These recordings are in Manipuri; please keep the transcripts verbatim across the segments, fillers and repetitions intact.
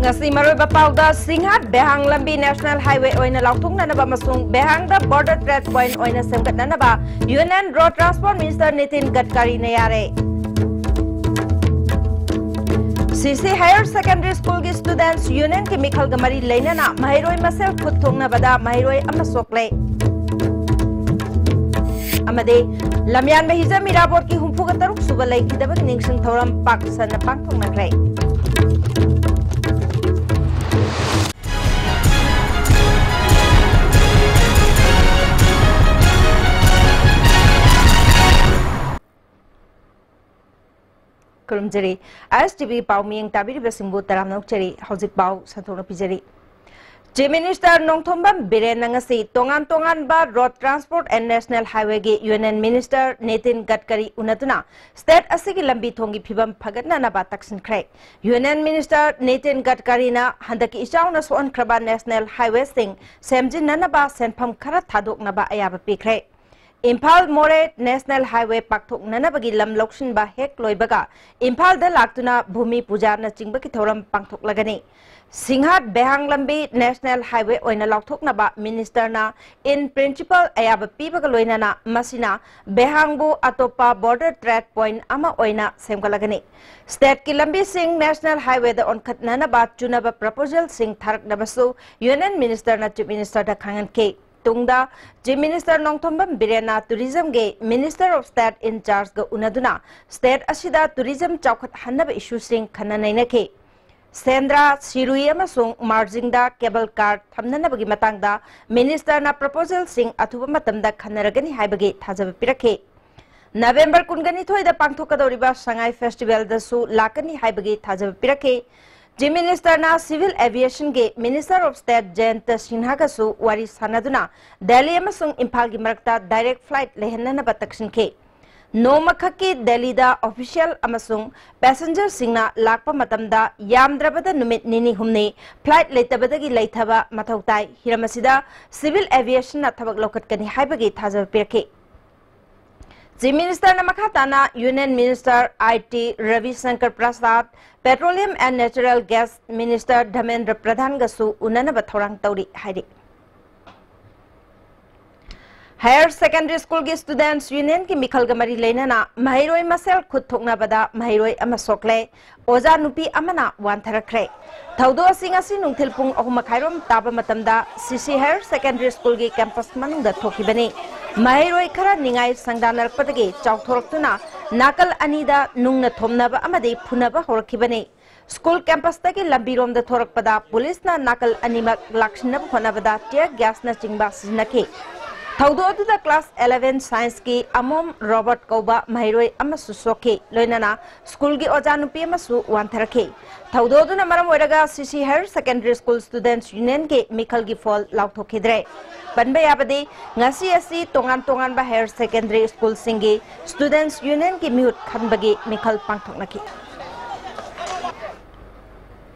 ꯉꯁꯤ ꯃꯔꯨꯑꯣꯏꯕ ꯄꯥꯎꯗ, ꯁꯤꯡꯍꯥꯠ ꯕꯦꯍꯥꯡ ꯂꯝꯕꯤ National Highway ꯑꯣꯏꯅ ꯂꯥꯎꯊꯣꯛꯅꯅꯕ ꯑꯃꯁꯨꯡ ꯕꯦꯍꯥꯡꯗ Border Trade Point ꯑꯣꯏꯅ ꯁꯦꯝꯒꯠꯅꯅꯕ Union Road Transport Minister Nitin ꯒꯗꯀꯥꯔꯤꯅ ꯌꯥꯔꯦ꯫ ꯁꯤ ꯁꯤ Higher Secondary School ꯒꯤ Students Union ꯒꯤ ꯃꯤꯈꯜꯒ ꯃꯔꯤ ꯂꯩꯅꯅ ꯃꯍꯩꯔꯣꯏ ꯃꯁꯦꯜ ꯈꯨꯠ ꯊꯣꯛꯅꯕꯗ ꯃꯍꯩꯔꯣꯏ ꯑꯃ ꯁꯣꯛꯂꯦ꯫ ꯑꯃꯗꯤ ꯂꯝꯌꯥꯟꯕ ꯍꯤꯖꯝ ꯏꯔꯥꯕꯣꯠꯀꯤ ꯍꯨꯝꯐꯨꯒ ꯇꯔꯨꯛ ꯁꯨꯕ ꯂꯩꯈꯤꯗꯕꯒꯤ ꯅꯤꯡꯁꯤꯡ ꯊꯧꯔꯝ ꯄꯥꯛ ꯁꯟꯅ ꯄꯥꯡꯊꯣꯛꯅꯈ꯭ꯔꯦ꯫ ꯈꯨꯔꯨꯝꯖꯔꯤ꯫ ꯑꯥꯏ ꯑꯦꯁ ꯇꯤ ꯚꯤ ꯄꯥꯎ ꯃꯤꯠꯌꯦꯡ ꯇꯥꯕꯤꯔꯤꯕꯁꯤꯡꯕꯨ ꯇꯔꯥꯝꯅ ꯑꯣꯛꯆꯔꯤ꯫ ꯍꯧꯖꯤꯛ ꯄꯥꯎ ꯁꯟꯗꯣꯛꯅ ꯄꯤꯖꯔꯤ꯫ Chief Minister ꯅꯣꯡꯊꯣꯝꯕꯝ ꯕꯤꯔꯦꯟꯅ ꯉꯁꯤ ꯇꯣꯉꯥꯟ ꯇꯣꯉꯥꯟꯕ Road Transport and National Highway ꯒꯤ Union Minister ꯅꯤꯇꯤꯟ ꯒꯗꯀꯥꯔꯤ ꯎꯅꯗꯨꯅ state ꯑꯁꯤꯒꯤ ꯂꯝꯕꯤ ꯊꯣꯡꯒꯤ ꯐꯤꯕꯝ ꯐꯒꯠꯅꯅꯕ ꯇꯛꯁꯤꯟꯈ꯭ꯔꯦ꯫ Union Minister ꯅꯤꯇꯤꯟ ꯒꯗꯀꯥꯔꯤꯅ ꯍꯟꯗꯛꯀꯤ ꯏꯆꯥꯎꯅ ꯁꯣꯛꯍꯟꯈ꯭ꯔꯕ National Highway ꯁꯤꯡ ꯁꯦꯝꯖꯤꯟꯅꯅꯕ ꯁꯦꯟꯐꯝ ꯈꯔ ꯊꯥꯗꯣꯛꯅꯕ ꯑꯌꯥꯕ ꯄꯤꯈ꯭ꯔꯦ꯫ ꯏꯝꯐꯥꯜ ꯃꯣꯔꯦ National Highway ꯄꯥꯛꯊꯣꯛꯅꯅꯕꯒꯤ ꯂꯝ ꯂꯧꯁꯤꯟꯕ ꯍꯦꯛ ꯂꯣꯏꯕꯒ ꯏꯝꯐꯥꯜꯗ ꯂꯥꯛꯇꯨꯅ ꯚꯨꯃꯤ ꯄꯨꯖꯥꯅꯆꯤꯡꯕꯒꯤ ꯊꯧꯔꯝ ꯄꯥꯡꯊꯣꯛꯂꯒꯅꯤ꯫ ꯁꯤꯡꯍꯥꯠ ꯕꯦꯍꯥꯡ ꯂꯝꯕꯤ National Highway ꯑꯣꯏꯅ ꯂꯥꯎꯊꯣꯛꯅꯕ Minister ꯅ in principle ꯑꯌꯥꯕ ꯄꯤꯕꯒ ꯂꯣꯏꯅꯅ ꯃꯁꯤꯅ ꯕꯦꯍꯥꯡꯕꯨ ꯑꯇꯣꯞꯄ Border Trade Point ꯑꯃ ꯑꯣꯏꯅ ꯁꯦꯝꯒꯠꯂꯒꯅꯤ꯫ State ꯀꯤ ꯂꯝꯕꯤꯁꯤꯡ National Highway ꯗ ꯑꯣꯟꯈꯠꯅꯅꯕ ꯆꯨꯅꯕ proposal ꯁꯤꯡ ꯊꯥꯔꯛꯅꯕꯁꯨ Union Minister ꯅ Chief Minister ꯗ ꯈꯪꯍꯟꯈꯤ꯫ ꯇꯨꯡꯗ Chief Minister ꯅꯣꯡꯊꯣꯝꯕꯝ ꯕꯤꯔꯦꯟꯅ Tourism ꯒꯤ Minister of State in Charge ꯒ ꯎꯅꯗꯨꯅ state ꯑꯁꯤꯗ tourism ꯆꯥꯎꯈꯠꯍꯟꯅꯕ issue ꯁꯤꯡ ꯈꯟꯅ ꯅꯩꯅꯈꯤ꯫ ꯁꯦꯟꯗ꯭ꯔꯥ, ꯁꯤꯔꯨꯏ ꯑꯃꯁꯨꯡ ꯃꯥꯔꯖꯤꯡꯗ cable car ꯊꯝꯅꯅꯕꯒꯤ ꯃꯇꯥꯡꯗ Minister ꯅ proposal ꯁꯤꯡ ꯑꯊꯨꯕ ꯃꯇꯝꯗ ꯈꯟꯅꯔꯒꯅꯤ ꯍꯥꯏꯕꯒꯤ ꯊꯥꯖꯕ ꯄꯤꯔꯛꯈꯤ꯫ November ꯀꯨꯟꯒ ꯅꯤꯊꯣꯏꯗ ꯄꯥꯡꯊꯣꯛꯀꯗꯧꯔꯤꯕ ꯁꯉꯥꯏ Festival ꯗꯁꯨ ꯂꯥꯛꯀꯅꯤ ꯍꯥꯏꯕꯒꯤ ꯊꯥꯖꯕ ꯄꯤꯔꯛꯈꯤ꯫ Chief Minister ꯅ Civil Aviation ꯒꯤ Minister of State ꯖꯌꯟꯇ ꯁꯤꯟꯍꯥꯒꯁꯨ ꯋꯥꯔꯤ ꯁꯥꯟꯅꯗꯨꯅ ꯗꯦꯜꯂꯤ ꯑꯃꯁꯨꯡ ꯏꯝꯐꯥꯜꯒꯤ ꯃꯔꯛꯇ direct flight ꯂꯩꯍꯟꯅꯅꯕ ꯇꯛꯁꯤꯟꯈꯤ꯫ ꯅꯣꯡꯃꯈꯛꯀꯤ ꯗꯦꯜꯂꯤꯗ official ꯑꯃꯁꯨꯡ passenger ꯁꯤꯡꯅ ꯂꯥꯛꯄ ꯃꯇꯝꯗ ꯌꯥꯝꯗ꯭ꯔꯕꯗ ꯅꯨꯃꯤꯠ ꯅꯤꯅꯤ ꯍꯨꯝꯅꯤ flight ꯂꯩꯇꯕꯗꯒꯤ ꯂꯩꯊꯕ ꯃꯊꯧ ꯇꯥꯏ꯫ ꯍꯤꯔꯝ ꯑꯁꯤꯗ Civil Aviation ꯅ ꯊꯕꯛ ꯂꯧꯈꯠꯀꯅꯤ ꯍꯥꯏꯕꯒꯤ ꯊꯥꯖꯕ ꯄꯤꯔꯛꯈꯤ꯫ Chief Ministerꯅ ꯃꯈꯥ ꯇꯥꯅ Union Minister I T Ravi Shankar Prasad, Petroleum and Natural Gas Minister Dharmendra Pradhanꯒꯁꯨ ꯎꯅꯅꯕ ꯊꯧꯔꯥꯡ ꯇꯧꯔꯤ ꯍꯥꯏꯔꯤ꯫ Higher Secondary Schoolꯒꯤ Students Unionꯒꯤ ꯃꯤꯈꯜꯒ ꯃꯔꯤ ꯂꯩꯅꯅ ꯃꯍꯩꯔꯣꯏ ꯃꯁꯦꯜ ꯈꯨꯠ ꯊꯣꯛꯅꯕꯗ ꯃꯍꯩꯔꯣꯏ ꯑꯃ ꯁꯣꯛꯂꯦ꯫ ꯑꯣꯖꯥ ꯅꯨꯄꯤ ꯑꯃꯅ ꯋꯥꯟꯊꯔꯛꯈ꯭ꯔꯦ꯫ ꯊꯧꯗꯣꯛ ꯑꯁꯤ ꯉꯁꯤ ꯅꯨꯡꯊꯤꯜ ꯄꯨꯡ ꯑꯍꯨꯝ ꯃꯈꯥꯏꯔꯣꯝ ꯇꯥꯕ ꯃꯇꯝꯗ C C Higher Secondary Schoolꯒꯤ campus ꯃꯅꯨꯡꯗ ꯊꯣꯛꯈꯤꯕꯅꯤ꯫ ꯃꯍꯩꯔꯣꯏ ꯈꯔ ꯅꯤꯡꯉꯥꯏ ꯁꯪꯗꯥꯅꯔꯛꯄꯗꯒꯤ ꯆꯥꯎꯊꯣꯔꯛꯇꯨꯅ ꯅꯥꯀꯜ ꯑꯅꯤꯗ ꯅꯨꯡꯅ ꯊꯣꯝꯅꯕ ꯑꯃꯗꯤ ꯐꯨꯅꯕ ꯍꯧꯔꯛꯈꯤꯕꯅꯤ꯫ School campusꯇꯒꯤ ꯂꯝꯕꯤꯔꯣꯝꯗ ꯊꯣꯔꯛꯄꯗ ꯄꯨꯂꯤꯁꯅ ꯅꯥꯀꯜ ꯑꯅꯤꯃꯛ ꯂꯥꯛꯁꯤꯟꯅꯕ ꯍꯣꯠꯅꯕꯗ tear gasꯅꯆꯤꯡꯕ ꯁꯤꯖꯤꯟꯅꯈꯤ꯫ ꯊꯧꯗꯣꯛ ꯑꯗꯨꯗ class eleven Scienceꯀꯤ ꯑꯃꯣꯝ ꯔꯣꯕꯔꯠ ꯀꯧꯕ ꯃꯍꯩꯔꯣꯏ ꯑꯃꯁꯨ ꯁꯣꯛꯈꯤ, ꯂꯣꯏꯅꯅ schoolꯒꯤ ꯑꯣꯖꯥ ꯅꯨꯄꯤ ꯑꯃꯁꯨ ꯋꯥꯟꯊꯔꯛꯈꯤ꯫ ꯊꯧꯗꯣꯛ ꯑꯗꯨꯅ ꯃꯔꯝ ꯑꯣꯏꯔꯒ C C Higher Secondary School Students Unionꯒꯤ ꯃꯤꯈꯜꯒꯤ ꯐꯣꯜ ꯂꯥꯎꯊꯣꯛꯈꯤꯗ꯭ꯔꯦ꯫ ꯄꯟꯕ ꯌꯥꯕꯗꯤ, ꯉꯁꯤ ꯑꯁꯤ ꯇꯣꯉꯥꯟ ꯇꯣꯉꯥꯟꯕ higher secondary schoolꯁꯤꯡꯒꯤ Students Unionꯒꯤ ꯃꯤꯍꯨꯠ ꯈꯟꯕꯒꯤ ꯃꯤꯈꯜ ꯄꯥꯡꯊꯣꯛꯅꯈꯤ꯫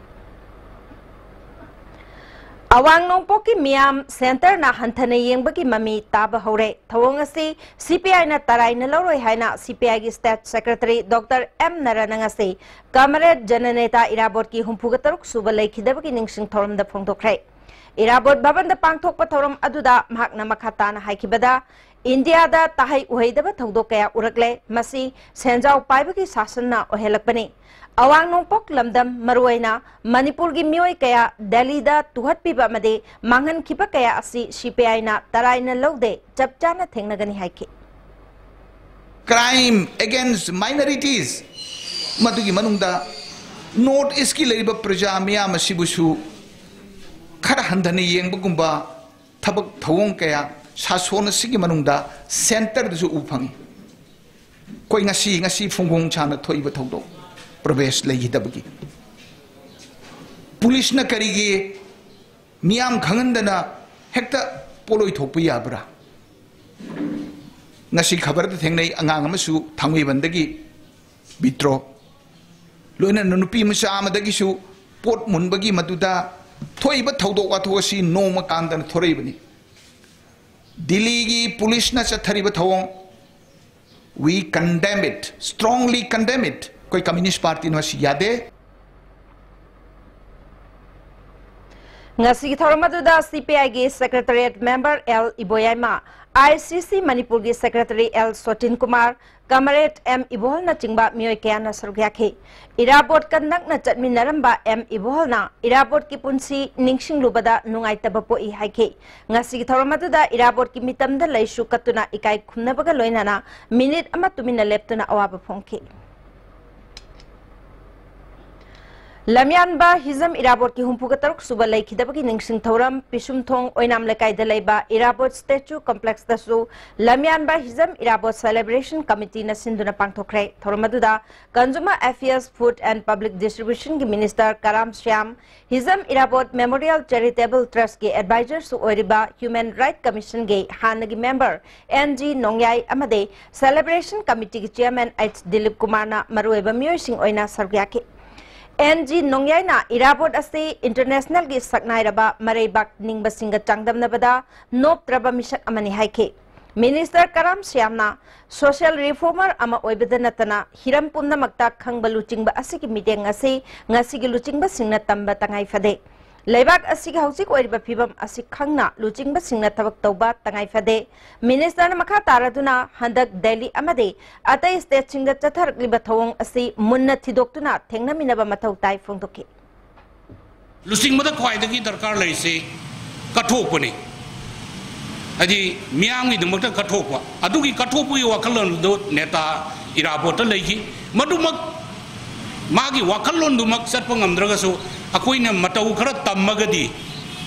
ꯑꯋꯥꯡ ꯅꯣꯡꯄꯣꯛꯀꯤ ꯃꯤꯌꯥꯝ centreꯅ ꯍꯟꯊꯅ ꯌꯦꯡꯕꯒꯤ ꯃꯃꯤ ꯇꯥꯕ ꯍꯧꯔꯦ꯫ ꯊꯧꯑꯣꯡ ꯑꯁꯤ C P Iꯅ ꯇꯔꯥꯏꯅ ꯂꯧꯔꯣꯏ ꯍꯥꯏꯅ C P Iꯒꯤ State Secretary Doctor M Naranꯅ ꯉꯁꯤ Comrade Jananeta ꯏꯔꯥꯕꯣꯠꯀꯤ ꯍꯨꯝꯐꯨꯒ ꯇꯔꯨꯛ ꯁꯨꯕ ꯂꯩꯈꯤꯗꯕꯒꯤ ꯅꯤꯡꯁꯤꯡ ꯊꯧꯔꯝꯗ ꯐꯣꯡꯗꯣꯛꯈ꯭ꯔꯦ꯫ ꯏꯔꯥꯕꯣꯠ ꯚꯕꯟꯗ ꯄꯥꯡꯊꯣꯛꯄ ꯊꯧꯔꯝ ꯑꯗꯨꯗ ꯃꯍꯥꯛꯅ ꯃꯈꯥ ꯇꯥꯅ ꯍꯥꯏꯈꯤꯕꯗ, ꯏꯟꯗꯤꯌꯥꯗ ꯇꯥꯍꯩ ꯎꯍꯩꯗꯕ ꯊꯧꯗꯣꯛ ꯀꯌꯥ ꯎꯔꯛꯂꯦ꯫ ꯃꯁꯤ ꯁꯦꯟꯖꯥꯎ ꯄꯥꯏꯕꯒꯤ ꯁꯥꯁꯟꯅ ꯑꯣꯏꯍꯜꯂꯛꯄꯅꯤ꯫ ꯑꯋꯥꯡ ꯅꯣꯡꯄꯣꯛ ꯂꯝꯗꯝ, ꯃꯔꯨꯑꯣꯏꯅ ꯃꯅꯤꯄꯨꯔꯒꯤ ꯃꯤꯑꯣꯏ ꯀꯌꯥ ꯗꯦꯜꯂꯤꯗ ꯇꯨꯍꯠꯄꯤꯕ ꯑꯃꯗꯤ ꯃꯥꯡꯍꯟꯈꯤꯕ ꯀꯌꯥ ꯑꯁꯤ C P Iꯅ ꯇꯔꯥꯏꯅ ꯂꯧꯗꯦ, ꯆꯞ ꯆꯥꯅ ꯊꯦꯡꯅꯒꯅꯤ ꯍꯥꯏꯈꯤ꯫ Crime against minorities, ꯃꯗꯨꯒꯤ ꯃꯅꯨꯡꯗ North Eastꯀꯤ ꯂꯩꯔꯤꯕ ꯄ꯭ꯔꯖꯥ ꯃꯤꯌꯥꯝ ꯑꯁꯤꯕꯨꯁꯨ ꯈꯔ ꯍꯟꯊꯅ ꯌꯦꯡꯕꯒꯨꯝꯕ ꯊꯕꯛ ꯊꯧꯑꯣꯡ ꯀꯌꯥ ꯁꯥꯁꯣꯟ ꯑꯁꯤꯒꯤ ꯃꯅꯨꯡꯗ centreꯗꯁꯨ ꯎꯕ ꯐꯪꯏ꯫ ꯑꯩꯈꯣꯏ ꯉꯁꯤ, ꯉꯁꯤ ꯐꯣꯡꯐꯣꯡ ꯁꯥꯅ ꯊꯣꯛꯏꯕ ꯊꯧꯗꯣꯛ, ꯄ꯭ꯔꯕꯦꯁ ꯂꯩꯈꯤꯗꯕꯒꯤ꯫ ꯄꯨꯂꯤꯁꯅ ꯀꯔꯤꯒꯤ ꯃꯤꯌꯥꯝ ꯈꯪꯍꯟꯗꯅ ꯍꯦꯛꯇ ꯄꯣꯠꯂꯣꯏ ꯊꯣꯛꯄ ꯌꯥꯕ꯭ꯔꯥ? ꯉꯁꯤ ꯈꯕꯔꯗ ꯊꯦꯡꯅꯩ, ꯑꯉꯥꯡ ꯑꯃꯁꯨ ꯊꯥꯡꯃꯩꯕꯟꯗꯒꯤ ꯕꯤꯇ꯭ꯔꯣ, ꯂꯣꯏꯅꯅ ꯅꯨꯄꯤ ꯃꯆꯥ ꯑꯃꯗꯒꯤꯁꯨ ꯄꯣꯠ ꯃꯨꯟꯕꯒꯤ ꯃꯗꯨꯗ ꯊꯣꯛꯏꯕ ꯊꯧꯗꯣꯛ ꯋꯥꯊꯣꯛ ꯑꯁꯤ ꯅꯣꯡꯃ ꯀꯥꯟꯗꯅ ꯊꯣꯔꯛꯏꯕꯅꯤ꯫ ꯗꯤꯜꯂꯤꯒꯤ ꯄꯨꯂꯤꯁꯅ ꯆꯠꯊꯔꯤꯕ ꯊꯧꯑꯣꯡ, We condemn it, strongly condemn it. कोई कम्युनिस्ट पार्टी ꯅꯣ ꯁꯤ ꯌꯥꯗꯦ꯫ ꯉꯁꯤꯒꯤ ꯊꯧꯔꯝ ꯑꯗꯨꯗ CPIꯒꯤ Secretariat member L ꯏꯕꯣꯌꯥꯏꯃ, ICC ꯃꯅꯤꯄꯨꯔꯒꯤ Secretary L ꯁꯣꯇꯤꯟ Kumar, Comrade M ꯏꯕꯣꯍꯜꯅꯆꯤꯡꯕ ꯃꯤꯑꯣꯏ ꯀꯌꯥꯅ ꯁꯔꯨꯛ ꯌꯥꯈꯤ꯫ ꯏꯔꯥꯕꯣꯠꯀ ꯅꯛꯅ ꯆꯠꯃꯤꯟꯅꯔꯝꯕ M ꯏꯕꯣꯍꯜꯅ ꯏꯔꯥꯕꯣꯠꯀꯤ ꯄꯨꯟꯁꯤ ꯅꯤꯡꯁꯤꯡꯂꯨꯕꯗ ꯅꯨꯡꯉꯥꯏꯇꯕ ꯄꯣꯛꯏ ꯍꯥꯏꯈꯤ꯫ ꯉꯁꯤꯒꯤ ꯊꯧꯔꯝ ꯑꯗꯨꯗ ꯏꯔꯥꯕꯣꯠꯀꯤ ꯃꯤꯇꯝꯗ ꯂꯩꯁꯨ ꯀꯠꯇꯨꯅ ꯏꯀꯥꯏ ꯈꯨꯝꯅꯕꯒ ꯂꯣꯏꯅꯅ ꯃꯤꯅꯤꯠ ꯑꯃ ꯇꯨꯃꯤꯟꯅ ꯂꯦꯞꯇꯨꯅ ꯑꯋꯥꯕ ꯐꯣꯡꯈꯤ꯫ ꯂꯝꯌꯥꯟꯕ ꯍꯤꯖꯝ ꯏꯔꯥꯕꯣꯠꯀꯤ ꯍꯨꯝꯐꯨꯒ ꯇꯔꯨꯛ ꯁꯨꯕ ꯂꯩꯈꯤꯗꯕꯒꯤ ꯅꯤꯡꯁꯤꯡ ꯊꯧꯔꯝ ꯄꯤꯁꯨꯝꯊꯣꯡ ꯑꯣꯏꯅꯥꯝ ꯂꯩꯀꯥꯏꯗ ꯂꯩꯕ ꯏꯔꯥꯕꯣꯠ Statue Complexꯇꯁꯨ ꯂꯝꯌꯥꯟꯕ ꯍꯤꯖꯝ ꯏꯔꯥꯕꯣꯠ Celebration Committeeꯅ ꯁꯤꯟꯗꯨꯅ ꯄꯥꯡꯊꯣꯛꯈ꯭ꯔꯦ꯫ ꯊꯧꯔꯝ ꯑꯗꯨꯗ Consumer Affairs, Food and Public Distributionꯒꯤ Minister Karam Shyam, Hijam Irabot Memorial Charitable Trustꯀꯤ advisorꯁꯨ ꯑꯣꯏꯔꯤꯕ Human Rights Commissionꯒꯤ ꯍꯥꯟꯅꯒꯤ member N G ꯅꯣꯡꯌꯥꯏ ꯑꯃꯗꯤ Celebration Committeeꯒꯤ Chairman H ꯗꯤꯂꯤꯞ ꯀꯨꯃꯥꯔꯅ ꯃꯔꯨꯑꯣꯏꯕ ꯃꯤꯑꯣꯏꯁꯤꯡ ꯑꯣꯏꯅ ꯁꯔꯨꯛ ꯌꯥꯈꯤ꯫ N G ꯅꯣꯡꯌꯥꯏꯅ ꯏꯔꯥꯕꯣꯠ ꯑꯁꯤ internationalꯒꯤ ꯁꯛꯅꯥꯏꯔꯕ ꯃꯔꯩꯕꯥꯛ ꯅꯤꯡꯕꯁꯤꯡꯒ ꯆꯥꯡꯗꯝꯅꯕꯗ ꯅꯣꯞꯇ꯭ꯔꯕ ꯃꯤꯁꯛ ꯑꯃꯅꯤ ꯍꯥꯏꯈꯤ꯫ Minister ꯀꯔꯥꯝ ꯁ꯭ꯌꯥꯝꯅ social reformer ꯑꯃ ꯑꯣꯏꯕꯗ ꯅꯠꯇꯅ ꯍꯤꯔꯝ ꯄꯨꯝꯅꯃꯛꯇ ꯈꯪꯕ ꯂꯨꯆꯤꯡꯕ ꯑꯁꯤꯒꯤ ꯃꯤꯠꯌꯦꯡ ꯑꯁꯤ ꯉꯁꯤꯒꯤ ꯂꯨꯆꯤꯡꯕꯁꯤꯡꯅ ꯇꯝꯕ ꯇꯉꯥꯏ ꯐꯗꯦ꯫ ꯂꯩꯕꯥꯛ ꯑꯁꯤꯒꯤ ꯍꯧꯖꯤꯛ ꯑꯣꯏꯔꯤꯕ ꯐꯤꯕꯝ ꯑꯁꯤ ꯈꯪꯅ ꯂꯨꯆꯤꯡꯕꯁꯤꯡꯅ ꯊꯕꯛ ꯇꯧꯕ ꯇꯉꯥꯏ ꯐꯗꯦ꯫ Ministerꯅ ꯃꯈꯥ ꯇꯥꯔꯗꯨꯅ ꯍꯟꯗꯛ ꯗꯦꯜꯂꯤ ꯑꯃꯗꯤ ꯑꯇꯩ stateꯁꯤꯡꯗ ꯆꯠꯊꯔꯛꯂꯤꯕ ꯊꯧꯑꯣꯡ ꯑꯁꯤ ꯃꯨꯟꯅ ꯊꯤꯗꯣꯛꯇꯨꯅ ꯊꯦꯡꯅꯃꯤꯟꯅꯕ ꯃꯊꯧ ꯇꯥꯏ ꯐꯣꯡꯗꯣꯛꯈꯤ꯫ ꯂꯨꯆꯤꯡꯕꯗ ꯈ꯭ꯋꯥꯏꯗꯒꯤ ꯗꯔꯀꯥꯔ ꯂꯩꯔꯤꯁꯤ ꯀꯠꯊꯣꯛꯄꯅꯤ꯫ ꯍꯥꯏꯗꯤ ꯃꯤꯌꯥꯝꯒꯤꯗꯃꯛꯇ ꯀꯠꯊꯣꯛꯄ, ꯑꯗꯨꯒꯤ ꯀꯠꯊꯣꯛꯄꯒꯤ ꯋꯥꯈꯜꯂꯣꯟꯗꯨ ꯅꯦꯇꯥ ꯏꯔꯥꯕꯣꯠꯇ ꯂꯩꯈꯤ꯫ ꯃꯗꯨꯃꯛ ꯃꯥꯒꯤ ꯋꯥꯈꯜꯂꯣꯟꯗꯨꯃꯛ ꯆꯠꯄ ꯉꯝꯗ꯭ꯔꯒꯁꯨ ꯑꯩꯈꯣꯏꯅ ꯃꯇꯧ ꯈꯔ ꯇꯝꯃꯒꯗꯤ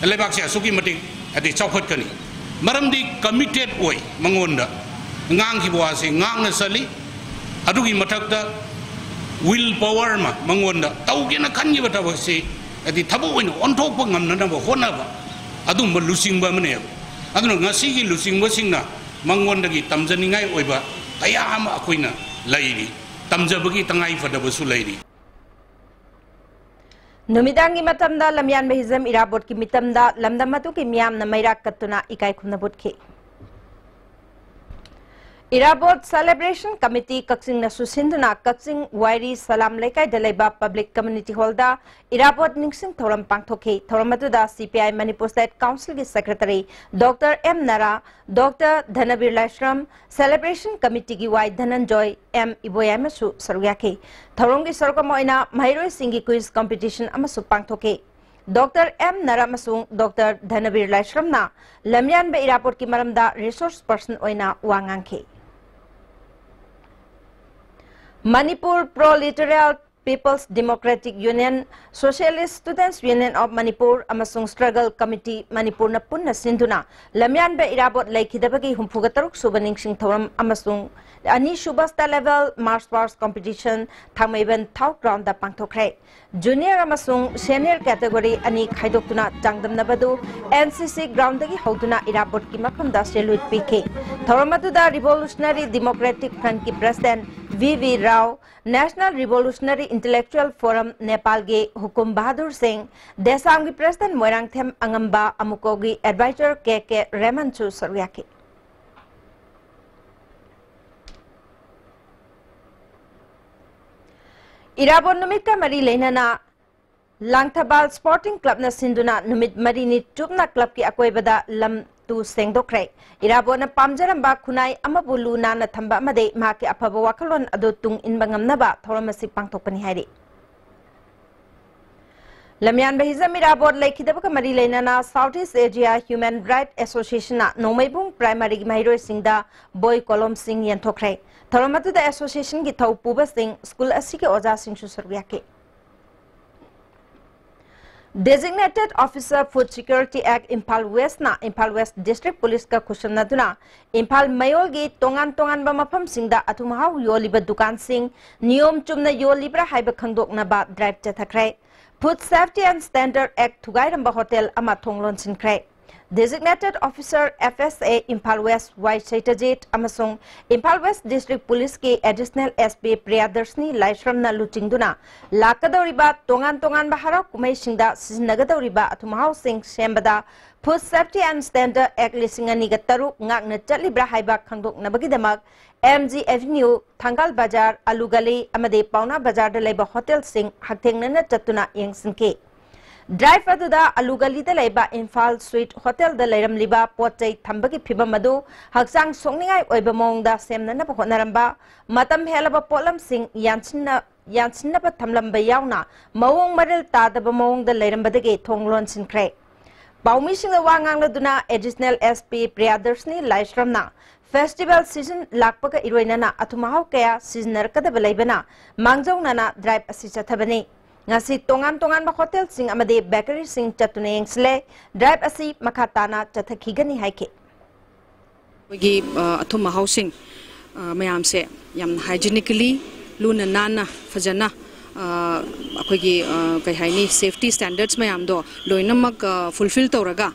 ꯂꯩꯕꯥꯛꯁꯦ ꯑꯁꯨꯛꯀꯤ ꯃꯇꯤꯛ ꯍꯥꯏꯗꯤ ꯆꯥꯎꯈꯠꯀꯅꯤ꯫ ꯃꯔꯝꯗꯤ committed ꯑꯣꯏ ꯃꯉꯣꯟꯗ꯫ ꯉꯥꯡꯈꯤꯕ ꯋꯥꯁꯦ ꯉꯥꯡꯅ ꯆꯠꯂꯤ꯫ ꯑꯗꯨꯒꯤ ꯃꯊꯛꯇ will power ꯑꯃ ꯃꯉꯣꯟꯗ ꯇꯧꯒꯦꯅ ꯈꯟꯈꯤꯕ ꯊꯕꯛꯁꯤ ꯍꯥꯏꯗꯤ ꯊꯕꯛ ꯑꯣꯏꯅ ꯑꯣꯟꯊꯣꯛꯄ ꯉꯝꯅꯅꯕ ꯍꯣꯠꯅꯕ ꯑꯗꯨꯝꯕ ꯂꯨꯆꯤꯡꯕ ꯑꯃꯅꯦꯕ꯫ ꯑꯗꯨꯅ ꯉꯁꯤꯒꯤ ꯂꯨꯆꯤꯡꯕꯁꯤꯡꯅ ꯃꯉꯣꯟꯗꯒꯤ ꯇꯝꯖꯅꯤꯡꯉꯥꯏ ꯑꯣꯏꯕ ꯀꯌꯥ ꯑꯃ ꯑꯩꯈꯣꯏꯅ ꯂꯩꯔꯤ, ꯇꯝꯖꯕꯒꯤ ꯇꯉꯥꯏ ꯐꯗꯕꯁꯨ ꯂꯩꯔꯤ꯫ ꯅꯨꯃꯤꯗꯥꯡꯒꯤ ꯃꯇꯝꯗ ꯂꯝꯌꯥꯟꯕ ꯍꯤꯖꯝ ꯏꯔꯥꯕꯣꯠꯀꯤ ꯃꯤꯇꯝꯗ ꯂꯝꯗꯝ ꯑꯗꯨꯒꯤ ꯃꯤꯌꯥꯝꯅ ꯃꯩꯔꯥ ꯀꯠꯇꯨꯅ ꯏꯀꯥꯏ ꯈꯨꯝꯅꯕ ꯎꯠꯈꯤ꯫ ꯏꯔꯥꯕꯣꯠ Celebration Committee ꯀꯛꯆꯤꯡꯅ ꯁꯨꯁꯤꯟꯗꯨꯅ ꯀꯛꯆꯤꯡ ꯋꯥꯏꯔꯤ ꯁꯂꯥꯝ ꯂꯩꯀꯥꯏꯗ ꯂꯩꯕ Public Community Hall ꯗ ꯏꯔꯥꯕꯣꯠ ꯅꯤꯡꯁꯤꯡ ꯊꯧꯔꯝ ꯄꯥꯡꯊꯣꯛꯈꯤ꯫ ꯊꯧꯔꯝ ꯑꯗꯨꯗ C P I Manipur State Council ꯒꯤ Secretary Doctor M ꯅꯔꯥ, Doctor ꯙꯅꯕꯤꯔ ꯂꯥꯏꯁ꯭ꯔꯝ, Celebration Committee ꯒꯤ Y ꯙꯅꯟꯖꯣꯏ, M ꯏꯕꯣꯌꯥꯏꯃꯁꯨ ꯁꯔꯨꯛ ꯌꯥꯈꯤ꯫ ꯊꯧꯔꯝꯒꯤ ꯁꯔꯨꯛ ꯑꯃ ꯑꯣꯏꯅ ꯃꯍꯩꯔꯣꯏꯁꯤꯡꯒꯤ quiz competition ꯑꯃꯁꯨ ꯄꯥꯡꯊꯣꯛꯈꯤ꯫ Doctor M ꯅꯔꯥ ꯑꯃꯁꯨꯡ Doctor ꯙꯅꯕꯤꯔ ꯂꯥꯏꯁ꯭ꯔꯝꯅ ꯂꯝꯌꯥꯟꯕ ꯏꯔꯥꯕꯣꯠꯀꯤ ꯃꯔꯝꯗ resource person ꯑꯣꯏꯅ ꯋꯥ ꯉꯥꯡꯈꯤ꯫ Manipur Proletariat People's Democratic Union, Socialist Students Union of Manipur ꯑꯃꯁꯨꯡ Struggle Committee ꯃꯅꯤꯄꯨꯔꯅ ꯄꯨꯟꯅ ꯁꯤꯟꯗꯨꯅ ꯂꯝꯌꯥꯟꯕ ꯏꯔꯥꯕꯣꯠ ꯂꯩꯈꯤꯗꯕꯒꯤ ꯍꯨꯝꯐꯨꯒ ꯇꯔꯨꯛ ꯁꯨꯕ ꯅꯤꯡꯁꯤꯡ ꯊꯧꯔꯝ ꯑꯃꯁꯨꯡ ꯑꯅꯤꯁꯨꯕ State Level March Past Competition ꯊꯥꯡꯃꯩꯕꯟ ꯊꯥꯎ ground ꯗ ꯄꯥꯡꯊꯣꯛꯈ꯭ꯔꯦ꯫ Junior ꯑꯃꯁꯨꯡ senior category ꯑꯅꯤ ꯈꯥꯏꯗꯣꯛꯇꯨꯅ ꯆꯥꯡꯗꯝꯅꯕꯗꯨ N C C ground ꯗꯒꯤ ꯍꯧꯗꯨꯅ ꯏꯔꯥꯕꯣꯠꯀꯤ ꯃꯐꯝꯗ salute ꯄꯤꯈꯤ꯫ ꯊꯧꯔꯝ ꯑꯗꯨꯗ Revolutionary Democratic Front ꯀꯤ President V V Rao, National Revolutionary Intellectual Forum ꯅꯦꯄꯥꯜꯒꯤ ꯍꯨꯀꯨꯝ Bahadur ꯁꯤꯡ, ꯗꯦꯁꯥꯝꯒꯤ President ꯃꯣꯏꯔꯥꯡꯊꯦꯝ ꯑꯉꯝꯕ, ꯑꯃꯨꯀꯣꯒꯤ Advisor K K ꯔꯦꯃꯟꯁꯨ ꯁꯔꯨꯛ ꯌꯥꯈꯤ꯫ ꯏꯔꯥꯕꯣꯠ ꯅꯨꯃꯤꯠꯀ ꯃꯔꯤ ꯂꯩꯅꯅ ꯂꯥꯡꯊꯕꯥꯜ Sporting Club ꯅ ꯁꯤꯟꯗꯨꯅ ꯅꯨꯃꯤꯠ ꯃꯔꯤꯅꯤ ꯆꯨꯞꯅ club ꯀꯤ ꯑꯀꯣꯏꯕꯗ ꯂꯝ ꯇꯨ ꯁꯦꯡꯗꯣꯛꯈ꯭ꯔꯦ꯫ ꯏꯔꯥꯕꯣꯠꯅ ꯄꯥꯝꯖꯔꯝꯕ ꯈꯨꯟꯅꯥꯏ ꯑꯃꯕꯨ ꯂꯨ ꯅꯥꯟꯅ ꯊꯝꯕ ꯑꯃꯗꯤ ꯃꯍꯥꯛꯀꯤ ꯑꯐꯕ ꯋꯥꯈꯜꯂꯣꯟ ꯑꯗꯨ ꯇꯨꯡ ꯏꯟꯕ ꯉꯝꯅꯕ ꯊꯧꯔꯝ ꯑꯁꯤ ꯄꯥꯡꯊꯣꯛꯄꯅꯤ ꯍꯥꯏꯔꯤ꯫ ꯂꯝꯌꯥꯟꯕ ꯍꯤꯖꯝ ꯏꯔꯥꯕꯣꯠ ꯂꯩꯈꯤꯗꯕꯒ ꯃꯔꯤ ꯂꯩꯅꯅ South East Asia Human Rights Association ꯅ ꯅꯣꯡꯃꯩꯕꯨꯡ Primary ꯒꯤ ꯃꯍꯩꯔꯣꯏꯁꯤꯡꯗ ꯕꯣꯏ ꯀꯣꯂꯣꯝꯁꯤꯡ ꯌꯦꯟꯊꯣꯛꯈ꯭ꯔꯦ꯫ ꯊꯧꯔꯝ ꯑꯗꯨꯗ association ꯒꯤ ꯊꯧ ꯄꯨꯕꯁꯤꯡ, school ꯑꯁꯤꯒꯤ ꯑꯣꯖꯥꯁꯤꯡꯁꯨ ꯁꯔꯨꯛ ꯌꯥꯈꯤ꯫ Designated Officer Food Security Act, Imphal West ꯅ Imphal West District Police ꯀ ꯈꯨꯠꯁꯝꯅꯗꯨꯅ ꯏꯝꯐꯥꯜ ꯃꯌꯣꯜꯒꯤ ꯇꯣꯉꯥꯟ ꯇꯣꯉꯥꯟꯕ ꯃꯐꯝꯁꯤꯡꯗ ꯑꯊꯨꯝ ꯑꯍꯥꯎ ꯌꯣꯜꯂꯤꯕ ꯗꯨꯀꯥꯟꯁꯤꯡ ꯅꯤꯌꯣꯝ ꯆꯨꯝꯅ ꯌꯣꯜꯂꯤꯕ꯭ꯔꯥ ꯍꯥꯏꯕ ꯈꯪꯗꯣꯛꯅꯕ drive ꯆꯠꯊꯈ꯭ꯔꯦ꯫ Food Safety and Standard Act ꯊꯨꯒꯥꯏꯔꯝꯕ ꯍꯣꯇꯦꯜ ꯑꯃ ꯊꯣꯡ ꯂꯣꯟꯁꯤꯟꯈ꯭ꯔꯦ꯫ Designated Officer F S A Imphal West ꯋꯥꯏ ꯁꯩꯇꯖꯤꯠ ꯑꯃꯁꯨꯡ ꯏꯝꯐꯥꯜ West District Police ꯀꯤ Additional S P ꯄ꯭ꯔꯤꯌꯥꯗꯔꯁꯤꯅꯤ ꯂꯥꯏꯁ꯭ꯔꯝꯅ ꯂꯨꯆꯤꯡꯗꯨꯅ ꯂꯥꯛꯀꯗꯧꯔꯤꯕ ꯇꯣꯉꯥꯟ ꯇꯣꯉꯥꯟꯕ ꯍꯔꯥꯎ ꯀꯨꯝꯍꯩꯁꯤꯡꯗ ꯁꯤꯖꯤꯟꯅꯒꯗꯧꯔꯤꯕ ꯑꯊꯨꯝ ꯑꯍꯥꯎꯁꯤꯡ ꯁꯦꯝꯕꯗ Food Safety and Standard Act ꯂꯤꯁꯤꯡ ꯑꯅꯤꯒ ꯇꯔꯨꯛ ꯉꯥꯛꯅ ꯆꯠꯂꯤꯕ꯭ꯔꯥ ꯍꯥꯏꯕ ꯈꯪꯗꯣꯛꯅꯕꯒꯤꯗꯃꯛ M G Avenue, ꯊꯪꯒꯥꯜ ꯕꯖꯥꯔ, ꯑꯂꯨ ꯒꯂꯤ ꯑꯃꯗꯤ ꯄꯥꯎꯅꯥ ꯕꯖꯥꯔꯗ ꯂꯩꯕ ꯍꯣꯇꯦꯜꯁꯤꯡ ꯍꯛꯊꯦꯡꯅꯅ ꯆꯠꯇꯨꯅ ꯌꯦꯡꯁꯤꯟꯈꯤ꯫ ꯗ꯭ꯔꯥꯏꯚ ꯑꯗꯨꯗ ꯑꯂꯨ ꯒꯂꯤꯗ ꯂꯩꯕ ꯏꯝꯐꯥꯜ ꯁ꯭ꯋꯤꯠ ꯍꯣꯇꯦꯜꯗ ꯂꯩꯔꯝꯂꯤꯕ ꯄꯣꯠ ꯆꯩ ꯊꯝꯕꯒꯤ ꯐꯤꯚꯝ ꯑꯗꯨ ꯍꯛꯆꯥꯡ ꯁꯣꯛꯅꯤꯡꯉꯥꯏ ꯑꯣꯏꯕ ꯃꯑꯣꯡꯗ ꯁꯦꯝꯅꯅꯕ ꯍꯣꯠꯅꯔꯝꯕ, ꯃꯇꯝ ꯍꯦꯜꯂꯕ ꯄꯣꯠꯂꯝꯁꯤꯡ ꯌꯥꯟꯁꯤꯟꯅ-, ꯌꯥꯟꯁꯤꯟꯅꯕ ꯊꯝꯂꯝꯕ ꯌꯥꯎꯅ ꯃꯑꯣꯡ ꯃꯔꯤꯜ ꯇꯥꯗꯕ ꯃꯑꯣꯡꯗ ꯂꯩꯔꯝꯕꯗꯒꯤ ꯊꯣꯡ ꯂꯣꯟꯁꯤꯟꯈ꯭ꯔꯦ꯫ ꯄꯥꯎꯃꯤꯁꯤꯡꯗ ꯋꯥ ꯉꯥꯡꯂꯗꯨꯅ Additional S P ꯄ꯭ꯔꯤꯌꯥꯗꯔꯁꯅꯤ ꯂꯥꯏꯁ꯭ꯔꯝꯅ, ꯐꯦꯁꯇꯤꯚꯦꯜ ꯁꯤꯖꯟ ꯂꯥꯛꯄꯒ ꯏꯔꯣꯏꯅꯅ ꯑꯊꯨꯝ ꯑꯍꯥꯎ ꯀꯌꯥ ꯁꯤꯖꯤꯟꯅꯔꯛꯀꯗꯕ ꯂꯩꯕꯅ ꯃꯥꯡꯖꯧꯅꯅ ꯗ꯭ꯔꯥꯏꯚ ꯑꯁꯤ ꯆꯠꯊꯕꯅꯤ꯫ ꯉꯁꯤ ꯇꯣꯉꯥꯟ ꯇꯣꯉꯥꯟꯕ ꯍꯣꯇꯦꯜꯁꯤꯡ ꯑꯃꯗꯤ ꯕꯦꯀꯔꯤꯁꯤꯡ ꯆꯠꯇꯨꯅ ꯌꯦꯡꯁꯤꯜꯂꯦ꯫ ꯗ꯭ꯔꯥꯏꯚ ꯑꯁꯤ ꯃꯈꯥ ꯇꯥꯅ ꯆꯠꯊꯈꯤꯒꯅꯤ ꯍꯥꯏꯈꯤ꯫ ꯑꯩꯈꯣꯏꯒꯤ, ꯑ, ꯑꯊꯨꯝ ꯑꯍꯥꯎꯁꯤꯡ, ꯑ, ꯃꯌꯥꯝꯁꯦ ꯌꯥꯝ ꯍꯥꯏꯖꯤꯅꯤꯀꯦꯂꯤ, ꯂꯨꯅ ꯅꯥꯟꯅ, ꯐꯖꯅ, ꯑ, ꯑꯩꯈꯣꯏꯒꯤ, ꯑ, ꯀꯩ ꯍꯥꯏꯅꯤ, ꯁꯦꯐꯇꯤ ꯁ꯭ꯇꯦꯟꯗꯔꯗꯁ ꯃꯌꯥꯝꯗꯣ ꯂꯣꯏꯅꯃꯛ, ꯑ, ꯐꯨꯜꯐꯤꯜ ꯇꯧꯔꯒ,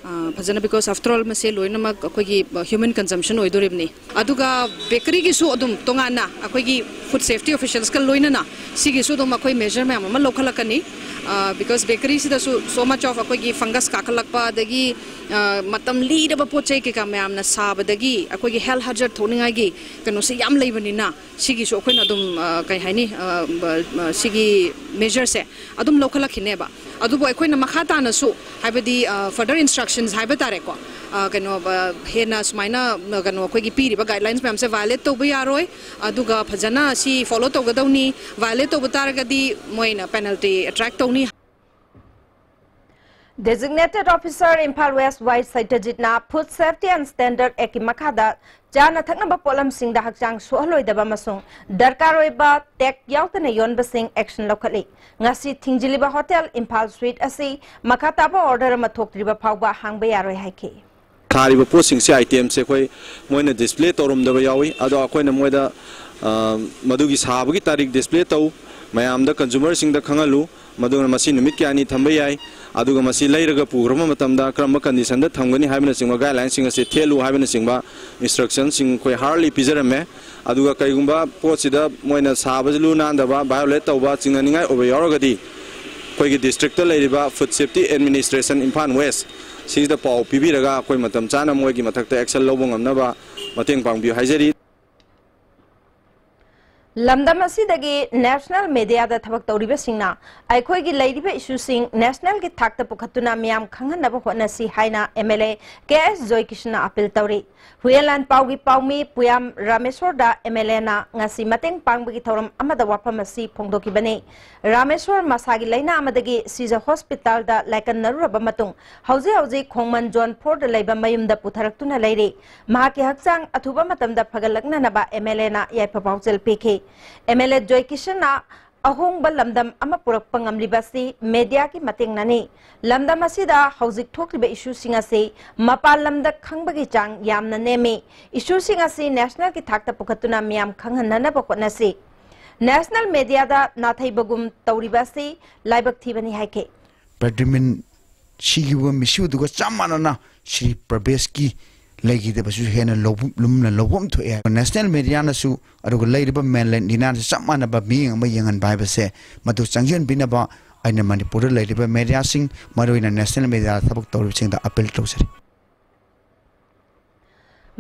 ꯑ, ꯐꯖꯅ, because after all ꯃꯁꯦ ꯂꯣꯏꯅꯃꯛ ꯑꯩꯈꯣꯏꯒꯤ, ꯑ, ꯍ꯭ꯌꯨꯃꯦꯟ ꯀꯟꯖꯝꯁꯟ ꯑꯣꯏꯗꯣꯔꯤꯕꯅꯤ꯫ ꯑꯗꯨꯒ ꯕꯦꯀꯔꯤꯒꯤꯁꯨ ꯑꯗꯨꯝ ꯇꯣꯉꯥꯟꯅ ꯑꯩꯈꯣꯏꯒꯤ ꯐꯨꯗ ꯁꯦꯐꯇꯤ ꯑꯣꯐꯤꯁꯤꯌꯦꯜꯁꯀ ꯂꯣꯏꯅꯅ ꯁꯤꯒꯤꯁꯨ ꯑꯗꯨꯝ ꯑꯩꯈꯣꯏ ꯃꯦꯖꯔ ꯃꯌꯥꯝ ꯑꯃ ꯂꯧꯈꯠꯂꯛꯀꯅꯤ꯫ ꯑ, because ꯕꯦꯀꯔꯤꯁꯤꯗꯁꯨ so much of ꯑꯩꯈꯣꯏꯒꯤ ꯐꯪꯒꯁ ꯀꯥꯈꯠꯂꯛꯄ, ꯑꯗꯒꯤ, ꯑ, ꯃꯇꯝ ꯂꯤꯔꯕ ꯄꯣꯠ ꯆꯩ ꯀꯩꯀꯥ ꯃꯌꯥꯝꯅ ꯁꯥꯕꯗꯒꯤ ꯑꯩꯈꯣꯏꯒꯤ ꯍꯦꯜꯊ ꯍꯖꯥꯔꯗ ꯊꯣꯛꯅꯤꯡꯉꯥꯏꯒꯤ ꯀꯩꯅꯣꯁꯦ ꯌꯥꯝ ꯂꯩꯕꯅꯤꯅ, ꯁꯤꯒꯤꯁꯨ ꯑꯩꯈꯣꯏꯅ ꯑꯗꯨꯝ, ꯑ, ꯀꯩ ꯍꯥꯏꯅꯤ, ꯑ, ꯕ-, ꯑ, ꯁꯤꯒꯤ ꯃꯦꯖꯔꯁꯦ ꯑꯗꯨꯝ ꯂꯧꯈꯠꯂꯛꯈꯤꯅꯦꯕ꯫ ꯑꯗꯨꯕꯨ ꯑꯩꯈꯣꯏꯅ ꯃꯈꯥ ꯇꯥꯅꯁꯨ, ꯍꯥꯏꯕꯗꯤ, ꯑ, further instructions ꯍꯥꯏꯕ ꯇꯥꯔꯦꯀꯣ, ꯑ, ꯀꯩꯅꯣ, ꯑ, ꯍꯦꯟꯅ ꯁꯨꯃꯥꯏꯅ, ꯑ, ꯀꯩꯅꯣ, ꯑꯩꯈꯣꯏꯒꯤ ꯄꯤꯔꯤꯕ ꯒꯥꯏꯗꯂꯥꯏꯟꯁ ꯃꯌꯥꯝꯁꯦ ꯚꯥꯏꯑꯣꯂꯦꯠ ꯇꯧꯕ ꯌꯥꯔꯣꯏ, ꯑꯗꯨꯒ ꯐꯖꯅ ꯁꯤ ꯐꯣꯂꯣ ꯇꯧꯒꯗꯧꯅꯤ꯫ ꯚꯥꯏꯑꯣꯂꯦꯠ ꯇꯧꯕ ꯇꯥꯔꯒꯗꯤ ꯃꯣꯏꯅ ꯄꯦꯅꯜꯇꯤ ꯑꯦꯇ꯭ꯔꯦꯛ ꯇꯧꯅꯤ꯫ Designated Officer Imphal west Y ꯁꯩꯇꯖꯤꯠꯅ Food Safety and Standard Actꯀꯤ ꯃꯈꯥꯗ ꯆꯥꯅ ꯊꯛꯅꯕ ꯄꯣꯠꯂꯝꯁꯤꯡꯗ ꯍꯛꯆꯥꯡ ꯁꯣꯛꯍꯜꯂꯣꯏꯗꯕ ꯑꯃꯁꯨꯡ ꯗꯔꯀꯥꯔ ꯑꯣꯏꯕ ꯇꯦꯒ ꯌꯥꯎꯗꯅ ꯌꯣꯟꯕꯁꯤꯡ ꯑꯦꯛꯁꯟ ꯂꯧꯈꯠꯂꯤ꯫ ꯉꯁꯤ ꯊꯤꯡꯖꯤꯜꯂꯤꯕ ꯍꯣꯇꯦꯜ ꯏꯝꯐꯥꯜ ꯁ꯭ꯋꯤꯠ ꯑꯁꯤ ꯃꯈꯥ ꯇꯥꯕ ꯑꯣꯔꯗꯔ ꯑꯃ ꯊꯣꯛꯇ꯭ꯔꯤꯕ ꯐꯥꯎꯕ ꯍꯥꯡꯕ ꯌꯥꯔꯣꯏ ꯍꯥꯏꯈꯤ꯫ ꯊꯥꯔꯤꯕ ꯄꯣꯠꯁꯤꯡꯁꯦ, ꯑꯥꯏꯇꯦꯝꯁꯦ ꯑꯩꯈꯣꯏ ꯃꯣꯏꯅ ꯗꯤꯁꯄ꯭ꯂꯦ ꯇꯧꯔꯝꯗꯕ ꯌꯥꯎꯏ꯫ ꯑꯗꯣ ꯑꯩꯈꯣꯏꯅ ꯃꯣꯏꯗ, ꯑ, ꯃꯗꯨꯒꯤ ꯁꯥꯕꯒꯤ ꯇꯥꯔꯤꯛ ꯗꯤꯁꯄ꯭ꯂꯦ ꯇꯧ, ꯃꯌꯥꯝꯗ, ꯀꯟꯖꯨꯃꯔꯁꯤꯡꯗ ꯈꯪꯍꯜꯂꯨ, ꯃꯗꯨꯅ ꯃꯁꯤ ꯅꯨꯃꯤꯠ ꯀꯌꯥꯅꯤ ꯊꯝꯕ ꯌꯥꯏ, ꯑꯗꯨꯒ ꯃꯁꯤ ꯂꯩꯔꯒ ꯄꯨꯈ꯭ꯔꯕ ꯃꯇꯝꯗ ꯀꯔꯝꯕ ꯀꯟꯗꯤꯁꯟꯗ ꯊꯝꯒꯅꯤ ꯍꯥꯏꯕꯅꯆꯤꯡꯕ ꯒꯥꯏꯗꯂꯥꯏꯟꯁꯤꯡ ꯑꯁꯤ ꯊꯦꯠꯂꯨ ꯍꯥꯏꯕꯅꯆꯤꯡꯕ ꯏꯟꯁꯇ꯭ꯔꯛꯁꯟꯁꯤꯡ ꯑꯩꯈꯣꯏ ꯍꯥꯔꯗꯂꯤ ꯄꯤꯖꯔꯝꯃꯦ꯫ ꯑꯗꯨꯒ ꯀꯔꯤꯒꯨꯝꯕ ꯄꯣꯠꯁꯤꯗ ꯃꯣꯏꯅ ꯁꯥꯕꯁꯤ ꯂꯨ ꯅꯥꯟꯗꯕ, ꯚꯥꯏꯑꯣꯂꯦꯠ ꯇꯧꯕ, ꯆꯤꯡꯅꯅꯤꯡꯉꯥꯏ ꯑꯣꯏꯕ ꯌꯥꯎꯔꯒꯗꯤ ꯑꯩꯈꯣꯏꯒꯤ ꯗꯤꯁꯇ꯭ꯔꯤꯛꯇ ꯂꯩꯔꯤꯕ food safety administration Imphal west ꯁꯤꯁꯤꯗ ꯄꯥꯎ ꯄꯤꯕꯤꯔꯒ ꯑꯩꯈꯣꯏ ꯃꯇꯝ ꯆꯥꯅ ꯃꯣꯏꯒꯤ ꯃꯊꯛꯇ action ꯂꯧꯕ ꯉꯝꯅꯕ ꯃꯇꯦꯡ ꯄꯥꯡꯕꯤꯌꯨ ꯍꯥꯏꯖꯔꯤ꯫ ꯂꯝꯗꯝ ꯑꯁꯤꯗꯒꯤ national media ꯗ ꯊꯕꯛ ꯇꯧꯔꯤꯕꯁꯤꯡꯅ ꯑꯩꯈꯣꯏꯒꯤ ꯂꯩꯔꯤꯕ issue ꯁꯤꯡ national ꯒꯤ ꯊꯥꯛꯇ ꯄꯨꯈꯠꯇꯨꯅ ꯃꯤꯌꯥꯝ ꯈꯪꯍꯟꯅꯕ ꯍꯣꯠꯅꯁꯤ ꯍꯥꯏꯅ MLA ꯀꯦ ꯑꯦꯁ ꯖꯣꯏꯀꯤꯁꯟꯅ appeal ꯇꯧꯔꯤ꯫ ꯍꯨꯏꯌꯦꯟ ꯂꯥꯟꯄꯥꯎꯒꯤ ꯄꯥꯎꯃꯤ ꯄꯨꯌꯥꯝ ꯔꯥꯃꯦꯁꯣꯔꯗ MLA ꯅ ꯉꯁꯤ ꯃꯇꯦꯡ ꯄꯥꯡꯕꯒꯤ ꯊꯧꯔꯝ ꯑꯃꯗ ꯋꯥꯐꯝ ꯑꯁꯤ ꯐꯣꯡꯗꯣꯛꯈꯤꯕꯅꯤ꯫ ꯔꯥꯃꯦꯁꯣꯔ ꯃꯁꯥꯒꯤ ꯂꯥꯏꯅꯥ ꯑꯃꯗꯒꯤ ꯁꯤꯖ hospital ꯗ ꯂꯥꯏꯀꯠꯅꯔꯨꯔꯕ ꯃꯇꯨꯡ ꯍꯧꯖꯤꯛ ꯍꯧꯖꯤꯛ ꯈꯣꯡꯃꯟ Zone four ꯗ ꯂꯩꯕ ꯃꯌꯨꯝꯗ ꯄꯨꯊꯔꯛꯇꯨꯅ ꯂꯩꯔꯤ꯫ ꯃꯍꯥꯛꯀꯤ ꯍꯛꯆꯥꯡ ꯑꯊꯨꯕ ꯃꯇꯝꯗ ꯐꯒꯠꯂꯛꯅꯅꯕ MLA ꯅ ꯌꯥꯏꯐ ꯄꯥꯎꯖꯦꯜ ꯄꯤꯈꯤ꯫ MLA ꯖꯣꯏꯀꯤꯁꯟꯅ ꯑꯍꯣꯡꯕ ꯂꯝꯗꯝ ꯑꯃ ꯄꯨꯔꯛꯄ ꯉꯝꯂꯤꯕ ꯑꯁꯤ media ꯒꯤ ꯃꯇꯦꯡꯅꯅꯤ꯫ ꯂꯝꯗꯝ ꯑꯁꯤꯗ ꯍꯧꯖꯤꯛ ꯊꯣꯛꯂꯤꯕ issue ꯁꯤꯡ ꯑꯁꯤ ꯃꯄꯥꯟ ꯂꯝꯗ ꯈꯪꯕꯒꯤ ꯆꯥꯡ ꯌꯥꯝꯅ ꯅꯦꯝꯃꯤ꯫ Issue ꯁꯤꯡ ꯑꯁꯤ national ꯒꯤ ꯊꯥꯛꯇ ꯄꯨꯈꯠꯇꯨꯅ ꯃꯤꯌꯥꯝ ꯈꯪꯍꯟꯅꯅꯕ ꯍꯣꯠꯅꯁꯤ꯫ National media ꯗ ꯅꯥꯊꯩꯕꯒꯨꯝ ꯇꯧꯔꯤꯕ ꯑꯁꯤ ꯂꯥꯏꯕꯛ ꯊꯤꯕꯅꯤ ꯍꯥꯏꯈꯤ꯫ ꯄ꯭ꯔꯗ꯭ꯌꯨꯃꯟ ꯁꯤꯈꯤꯕ ꯃꯤꯁꯨꯗꯨꯒ ꯆꯞ ꯃꯥꯟꯅꯅ ꯁ꯭ꯔꯤ ꯄ꯭ꯔꯚꯦꯁꯀꯤ ꯂꯩꯈꯤꯗꯕꯁꯨ ꯍꯦꯟꯅ ꯂꯧꯕ-, ꯂꯨꯝꯅ ꯂꯧꯕ ꯑꯃ ꯊꯣꯛꯑꯦ ꯍꯥꯏꯕ꯫ National media ꯅꯁꯨ ꯑꯗꯨꯒ ꯂꯩꯔꯤꯕ mainland India ꯅꯁꯨ ꯆꯞ ꯃꯥꯟꯅꯕ ꯃꯤꯠꯌꯦꯡ ꯑꯃ ꯌꯦꯡꯍꯟꯕ ꯍꯥꯏꯕꯁꯦ ꯃꯗꯨ ꯆꯪꯁꯤꯟꯕꯤꯅꯕ ꯑꯩꯅ ꯃꯅꯤꯄꯨꯔꯗ ꯂꯩꯔꯤꯕ media ꯁꯤꯡ, ꯃꯔꯨꯑꯣꯏꯅ national media ꯗ ꯊꯕꯛ ꯇꯧꯔꯤꯕꯁꯤꯡꯗ appeal ꯇꯧꯖꯔꯤ꯫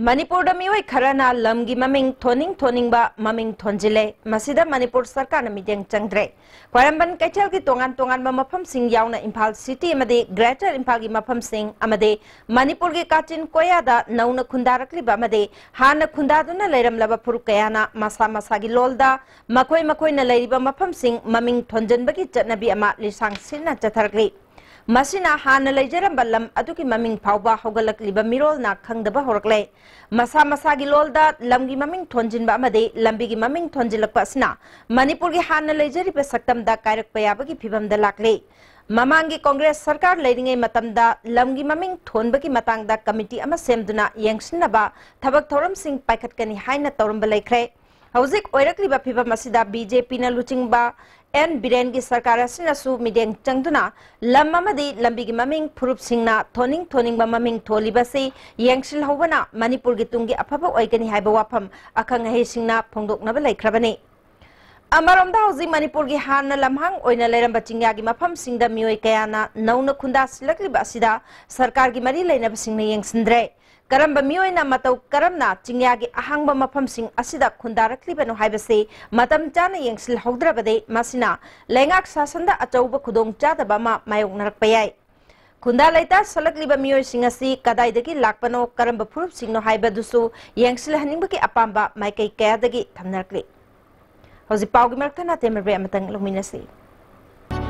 ꯃꯅꯤꯄꯨꯔꯗ ꯃꯤꯑꯣꯏ ꯈꯔꯅ ꯂꯝꯒꯤ ꯃꯃꯤꯡ ꯊꯣꯟꯅꯤꯡ ꯊꯣꯟꯅꯤꯡꯕ ꯃꯃꯤꯡ ꯊꯣꯟꯖꯤꯜꯂꯦ꯫ ꯃꯁꯤꯗ ꯃꯅꯤꯄꯨꯔ ꯁꯔꯀꯥꯔꯅ ꯃꯤꯠꯌꯦꯡ ꯆꯪꯗ꯭ꯔꯦ꯫ ꯈ꯭ꯋꯥꯏꯔꯝꯕꯟ ꯀꯩꯊꯦꯜꯒꯤ ꯇꯣꯉꯥꯟ ꯇꯣꯉꯥꯟꯕ ꯃꯐꯝꯁꯤꯡ ꯌꯥꯎꯅ ꯏꯝꯐꯥꯜ city ꯑꯃꯗꯤ greater ꯏꯝꯐꯥꯜꯒꯤ ꯃꯐꯝꯁꯤꯡ ꯑꯃꯗꯤ ꯃꯅꯤꯄꯨꯔꯒꯤ ꯀꯥꯆꯤꯟ ꯀꯣꯌꯥꯗ ꯅꯧꯅ ꯈꯨꯟꯗꯥꯔꯛꯂꯤꯕ ꯑꯃꯗꯤ ꯍꯥꯟꯅ ꯈꯨꯟꯗꯥꯗꯨꯅ ꯂꯩꯔꯝꯂꯕ ꯐꯨꯔꯨꯞ ꯀꯌꯥꯅ ꯃꯁꯥ ꯃꯁꯥꯒꯤ ꯂꯣꯜꯗ ꯃꯈꯣꯏ ꯃꯈꯣꯏꯅ ꯂꯩꯔꯤꯕ ꯃꯐꯝꯁꯤꯡ ꯃꯃꯤꯡ ꯊꯣꯟꯖꯤꯟꯕꯒꯤ ꯆꯠꯅꯕꯤ ꯑꯃ ꯂꯤꯁꯥꯡ ꯁꯤꯠꯅ ꯆꯠꯊꯔꯛꯂꯤ꯫ ꯃꯁꯤꯅ ꯍꯥꯟꯅ ꯂꯩꯖꯔꯝꯕ ꯂꯝ ꯑꯗꯨꯒꯤ ꯃꯃꯤꯡ ꯐꯥꯎꯕ ꯍꯧꯒꯠꯂꯛꯂꯤꯕ ꯃꯤꯔꯣꯜꯅ ꯈꯪꯗꯕ ꯍꯧꯔꯛꯂꯦ꯫ ꯃꯁꯥ ꯃꯁꯥꯒꯤ ꯂꯣꯜꯗ ꯂꯝꯒꯤ ꯃꯃꯤꯡ ꯊꯣꯟꯖꯤꯟꯕ ꯑꯃꯗꯤ ꯂꯝꯕꯤꯒꯤ ꯃꯃꯤꯡ ꯊꯣꯟꯖꯤꯜꯂꯛꯄ ꯑꯁꯤꯅ ꯃꯅꯤꯄꯨꯔꯒꯤ ꯍꯥꯟꯅ ꯂꯩꯖꯔꯤꯕ ꯁꯛꯇꯝꯗ ꯀꯥꯏꯔꯛꯄ ꯌꯥꯕꯒꯤ ꯐꯤꯚꯝꯗ ꯂꯥꯛꯂꯦ꯫ ꯃꯃꯥꯡꯒꯤ ꯀꯣꯡꯒ꯭ꯔꯦꯁ ꯁꯔꯀꯥꯔ ꯂꯩꯔꯤꯉꯩ ꯃꯇꯝꯗ ꯂꯝꯒꯤ ꯃꯃꯤꯡ ꯊꯣꯟꯕꯒꯤ ꯃꯇꯥꯡꯗ committee ꯑꯃ ꯁꯦꯝꯗꯨꯅ ꯌꯦꯡꯁꯤꯟꯅꯕ ꯊꯕꯛ ꯊꯧꯔꯝꯁꯤꯡ ꯄꯥꯏꯈꯠꯀꯅꯤ ꯍꯥꯏꯅ ꯇꯧꯔꯝꯕ ꯂꯩꯈ꯭ꯔꯦ꯫ ꯍꯧꯖꯤꯛ ꯑꯣꯏꯔꯛꯂꯤꯕ ꯐꯤꯚꯝ ꯑꯁꯤꯗ BJPꯅ ꯂꯨꯆꯤꯡꯕ ꯑꯦꯟ ꯕꯤꯔꯦꯟꯒꯤ ꯁꯔꯀꯥꯔ ꯑꯁꯤꯅꯁꯨ ꯃꯤꯠꯌꯦꯡ ꯆꯪꯗꯨꯅ ꯂꯝ ꯑꯃꯗꯤ ꯂꯝꯕꯤꯒꯤ ꯃꯃꯤꯡ ꯐꯨꯔꯨꯞꯁꯤꯡꯅ ꯊꯣꯟꯅꯤꯡ ꯊꯣꯟꯅꯤꯡꯕ ꯃꯃꯤꯡ ꯊꯣꯜꯂꯤꯕꯁꯤ ꯌꯦꯡꯁꯤꯜꯍꯧꯕꯅ ꯃꯅꯤꯄꯨꯔꯒꯤ ꯇꯨꯡꯒꯤ ꯑꯐꯕ ꯑꯣꯏꯒꯅꯤ ꯍꯥꯏꯕ ꯋꯥꯐꯝ ꯑꯈꯪ ꯑꯍꯩꯁꯤꯡꯅ ꯐꯣꯡꯗꯣꯛꯅꯕ ꯂꯩꯈ꯭ꯔꯕꯅꯤ꯫ ꯑꯃꯔꯣꯝꯗ, ꯍꯧꯖꯤꯛ ꯃꯅꯤꯄꯨꯔꯒꯤ ꯍꯥꯟꯅ ꯂꯝꯍꯥꯡ ꯑꯣꯏꯅ ꯂꯩꯔꯝꯕ ꯆꯤꯡꯌꯥꯒꯤ ꯃꯐꯝꯁꯤꯡꯗ ꯃꯤꯑꯣꯏ ꯀꯌꯥꯅ ꯅꯧꯅ ꯈꯨꯟꯗꯥꯁꯤꯜꯂꯛꯂꯤꯕ ꯑꯁꯤꯗ ꯁꯔꯀꯥꯔꯒꯤ ꯃꯔꯤ ꯂꯩꯅꯕꯁꯤꯡꯅ ꯌꯦꯡꯁꯤꯟꯗ꯭ꯔꯦ꯫ ꯀꯔꯝꯕ ꯃꯤꯑꯣꯏꯅ ꯃꯇꯧ ꯀꯔꯝꯅ ꯆꯤꯡꯌꯥꯒꯤ ꯑꯍꯥꯡꯕ ꯃꯐꯝꯁꯤꯡ ꯑꯁꯤꯗ ꯈꯨꯟꯗꯥꯔꯛꯂꯤꯕꯅꯣ ꯍꯥꯏꯕꯁꯤ ꯃꯇꯝ ꯆꯥꯅ ꯌꯦꯡꯁꯤꯜꯍꯧꯗ꯭ꯔꯕꯗꯤ ꯃꯁꯤꯅ ꯂꯩꯉꯥꯛ ꯁꯥꯁꯟꯗ ꯑꯆꯧꯕ ꯈꯨꯗꯣꯡꯆꯥꯗꯕ ꯑꯃ ꯃꯥꯌꯣꯛꯅꯔꯛꯄ ꯌꯥꯏ꯫ ꯈꯨꯟꯗꯥ ꯂꯩꯇꯥ ꯁꯜꯂꯛꯂꯤꯕ ꯃꯤꯑꯣꯏꯁꯤꯡ ꯑꯁꯤ ꯀꯗꯥꯏꯗꯒꯤ ꯂꯥꯛꯄꯅꯣ, ꯀꯔꯝꯕ ꯐꯨꯔꯨꯞꯁꯤꯡꯅꯣ ꯍꯥꯏꯕꯗꯨꯁꯨ ꯌꯦꯡꯁꯤꯜꯍꯟꯅꯤꯡꯕꯒꯤ ꯑꯄꯥꯝꯕ ꯃꯥꯏꯀꯩ ꯀꯌꯥꯗꯒꯤ ꯊꯝꯅꯔꯛꯂꯤ꯫ ꯍꯧꯖꯤꯛ ꯄꯥꯎꯒꯤ ꯃꯔꯛꯇ ꯅꯥꯇꯦꯝ ꯃꯔꯕꯦ ꯑꯃꯇꯪ ꯂꯧꯃꯤꯟꯅꯁꯤ꯫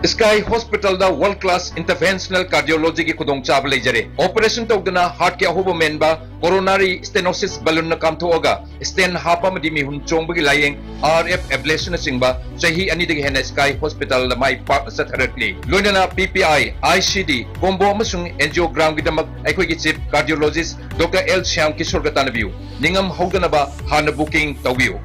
Sky Hospital ꯗ World Class Interventional Cardiology ꯒꯤ ꯈꯨꯗꯣꯡꯆꯥꯕ ꯂꯩꯖꯔꯦ꯫ Operation ꯇꯧꯗꯅ heart ꯀꯤ ꯑꯍꯣꯕ ꯃꯦꯟꯕ, coronary stenosis balloon ꯅ ꯀꯥꯝꯊꯣꯛꯑꯒ stent ꯍꯥꯞꯄ ꯑꯃꯗꯤ ꯃꯤꯍꯨꯟ ꯆꯣꯡꯕꯒꯤ ꯂꯥꯌꯦꯡ, R F ablation ꯅꯆꯤꯡꯕ ꯆꯍꯤ ꯑꯅꯤꯗꯒꯤ ꯍꯦꯟꯅ Sky Hospital ꯗ ꯃꯥꯏ ꯄꯥꯛꯅ ꯆꯠꯊꯔꯛꯂꯤ꯫ ꯂꯣꯏꯅꯅ P P I, I C D, combo ꯑꯃꯁꯨꯡ angiogram ꯒꯤꯗꯃꯛ ꯑꯩꯈꯣꯏꯒꯤ chief cardiologist Doctor L Shyam Kishore ꯒ ꯇꯥꯟꯅꯕꯤꯌꯨ꯫ ꯅꯤꯡꯉꯝ ꯍꯧꯗꯅꯕ ꯍꯥꯟꯅ booking ꯇꯧꯕꯤꯌꯨ꯫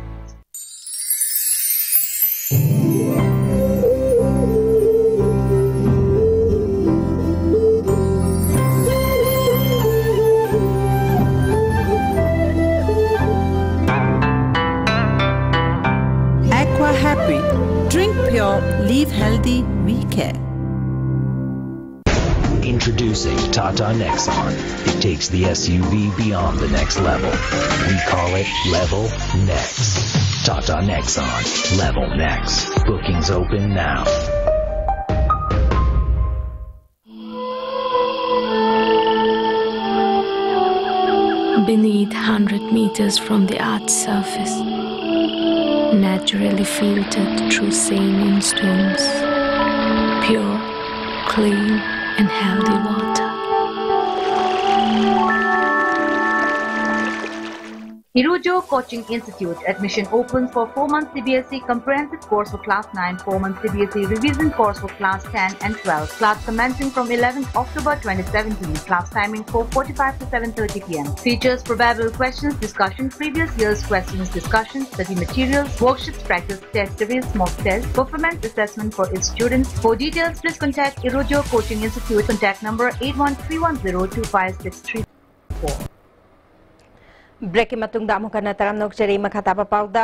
Aqua Happy. Drink pure, live healthy, we care. Introducing Tata Nexon. It takes the S U V beyond the next level. We call it Level Next. Tata Nexon. Level Next. Bookings open now. Beneath, hundred meters from the earth's surface, naturally filtered through saline stones, pure, clean, and healthy water. Irojo Coaching Institute. Admission open for four months C B S E comprehensive course for class nine, four months C B S E revision course for class ten and twelve. Class commencing from eleventh October twenty seventeen. Class timing four forty-five to seven thirty P M. Features: probable questions discussion, previous year's questions discussion, study materials, worksheets, practice test series, mock test, performance assessment for its students. For details, please contact Irojo Coaching Institute. Contact number eight one three one zero two five six three four. Break ꯀꯤ ꯃꯇꯨꯡꯗ ꯑꯃꯨꯛ ꯍꯟꯅ ꯇꯔꯥꯝꯅ ꯑꯣꯛꯆꯔꯤ꯫ ꯃꯈꯥ ꯇꯥꯕ ꯄꯥꯎꯗ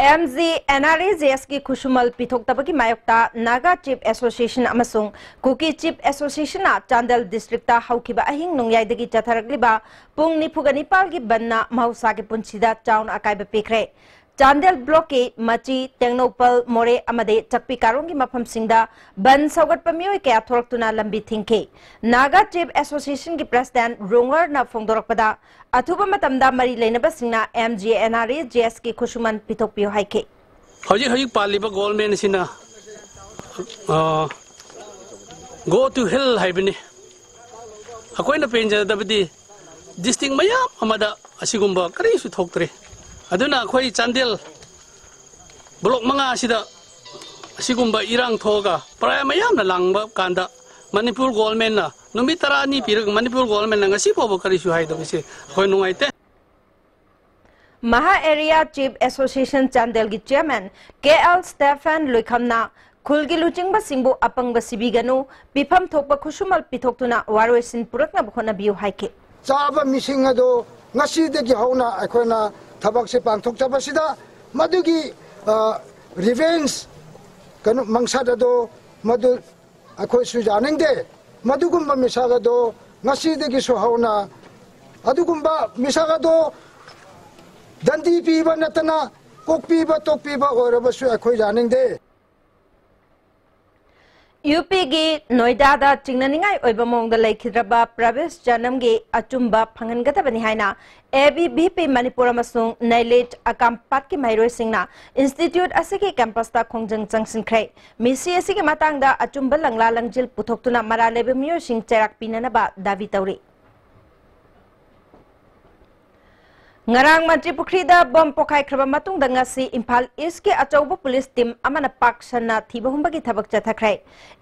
M G N R E G ꯑꯦꯁꯀꯤ ꯈꯨꯠꯁꯨꯃꯜ ꯄꯤꯊꯣꯛꯇꯕꯒꯤ ꯃꯥꯌꯣꯛꯇ ꯅꯥꯒꯥ ꯆꯤꯐ ꯑꯦꯁꯣꯁꯤꯌꯦꯁꯟ ꯑꯃꯁꯨꯡ ꯀꯨꯀꯤ ꯆꯤꯐ ꯑꯦꯁꯣꯁꯤꯌꯦꯁꯟꯅ ꯆꯥꯟꯗꯦꯜ ꯗꯤꯁꯇ꯭ꯔꯤꯛꯇ ꯍꯧꯈꯤꯕ ꯑꯍꯤꯡ ꯅꯣꯡꯌꯥꯏꯗꯒꯤ ꯆꯠꯊꯔꯛꯂꯤꯕ ꯄꯨꯡ ꯅꯤꯐꯨꯒ ꯅꯤꯄꯥꯜꯒꯤ ꯕꯟꯅ ꯃꯍꯧꯁꯥꯒꯤ ꯄꯨꯟꯁꯤꯗ ꯆꯥꯎꯅ ꯑꯀꯥꯏꯕ ꯄꯤꯈ꯭ꯔꯦ꯫ ꯆꯥꯟꯗꯦꯜ ꯕ꯭ꯂꯣꯛꯀꯤ ꯃꯆꯤ, ꯇꯦꯡꯅꯧꯄꯜ, ꯃꯣꯔꯦ ꯑꯃꯗꯤ ꯆꯥꯛꯄꯤ ꯀꯥꯔꯣꯡꯒꯤ ꯃꯐꯝꯁꯤꯡꯗ ꯕꯟ ꯁꯧꯒꯠꯄ ꯃꯤꯑꯣꯏ ꯀꯌꯥ ꯊꯣꯔꯛꯇꯨꯅ ꯂꯝꯕꯤ ꯊꯤꯡꯈꯤ꯫ ꯅꯥꯒꯥ ꯆꯤꯐ ꯑꯦꯁꯣꯁꯤꯌꯦꯁꯟꯒꯤ ꯄ꯭ꯔꯦꯁꯤꯗꯦꯟꯠ ꯔꯣꯡꯉꯔꯅ ꯐꯣꯡꯗꯣꯔꯛꯄꯗ, ꯑꯊꯨꯕ ꯃꯇꯝꯗ ꯃꯔꯤ ꯂꯩꯅꯕꯁꯤꯡꯅ M G N R E G ꯑꯦꯁꯀꯤ ꯈꯨꯠꯁꯨꯃꯟ ꯄꯤꯊꯣꯛꯄꯤꯌꯨ ꯍꯥꯏꯈꯤ꯫ ꯍꯧꯖꯤꯛ ꯍꯧꯖꯤꯛ ꯄꯥꯜꯂꯤꯕ ꯒꯣꯚꯔꯟꯃꯦꯟꯠ ꯑꯁꯤꯅ, ꯑ, "Go to hell" ꯍꯥꯏꯕꯅꯤ꯫ ꯑꯩꯈꯣꯏꯅ ꯄꯦꯟꯖꯗꯕꯗꯤ ꯗꯤꯁꯇ꯭ꯔꯤꯛ ꯃꯌꯥꯝ ꯑꯃꯗ ꯑꯁꯤꯒꯨꯝꯕ ꯀꯔꯤꯁꯨ ꯊꯣꯛꯇ꯭ꯔꯤ꯫ ꯑꯗꯨꯅ ꯑꯩꯈꯣꯏ ꯆꯥꯟꯗꯦꯜ ꯕ꯭ꯂꯣꯛ ꯃꯉꯥ ꯑꯁꯤꯗ ꯑꯁꯤꯒꯨꯝꯕ ꯏꯔꯥꯡ ꯊꯣꯛꯑꯒ ꯄ꯭ꯔꯖꯥ ꯃꯌꯥꯝꯅ ꯂꯥꯡꯕ ꯀꯥꯟꯗ ꯃꯅꯤꯄꯨꯔ ꯒꯣꯚꯔꯟꯃꯦꯟꯠꯅ ꯅꯨꯃꯤꯠ ꯇꯔꯥꯅꯤ ꯄꯤꯔꯒ ꯃꯅꯤꯄꯨꯔ ꯒꯣꯚꯔꯟꯃꯦꯟꯠꯅ ꯉꯁꯤ ꯐꯥꯎꯕ ꯀꯔꯤꯁꯨ ꯍꯥꯏꯗꯕꯁꯦ ꯑꯩꯈꯣꯏ ꯅꯨꯡꯉꯥꯏꯇꯦ꯫ ꯃꯍꯥ ꯑꯦꯔꯤꯌꯥ ꯆꯤꯐ ꯑꯦꯁꯣꯁꯤꯌꯦꯁꯟ ꯆꯥꯟꯗꯦꯜꯒꯤ ꯆꯤꯌꯔꯃꯦꯟ ꯀꯦ ꯑꯦꯜ ꯁ꯭ꯇꯦꯐꯦꯟ ꯂꯣꯏꯈꯝꯅ ꯈꯨꯜꯒꯤ ꯂꯨꯆꯤꯡꯕꯁꯤꯡꯕꯨ ꯑꯄꯪꯕ ꯁꯤꯕꯤꯒꯅꯨ, ꯄꯤꯐꯝ ꯊꯣꯛꯄ ꯈꯨꯠꯁꯨꯃꯜ ꯄꯤꯊꯣꯛꯇꯨꯅ ꯋꯥꯔꯣꯏꯁꯤꯟ ꯄꯨꯔꯛꯅꯕ ꯍꯣꯠꯅꯕꯤꯌꯨ ꯍꯥꯏꯈꯤ꯫ ꯆꯥꯕ ꯃꯤꯁꯤꯡ ꯑꯗꯨ ꯉꯁꯤꯗꯒꯤ ꯍꯧꯅ ꯑꯩꯈꯣꯏꯅ ꯊꯕꯛꯁꯦ ꯄꯥꯡꯊꯣꯛꯆꯕꯁꯤꯗ ꯃꯗꯨꯒꯤ, ꯑ, ꯔꯤꯚꯦꯟꯖ ꯀꯩꯅꯣ, ꯃꯪꯁꯠ ꯑꯗꯨ ꯃꯗꯨ ꯑꯩꯈꯣꯏꯁꯨ ꯌꯥꯅꯤꯡꯗꯦ꯫ ꯃꯗꯨꯒꯨꯝꯕ ꯃꯤꯁꯛ ꯑꯗꯣ ꯉꯁꯤꯗꯒꯤꯁꯨ ꯍꯧꯅ ꯑꯗꯨꯒꯨꯝꯕ ꯃꯤꯁꯛ ꯑꯗꯣ ꯗꯟꯗꯤ ꯄꯤꯕ ꯅꯠꯇꯅ ꯀꯣꯛꯄꯤꯕ ꯇꯣꯛꯄꯤꯕ ꯑꯣꯏꯔꯕꯁꯨ ꯑꯩꯈꯣꯏ ꯌꯥꯅꯤꯡꯗꯦ꯫ ꯌꯨ ꯄꯤꯒꯤ ꯅꯣꯏꯗꯥꯗ ꯆꯤꯡꯅꯅꯤꯡꯉꯥꯏ ꯑꯣꯏꯕ ꯃꯑꯣꯡꯗ ꯂꯩꯈꯤꯗ꯭ꯔꯕ ꯄ꯭ꯔꯕꯤꯁ ꯖꯅꯝꯒꯤ ꯑꯆꯨꯝꯕ ꯐꯪꯍꯟꯒꯗꯕꯅꯤ ꯍꯥꯏꯅ A B V P Manipur ꯑꯃꯁꯨꯡ ꯅꯩꯂꯤꯠ ꯑꯀꯥꯝꯄꯥꯠꯀꯤ ꯃꯍꯩꯔꯣꯏꯁꯤꯡꯅ ꯏꯟꯁꯇꯤꯇ꯭ꯌꯨꯠ ꯑꯁꯤꯒꯤ ꯀꯦꯝꯄꯁꯇ ꯈꯣꯡꯖꯪ ꯆꯪꯁꯤꯟꯈ꯭ꯔꯦ꯫ ꯃꯤꯁꯤ ꯑꯁꯤꯒꯤ ꯃꯇꯥꯡꯗ ꯑꯆꯨꯝꯕ ꯂꯪꯂꯥ ꯂꯪꯖꯤꯜ ꯄꯨꯊꯣꯛꯇꯨꯅ ꯃꯔꯥꯜ ꯂꯩꯕ ꯃꯤꯑꯣꯏꯁꯤꯡ ꯆꯩꯔꯥꯛ ꯄꯤꯅꯅꯕ ꯗꯥꯕꯤ ꯇꯧꯔꯤ꯫ ꯉꯔꯥꯡ ꯃꯟꯇ꯭ꯔꯤ ꯄꯨꯈ꯭ꯔꯤꯗ ꯕꯝ ꯄꯣꯈꯥꯏꯈ꯭ꯔꯕ ꯃꯇꯨꯡꯗ ꯉꯁꯤ ꯏꯝꯐꯥꯜ ꯏꯁꯀꯤ ꯑꯆꯧꯕ ꯄꯨꯂꯤꯁ ꯇꯤꯝ ꯑꯃꯅ ꯄꯥꯛ ꯁꯟꯅ ꯊꯤꯕ ꯍꯨꯝꯕꯒꯤ ꯊꯕꯛ ꯆꯠꯊꯈ꯭ꯔꯦ꯫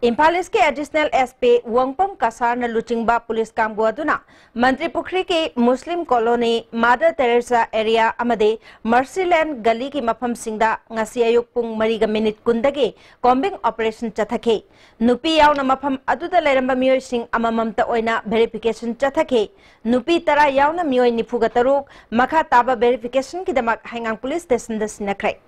ꯏꯝꯐꯥꯜ ꯏꯁꯀꯤ ꯑꯦꯗꯤꯁꯅꯦꯜ ꯑꯦꯁ ꯄꯤ ꯋꯥꯡꯄꯝ ꯀꯁꯥꯔꯅ ꯂꯨꯆꯤꯡꯕ ꯄꯨꯂꯤꯁ ꯀꯥꯡꯕꯨ ꯑꯗꯨꯅ ꯃꯟꯇ꯭ꯔꯤ ꯄꯨꯈ꯭ꯔꯤꯒꯤ ꯃꯨꯁꯂꯤꯝ ꯀꯣꯂꯣꯅꯤ, ꯃꯥꯗꯔ ꯇꯦꯔꯦꯁꯥ ꯑꯦꯔꯤꯌꯥ ꯑꯃꯗꯤ ꯃꯔꯁꯤꯂꯦꯟ ꯒꯂꯤꯒꯤ ꯃꯐꯝꯁꯤꯡꯗ ꯉꯁꯤ ꯑꯌꯨꯛ ꯄꯨꯡ ꯃꯔꯤꯒ ꯃꯤꯅꯤꯠ ꯀꯨꯟꯗꯒꯤ ꯀꯣꯝꯕꯤꯡ ꯑꯣꯄꯔꯦꯁꯟ ꯆꯠꯊꯈꯤ꯫ ꯅꯨꯄꯤ ꯌꯥꯎꯅ ꯃꯐꯝ ꯑꯗꯨꯗ ꯂꯩꯔꯝꯕ ꯃꯤꯑꯣꯏꯁꯤꯡ ꯑꯃꯃꯝꯇ ꯑꯣꯏꯅ ꯚꯦꯔꯤꯐꯤꯀꯦꯁꯟ ꯆꯠꯊꯈꯤ꯫ ꯅꯨꯄꯤ ꯇꯔꯥ ꯌꯥꯎꯅ ꯃꯤꯑꯣꯏ ꯅꯤꯐꯨꯒ ꯇꯔꯨꯛ, ꯃꯈꯥ ꯃꯈꯥ ꯇꯥꯕ verification ꯒꯤꯗꯃꯛ ꯍꯩꯉꯥꯡ police station ꯗ ꯁꯤꯟꯅꯈ꯭ꯔꯦ꯫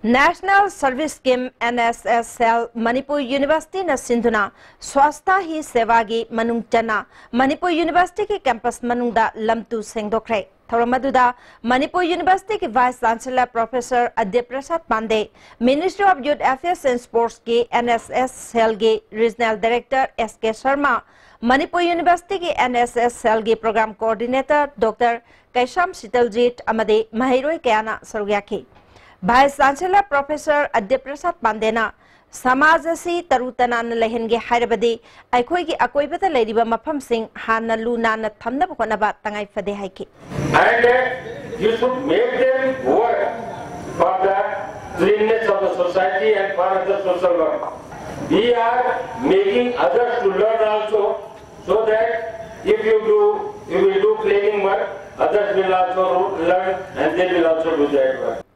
National Service Scheme, N S S cell, Manipur University ꯅ ꯁꯤꯟꯗꯨꯅ ꯁ꯭ꯋꯥꯁꯊ ꯍꯤ ꯁꯦꯋꯥꯒꯤ ꯃꯅꯨꯡ ꯆꯟꯅ ꯃꯅꯤꯄꯨꯔ University ꯒꯤ campus ꯃꯅꯨꯡꯗ ꯂꯝꯇꯨ ꯁꯦꯡꯗꯣꯛꯈ꯭ꯔꯦ꯫ ꯊꯧꯔꯝ ꯑꯗꯨꯗ ꯃꯅꯤꯄꯨꯔ University ꯒꯤ Vice Chancellor Professor ꯑꯗꯤꯞ Prasad Pandey, Ministry of Youth Affairs and Sports ꯀꯤ N S S cell ꯒꯤ Regional Director S K Sharma, Manipur University ꯒꯤ N S S cell ꯒꯤ Program Coordinator Doctor ꯀꯩꯁꯥꯝ ꯁꯤꯇꯜꯖꯤꯠ ꯑꯃꯗꯤ ꯃꯍꯩꯔꯣꯏ ꯀꯌꯥꯅ ꯁꯔꯨꯛ ꯌꯥꯈꯤ꯫ Vice Chancellor Professor ꯑꯗꯤꯞ ꯄ꯭ꯔꯁꯥꯗ ꯄꯥꯟꯗꯦꯅ ꯁꯃꯥꯖ ꯑꯁꯤ ꯇꯔꯨ ꯇꯅꯥꯟꯅ ꯂꯩꯍꯟꯒꯦ ꯍꯥꯏꯔꯕꯗꯤ ꯑꯩꯈꯣꯏꯒꯤ ꯑꯀꯣꯏꯕꯗ ꯂꯩꯔꯤꯕ ꯃꯐꯝꯁꯤꯡ ꯍꯥꯟꯅ ꯂꯨ ꯅꯥꯟꯅ ꯊꯝꯅꯕ ꯍꯣꯠꯅꯕ ꯇꯉꯥꯏ ꯐꯗꯦ ꯍꯥꯏꯈꯤ꯫ And uh, you should make them work for the cleanness of the society and for the social work. We are making others to learn also, so that if you do, you will do cleaning work, others will also learn and they will also do that work.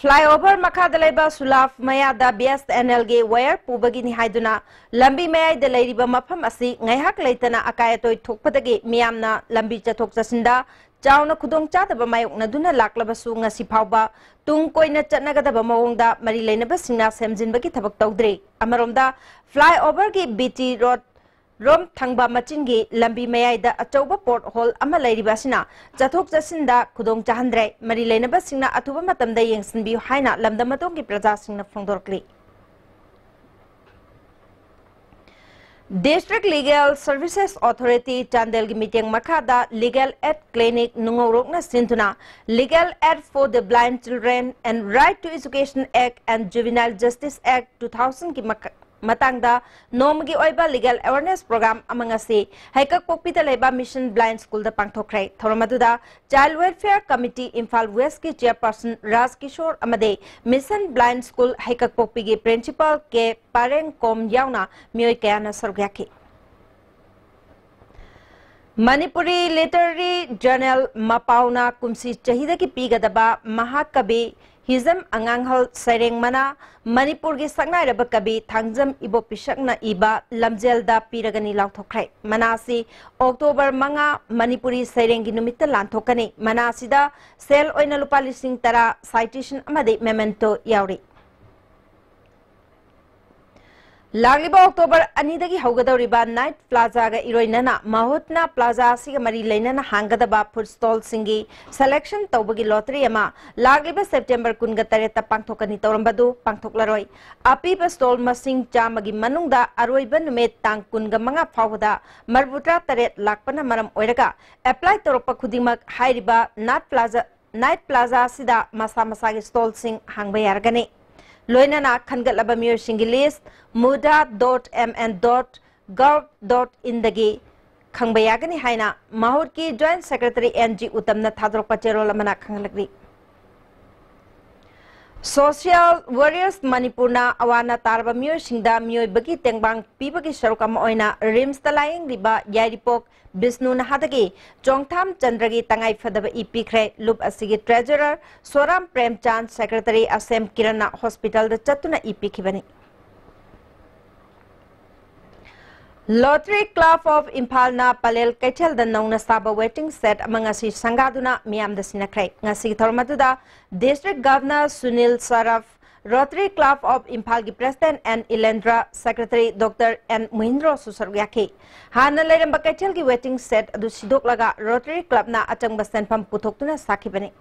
Flyover ꯃꯈꯥꯗ ꯂꯩꯕ ꯁꯨꯂꯥꯐ ꯃꯌꯥꯗ B S N L ꯒꯤ wire ꯄꯨꯕꯒꯤꯅꯤ ꯍꯥꯏꯗꯨꯅ ꯂꯝꯕꯤ ꯃꯌꯥꯏꯗ ꯂꯩꯔꯤꯕ ꯃꯐꯝ ꯑꯁꯤ ꯉꯥꯏꯍꯥꯛ ꯂꯩꯇꯅ ꯑꯀꯥꯏ ꯑꯇꯣꯏ ꯊꯣꯛꯄꯗꯒꯤ ꯃꯤꯌꯥꯝꯅ ꯂꯝꯕꯤ ꯆꯠꯊꯣꯛ ꯆꯠꯁꯤꯟꯗ ꯆꯥꯎꯅ ꯈꯨꯗꯣꯡꯆꯥꯗꯕ ꯃꯥꯌꯣꯛꯅꯗꯨꯅ ꯂꯥꯛꯂꯕꯁꯨ ꯉꯁꯤ ꯐꯥꯎꯕ ꯇꯨꯡ ꯀꯣꯏꯅ ꯆꯠꯅꯒꯗꯕ ꯃꯑꯣꯡꯗ ꯃꯔꯤ ꯂꯩꯅꯕꯁꯤꯡꯅ ꯁꯦꯝꯖꯤꯟꯕꯒꯤ ꯊꯕꯛ ꯇꯧꯗ꯭ꯔꯤ꯫ ꯑꯃꯔꯣꯝꯗ flyover ꯒꯤ B T road ꯔꯣꯝ ꯊꯪꯕ ꯃꯆꯤꯟꯒꯤ ꯂꯝꯕꯤ ꯃꯌꯥꯏꯗ ꯑꯆꯧꯕ pothole ꯑꯃ ꯂꯩꯔꯤꯕ ꯑꯁꯤꯅ ꯆꯠꯊꯣꯛ ꯆꯠꯁꯤꯟꯗ ꯈꯨꯗꯣꯡ ꯆꯥꯍꯟꯗ꯭ꯔꯦ꯫ ꯃꯔꯤ ꯂꯩꯅꯕꯁꯤꯡꯅ ꯑꯊꯨꯕ ꯃꯇꯝꯗ ꯌꯦꯡꯁꯤꯟꯕꯤꯌꯨ ꯍꯥꯏꯅ ꯂꯝꯗꯝ ꯑꯗꯣꯝꯒꯤ ꯄ꯭ꯔꯖꯥꯁꯤꯡꯅ ꯐꯣꯡꯗꯣꯔꯛꯂꯤ꯫ District Legal Services Authority ꯆꯥꯟꯗꯦꯜꯒꯤ ꯃꯤꯠꯌꯦꯡ ꯃꯈꯥꯗ Legal Aid Clinic ꯅꯨꯡꯉꯧꯔꯣꯛꯅ ꯁꯤꯟꯗꯨꯅ Legal Aid for the Blind Children and Right to Education Act and Juvenile Justice Act two thousand ꯒꯤ ꯃꯈ-, ꯃꯇꯥꯡꯗ ꯅꯣꯡꯃꯒꯤ ꯑꯣꯏꯕ legal awareness program ꯑꯃ ꯉꯁꯤ ꯍꯩꯀꯛꯄꯣꯛꯄꯤꯗ ꯂꯩꯕ Mission Blind School ꯗ ꯄꯥꯡꯊꯣꯛꯈ꯭ꯔꯦ꯫ ꯊꯧꯔꯝ ꯑꯗꯨꯗ Child Welfare Committee Imphal West ꯀꯤ Chairperson ꯔꯥꯖ ꯀꯤꯁꯣꯔ ꯑꯃꯗꯤ Mission Blind School ꯍꯩꯀꯛꯄꯣꯛꯄꯤꯒꯤ Principal ꯀꯦ ꯄꯥꯔꯦꯡꯀꯣꯝ ꯌꯥꯎꯅ ꯃꯤꯑꯣꯏ ꯀꯌꯥꯅ ꯁꯔꯨꯛ ꯌꯥꯈꯤ꯫ Manipuri Literary Journal ꯃꯄꯥꯎꯅ ꯀꯨꯝꯁꯤ ꯆꯍꯤꯗꯒꯤ ꯄꯤꯒꯗꯕ ꯃꯍꯥꯀꯕꯤ ꯍꯤꯖꯝ ꯑꯉꯥꯡꯍꯜ ꯁꯩꯔꯦꯡ ꯃꯅꯥ ꯃꯅꯤꯄꯨꯔꯒꯤ ꯁꯛꯅꯥꯏꯔꯕ ꯀꯕꯤ ꯊꯥꯡꯖꯝ ꯏꯕꯣꯄꯤꯁꯛꯅ ꯏꯕ ꯂꯝꯖꯦꯜꯗ ꯄꯤꯔꯒꯅꯤ ꯂꯥꯎꯊꯣꯛꯈ꯭ꯔꯦ꯫ ꯃꯅꯥ ꯑꯁꯤ ꯑꯣꯛꯇꯣꯕꯔ ꯃꯉꯥ ꯃꯅꯤꯄꯨꯔꯤ ꯁꯩꯔꯦꯡꯒꯤ ꯅꯨꯃꯤꯠꯇ ꯂꯥꯟꯊꯣꯛꯀꯅꯤ꯫ ꯃꯅꯥ ꯑꯁꯤꯗ ꯁꯦꯜ ꯑꯣꯏꯅ ꯂꯨꯄꯥ ꯂꯤꯁꯤꯡ ꯇꯔꯥ, citation ꯑꯃꯗꯤ memento ꯌꯥꯎꯔꯤ꯫ ꯂꯥꯛꯂꯤꯕ ꯑꯣꯛꯇꯣꯕꯔ ꯑꯅꯤꯗꯒꯤ ꯍꯧꯒꯗꯧꯔꯤꯕ ꯅꯥꯏꯠ ꯄ꯭ꯂꯥꯖꯥꯒ ꯏꯔꯣꯏꯅꯅ ꯃꯍꯨꯠꯅ ꯄ꯭ꯂꯥꯖꯥ ꯑꯁꯤꯒ ꯃꯔꯤ ꯂꯩꯅꯅ ꯍꯥꯡꯒꯗꯕ ꯐꯨꯗ ꯁ꯭ꯇꯣꯜꯁꯤꯡꯒꯤ ꯁꯦꯂꯦꯛꯁꯟ ꯇꯧꯕꯒꯤ ꯂꯣꯇꯔꯤ ꯑꯃ ꯂꯥꯛꯂꯤꯕ ꯁꯦꯞꯇꯦꯝꯕꯔ ꯀꯨꯟꯒ ꯇꯔꯦꯠꯇ ꯄꯥꯡꯊꯣꯛꯀꯅꯤ ꯇꯧꯔꯝꯕꯗꯨ ꯄꯥꯡꯊꯣꯛꯂꯔꯣꯏ꯫ ꯑꯄꯤꯕ ꯁ꯭ꯇꯣꯜ ꯃꯁꯤꯡ ꯆꯥꯝꯃꯒꯤ ꯃꯅꯨꯡꯗ ꯑꯔꯣꯏꯕ ꯅꯨꯃꯤꯠ ꯇꯥꯡ ꯀꯨꯟꯒ ꯃꯉꯥ ꯐꯥꯎꯕꯗ ꯃꯔꯤꯐꯨꯇꯔꯥ ꯇꯔꯦꯠ ꯂꯥꯛꯄꯅ ꯃꯔꯝ ꯑꯣꯏꯔꯒ ꯑꯦꯄ꯭ꯂꯥꯏ ꯇꯧꯔꯛꯄ ꯈꯨꯗꯤꯡꯃꯛ ꯍꯥꯏꯔꯤꯕ ꯅꯥꯏꯠ ꯄ꯭ꯂꯥꯖꯥ ꯅꯥꯏꯠ ꯄ꯭ꯂꯥꯖꯥ ꯑꯁꯤꯗ ꯃꯁꯥ ꯃꯁꯥꯒꯤ ꯁ꯭ꯇꯣꯜꯁꯤꯡ ꯍꯥꯡꯕ ꯌꯥꯔꯒꯅꯤ꯫ ꯂꯣꯏꯅꯅ ꯈꯟꯒꯠꯂꯕ ꯃꯤꯑꯣꯏꯁꯤꯡꯒꯤ list muda dot M N dot gov dot in ꯗꯒꯤ ꯈꯪꯕ ꯌꯥꯒꯅꯤ ꯍꯥꯏꯅ ꯃꯍꯨꯠꯀꯤ ꯖꯣꯏꯟꯠ ꯁꯦꯀ꯭ꯔꯦꯇꯔꯤ ꯑꯦꯟ ꯖꯤ ꯎꯇꯝꯅ ꯊꯥꯗꯣꯔꯛꯄ ꯆꯦꯔꯣꯜ ꯑꯃꯅ ꯈꯪꯍꯜꯂꯛꯂꯤ꯫ ꯁꯣꯁꯤꯌꯦꯜ ꯋꯥꯔꯤꯌꯔꯁ ꯃꯅꯤꯄꯨꯔꯅ ꯑꯋꯥ ꯑꯅꯥ ꯇꯥꯔꯕ ꯃꯤꯑꯣꯏꯁꯤꯡꯗ ꯃꯤꯑꯣꯏꯕꯒꯤ ꯇꯦꯡꯕꯥꯡ ꯄꯤꯕꯒꯤ ꯁꯔꯨꯛ ꯑꯃ ꯑꯣꯏꯅ ꯔꯤꯝꯁꯇ ꯂꯥꯌꯦꯡꯂꯤꯕ ꯌꯥꯏꯔꯤꯄꯣꯛ ꯕꯤꯁꯅꯨ ꯅꯍꯥꯗꯒꯤ ꯆꯣꯡꯊꯥꯝ ꯆꯟꯗ꯭ꯔꯒꯤ ꯇꯉꯥꯏ ꯐꯗꯕ ꯏ ꯄꯤꯈ꯭ꯔꯦ꯫ ꯂꯨꯞ ꯑꯁꯤꯒꯤ ꯇ꯭ꯔꯦꯖꯔꯔ ꯁꯣꯔꯥꯝ ꯄ꯭ꯔꯦꯝꯆꯥꯟ, ꯁꯦꯀ꯭ꯔꯦꯇꯔꯤ ꯑꯁꯦꯝ ꯀꯤꯔꯟꯅ ꯍꯣꯁꯄꯤꯇꯥꯜꯗ ꯆꯠꯇꯨꯅ E ꯄꯤꯈꯤꯕꯅꯤ꯫ Lottery club of ꯏꯝꯐꯥꯜꯅ Pallel ꯀꯩꯊꯦꯜꯗ ꯅꯧꯅ ꯁꯥꯕ ꯋꯦꯇꯤꯡ ꯁꯦꯗ ꯑꯃ ꯉꯁꯤ ꯁꯪꯒꯥꯗꯨꯅ ꯃꯤꯌꯥꯝꯗ ꯁꯤꯟꯅꯈ꯭ꯔꯦ꯫ ꯉꯁꯤꯒꯤ ꯊꯧꯔꯝ ꯑꯗꯨꯗ district governor Sunil Saraf, rotary club of ꯏꯝꯐꯥꯜꯒꯤ president N Ilendra, secretary doctor N ꯃꯨꯍꯤꯟꯗ꯭ꯔꯣꯁꯨ ꯁꯔꯨꯛ ꯌꯥꯈꯤ꯫ ꯍꯥꯟꯅ ꯂꯩꯔꯝꯕ ꯀꯩꯊꯦꯜꯒꯤ ꯋꯦꯇꯤꯡ ꯁꯦꯗ ꯑꯗꯨ ꯁꯤꯗꯣꯛꯂꯒ ꯔꯣꯇꯔꯤ ꯀ꯭ꯂꯕꯅ ꯑꯆꯪꯕ ꯁꯦꯟꯐꯝ ꯄꯨꯊꯣꯛꯇꯨꯅ ꯁꯥꯈꯤꯕꯅꯤ꯫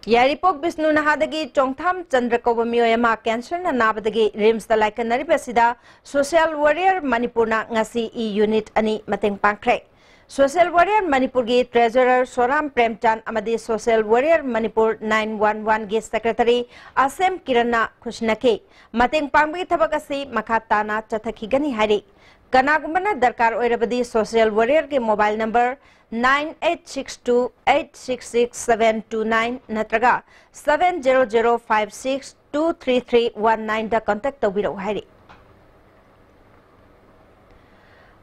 ꯌꯥꯏꯔꯤꯄꯣꯛ ꯕꯤꯁꯅꯨ ꯅꯍꯥꯗꯒꯤ ꯆꯣꯡꯊꯥꯝ ꯆꯟꯗ꯭ꯔ ꯀꯧꯕ ꯃꯤꯑꯣꯏ ꯑꯃ ꯀꯦꯟꯁꯔꯅ ꯅꯥꯕꯗꯒꯤ ꯔꯤꯝꯁꯇ ꯂꯥꯏꯀꯠꯅꯔꯤꯕ ꯑꯁꯤꯗ ꯁꯣꯁꯤꯌꯦꯜ ꯋꯥꯔꯤꯌꯔ ꯃꯅꯤꯄꯨꯔꯅ ꯉꯁꯤ ꯏ ꯌꯨꯅꯤꯠ ꯑꯅꯤ ꯃꯇꯦꯡ ꯄꯥꯡꯈ꯭ꯔꯦ꯫ ꯁꯣꯁꯤꯌꯦꯜ ꯋꯥꯔꯤꯌꯔ ꯃꯅꯤꯄꯨꯔꯒꯤ ꯇ꯭ꯔꯦꯖꯔꯔ ꯁꯣꯔꯥꯝ ꯄ꯭ꯔꯦꯝꯆꯥꯟ ꯑꯃꯗꯤ social warrior Manipur nine one ꯋꯥꯟꯒꯤ ꯁꯦꯀ꯭ꯔꯦꯇꯔꯤ ꯑꯁꯦꯝ ꯀꯤꯔꯟꯅ ꯈꯨꯠꯁꯤꯟꯅꯈꯤ꯫ ꯃꯇꯦꯡ ꯄꯥꯡꯕꯒꯤ ꯊꯕꯛ ꯑꯁꯤ ꯃꯈꯥ ꯇꯥꯅ ꯆꯠꯊꯈꯤꯒꯅꯤ ꯍꯥꯏꯔꯤ꯫ ꯀꯅꯥꯒꯨꯝꯕꯅ ꯗꯔꯀꯥꯔ ꯑꯣꯏꯔꯕꯗꯤ ꯁꯣꯁꯤꯌꯦꯜ ꯋꯥꯔꯤꯌꯔꯒꯤ mobile number nine eight six two eight six six seven two nine ꯅꯠꯇ꯭ꯔꯒ seven zero zero five six two three three one nine ꯗ ꯀꯟꯇꯦꯛ ꯇꯧꯕꯤꯔꯛꯎ ꯍꯥꯏꯔꯤ꯫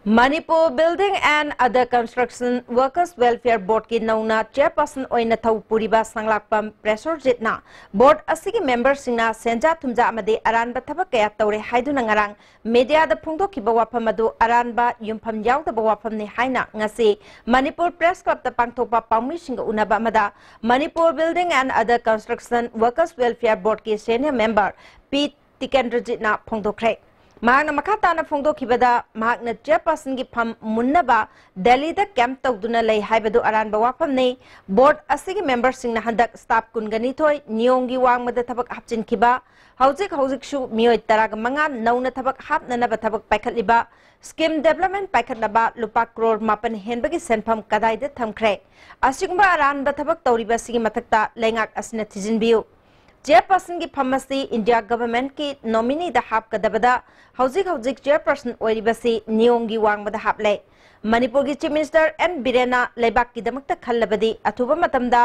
Manipur Building and Other Construction Workers Welfare Board ꯀꯤ ꯅꯧꯅ chairperson ꯑꯣꯏꯅ ꯊꯧ ꯄꯨꯔꯤꯕ ꯁꯪꯂꯥꯛꯄꯝ ꯄ꯭ꯔꯦꯁꯣꯔꯖꯤꯠꯅ board ꯑꯁꯤꯒꯤ memberꯁꯤꯡꯅ ꯁꯦꯟꯖꯥ ꯊꯨꯝꯖꯥ ꯑꯃꯗꯤ ꯑꯔꯥꯟꯕ ꯊꯕꯛ ꯀꯌꯥ ꯇꯧꯔꯦ ꯍꯥꯏꯗꯨꯅ ꯉꯔꯥꯡ mediaꯗ ꯐꯣꯡꯗꯣꯛꯈꯤꯕ ꯋꯥꯐꯝ ꯑꯗꯨ ꯑꯔꯥꯟꯕ, ꯌꯨꯝꯐꯝ ꯌꯥꯎꯗꯕ ꯋꯥꯐꯝꯅꯤ ꯍꯥꯏꯅ ꯉꯁꯤ ꯃꯅꯤꯄꯨꯔ Press Clubꯇ ꯄꯥꯡꯊꯣꯛꯄ ꯄꯥꯎꯃꯤꯁꯤꯡꯒ ꯎꯅꯕ ꯑꯃꯗ Manipur Building and Other Construction Workers Welfare Boardꯀꯤ senior member ꯄꯤ ꯇꯤꯀꯦꯟꯗ꯭ꯔꯖꯤꯠꯅ ꯐꯣꯡꯗꯣꯛꯈ꯭ꯔꯦ꯫ ꯃꯍꯥꯛꯅ ꯃꯈꯥ ꯇꯥꯅ ꯐꯣꯡꯗꯣꯛꯈꯤꯕꯗ, ꯃꯍꯥꯛꯅ chairpersonꯒꯤ ꯐꯝ ꯃꯨꯟꯅꯕ ꯗꯦꯜꯂꯤꯗ camp ꯇꯧꯗꯨꯅ ꯂꯩ ꯍꯥꯏꯕꯗꯨ ꯑꯔꯥꯟꯕ ꯋꯥꯐꯝꯅꯤ꯫ Board ꯑꯁꯤꯒꯤ memberꯁꯤꯡꯅ ꯍꯟꯗꯛ staff ꯀꯨꯟꯒ ꯅꯤꯊꯣꯏ ꯅꯤꯌꯣꯝꯒꯤ ꯋꯥꯡꯃꯗ ꯊꯕꯛ ꯍꯥꯞꯆꯤꯟꯈꯤꯕ, ꯍꯧꯖꯤꯛ ꯍꯧꯖꯤꯛꯁꯨ ꯃꯤꯑꯣꯏ ꯇꯔꯥꯒ ꯃꯉꯥ ꯅꯧꯅ ꯊꯕꯛ ꯍꯥꯞꯅꯅꯕ ꯊꯕꯛ ꯄꯥꯏꯈꯠꯂꯤꯕ, scheme development ꯄꯥꯏꯈꯠꯅꯕ ꯂꯨꯄꯥ ꯀ꯭ꯔꯣꯔ ꯃꯥꯄꯟ ꯍꯦꯟꯕꯒꯤ ꯁꯦꯟꯐꯝ ꯀꯗꯥꯏꯗ ꯊꯝꯈ꯭ꯔꯦ? ꯑꯁꯤꯒꯨꯝꯕ ꯑꯔꯥꯟꯕ ꯊꯕꯛ ꯇꯧꯔꯤꯕ ꯑꯁꯤꯒꯤ ꯃꯊꯛꯇ ꯂꯩꯉꯥꯛ ꯑꯁꯤꯅ ꯊꯤꯖꯤꯟꯕꯤꯌꯨ꯫ Chairpersonꯒꯤ ꯐꯝ ꯑꯁꯤ India Governmentꯀꯤ nomineeꯗ ꯍꯥꯞꯀꯗꯕꯗ ꯍꯧꯖꯤꯛ ꯍꯧꯖꯤꯛ chairperson ꯑꯣꯏꯔꯤꯕꯁꯤ ꯅꯤꯌꯣꯝꯒꯤ ꯋꯥꯡꯃꯗ ꯍꯥꯞꯂꯦ꯫ ꯃꯅꯤꯄꯨꯔꯒꯤ Chief Minister ꯑꯦꯟ ꯕꯤꯔꯦꯟꯅ ꯂꯩꯕꯥꯛꯀꯤꯗꯃꯛꯇ ꯈꯜꯂꯕꯗꯤ ꯑꯊꯨꯕ ꯃꯇꯝꯗ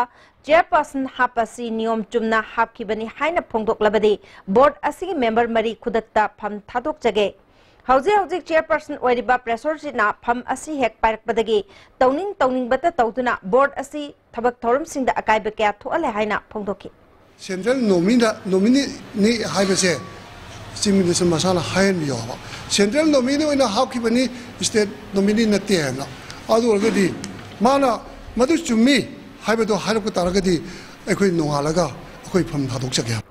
chairperson ꯍꯥꯞꯄ ꯑꯁꯤ ꯅꯤꯌꯣꯝ ꯆꯨꯝꯅ ꯍꯥꯞꯈꯤꯕꯅꯤ ꯍꯥꯏꯅ ꯐꯣꯡꯗꯣꯛꯂꯕꯗꯤ board ꯑꯁꯤꯒꯤ member ꯃꯔꯤ ꯈꯨꯗꯛꯇ ꯐꯝ ꯊꯥꯗꯣꯛꯆꯒꯦ꯫ ꯍꯧꯖꯤꯛ ꯍꯧꯖꯤꯛ chairperson ꯑꯣꯏꯔꯤꯕ ꯄ꯭ꯔꯦꯁꯣꯔꯖꯤꯠꯅ ꯐꯝ ꯑꯁꯤ ꯍꯦꯛ ꯄꯥꯏꯔꯛꯄꯗꯒꯤ ꯇꯧꯅꯤꯡ ꯇꯧꯅꯤꯡꯕꯇ ꯇꯧꯗꯨꯅ board ꯑꯁꯤ ꯊꯕꯛ ꯊꯧꯔꯝꯁꯤꯡꯗ ꯑꯀꯥꯏꯕ ꯀꯌꯥ ꯊꯣꯛꯍꯜꯂꯦ ꯍꯥꯏꯅ ꯐꯣꯡꯗꯣꯛꯈꯤ꯫ Central nominee, nomineeꯅꯤ ꯍꯥꯏꯕꯁꯦ Chief Minister ꯃꯁꯥꯅ ꯍꯥꯏꯍꯟꯕꯤꯌꯣ ꯍꯥꯏꯕ꯫ Central nominee ꯑꯣꯏꯅ ꯍꯥꯞꯈꯤꯕꯅꯤ, state nominee ꯅꯠꯇꯦ ꯍꯥꯏꯅ꯫ ꯑꯗꯨ ꯑꯣꯏꯔꯒꯗꯤ ꯃꯥꯅ ꯃꯗꯨ ꯆꯨꯝꯃꯤ ꯍꯥꯏꯕꯗꯣ ꯍꯥꯏꯔꯛꯄ ꯇꯥꯔꯒꯗꯤ ꯑꯩꯈꯣꯏ ꯅꯣꯡꯉꯥꯜꯂꯒ ꯑꯩꯈꯣꯏ ꯐꯝ ꯊꯥꯗꯣꯛꯆꯒꯦ ꯍꯥꯏꯕ꯫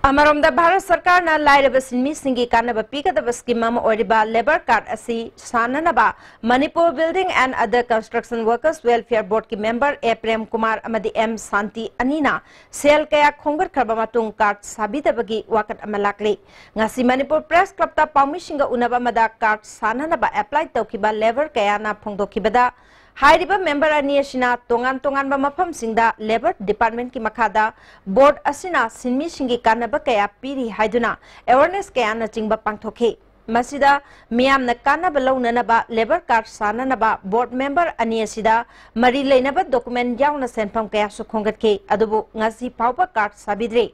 ꯑꯃꯔꯣꯝꯗ, ꯚꯥꯔꯠ ꯁꯔꯀꯥꯔꯅ ꯂꯥꯏꯔꯕ ꯁꯤꯟꯃꯤꯁꯤꯡꯒꯤ ꯀꯥꯟꯅꯕ ꯄꯤꯒꯗꯕ scheme ꯑꯃ ꯑꯣꯏꯔꯤꯕ labour card ꯑꯁꯤ ꯁꯥꯟꯅꯅꯕ Manipur Building and Other Construction Workers Welfare Boardꯀꯤ member ꯑꯦ ꯄ꯭ꯔꯦꯝ ꯀꯨꯃꯥꯔ ꯑꯃꯗꯤ ꯑꯦꯝ ꯁꯥꯟꯇꯤ ꯑꯅꯤꯅ ꯁꯦꯜ ꯀꯌꯥ ꯈꯣꯝꯒꯠꯈ꯭ꯔꯕ ꯃꯇꯨꯡ card ꯁꯥꯕꯤꯗꯕꯒꯤ ꯋꯥꯀꯠ ꯑꯃ ꯂꯥꯛꯂꯤ꯫ ꯉꯁꯤ ꯃꯅꯤꯄꯨꯔ Press Clubꯇ ꯄꯥꯎꯃꯤꯁꯤꯡꯒ ꯎꯅꯕ ꯑꯃꯗ card ꯁꯥꯟꯅꯅꯕ apply ꯇꯧꯈꯤꯕ labour ꯀꯌꯥꯅ ꯐꯣꯡꯗꯣꯛꯈꯤꯕꯗ, ꯍꯥꯏꯔꯤꯕ member ꯑꯅꯤ ꯑꯁꯤꯅ ꯇꯣꯉꯥꯟ ꯇꯣꯉꯥꯟꯕ ꯃꯐꯝꯁꯤꯡꯗ labour departmentꯀꯤ ꯃꯈꯥꯗ board ꯑꯁꯤꯅ ꯁꯤꯟꯃꯤꯁꯤꯡꯒꯤ ꯀꯥꯟꯅꯕ ꯀꯌꯥ ꯄꯤꯔꯤ ꯍꯥꯏꯗꯨꯅ awareness ꯀꯌꯥꯅꯆꯤꯡꯕ ꯄꯥꯡꯊꯣꯛꯈꯤ꯫ ꯃꯁꯤꯗ ꯃꯤꯌꯥꯝꯅ ꯀꯥꯟꯅꯕ ꯂꯧꯅꯅꯕ labour card ꯁꯥꯟꯅꯅꯕ board member ꯑꯅꯤ ꯑꯁꯤꯗ ꯃꯔꯤ ꯂꯩꯅꯕ document ꯌꯥꯎꯅ ꯁꯦꯟꯐꯝ ꯀꯌꯥꯁꯨ ꯈꯣꯝꯒꯠꯈꯤ, ꯑꯗꯨꯕꯨ ꯉꯁꯤ ꯐꯥꯎꯕ card ꯁꯥꯕꯤꯗ꯭ꯔꯤ꯫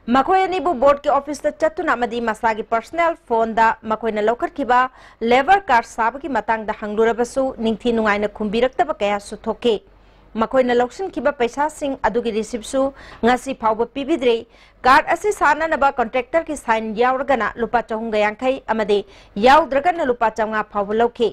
ꯃꯈꯣꯏ ꯑꯅꯤꯕꯨ ꯕꯣꯔꯗꯀꯤ ꯑꯣꯐꯤꯁꯇ ꯆꯠꯇꯨꯅ ꯑꯃꯗꯤ ꯃꯁꯥꯒꯤ ꯄꯔꯁꯅꯦꯜ ꯐꯣꯟꯗ ꯃꯈꯣꯏꯅ ꯂꯧꯈꯠꯈꯤꯕ ꯂꯦꯕꯔ ꯀꯥꯔꯗ ꯁꯥꯕꯒꯤ ꯃꯇꯥꯡꯗ ꯍꯪꯂꯨꯔꯕꯁꯨ ꯅꯤꯡꯊꯤ ꯅꯨꯡꯉꯥꯏꯅ ꯈꯨꯝꯕꯤꯔꯛꯇꯕ ꯀꯌꯥꯁꯨ ꯊꯣꯛꯈꯤ꯫ ꯃꯈꯣꯏꯅ ꯂꯧꯁꯤꯟꯈꯤꯕ ꯄꯩꯁꯥꯁꯤꯡ ꯑꯗꯨꯒꯤ ꯔꯤꯁꯤꯞꯁꯨ ꯉꯁꯤ ꯐꯥꯎꯕ ꯄꯤꯕꯤꯗ꯭ꯔꯤ꯫ ꯀꯥꯔꯗ ꯑꯁꯤ ꯁꯥꯅꯅꯕ ꯀꯟꯇ꯭ꯔꯦꯛꯇꯔꯒꯤ ꯁꯥꯏꯟ ꯌꯥꯎꯔꯒꯅ ꯂꯨꯄꯥ ꯆꯍꯨꯝꯒ ꯌꯥꯡꯈꯩ ꯑꯃꯗꯤ ꯌꯥꯎꯗ꯭ꯔꯒꯅ ꯂꯨꯄꯥ ꯆꯥꯝꯃꯉꯥ ꯐꯥꯎꯕ ꯂꯧꯈꯤ꯫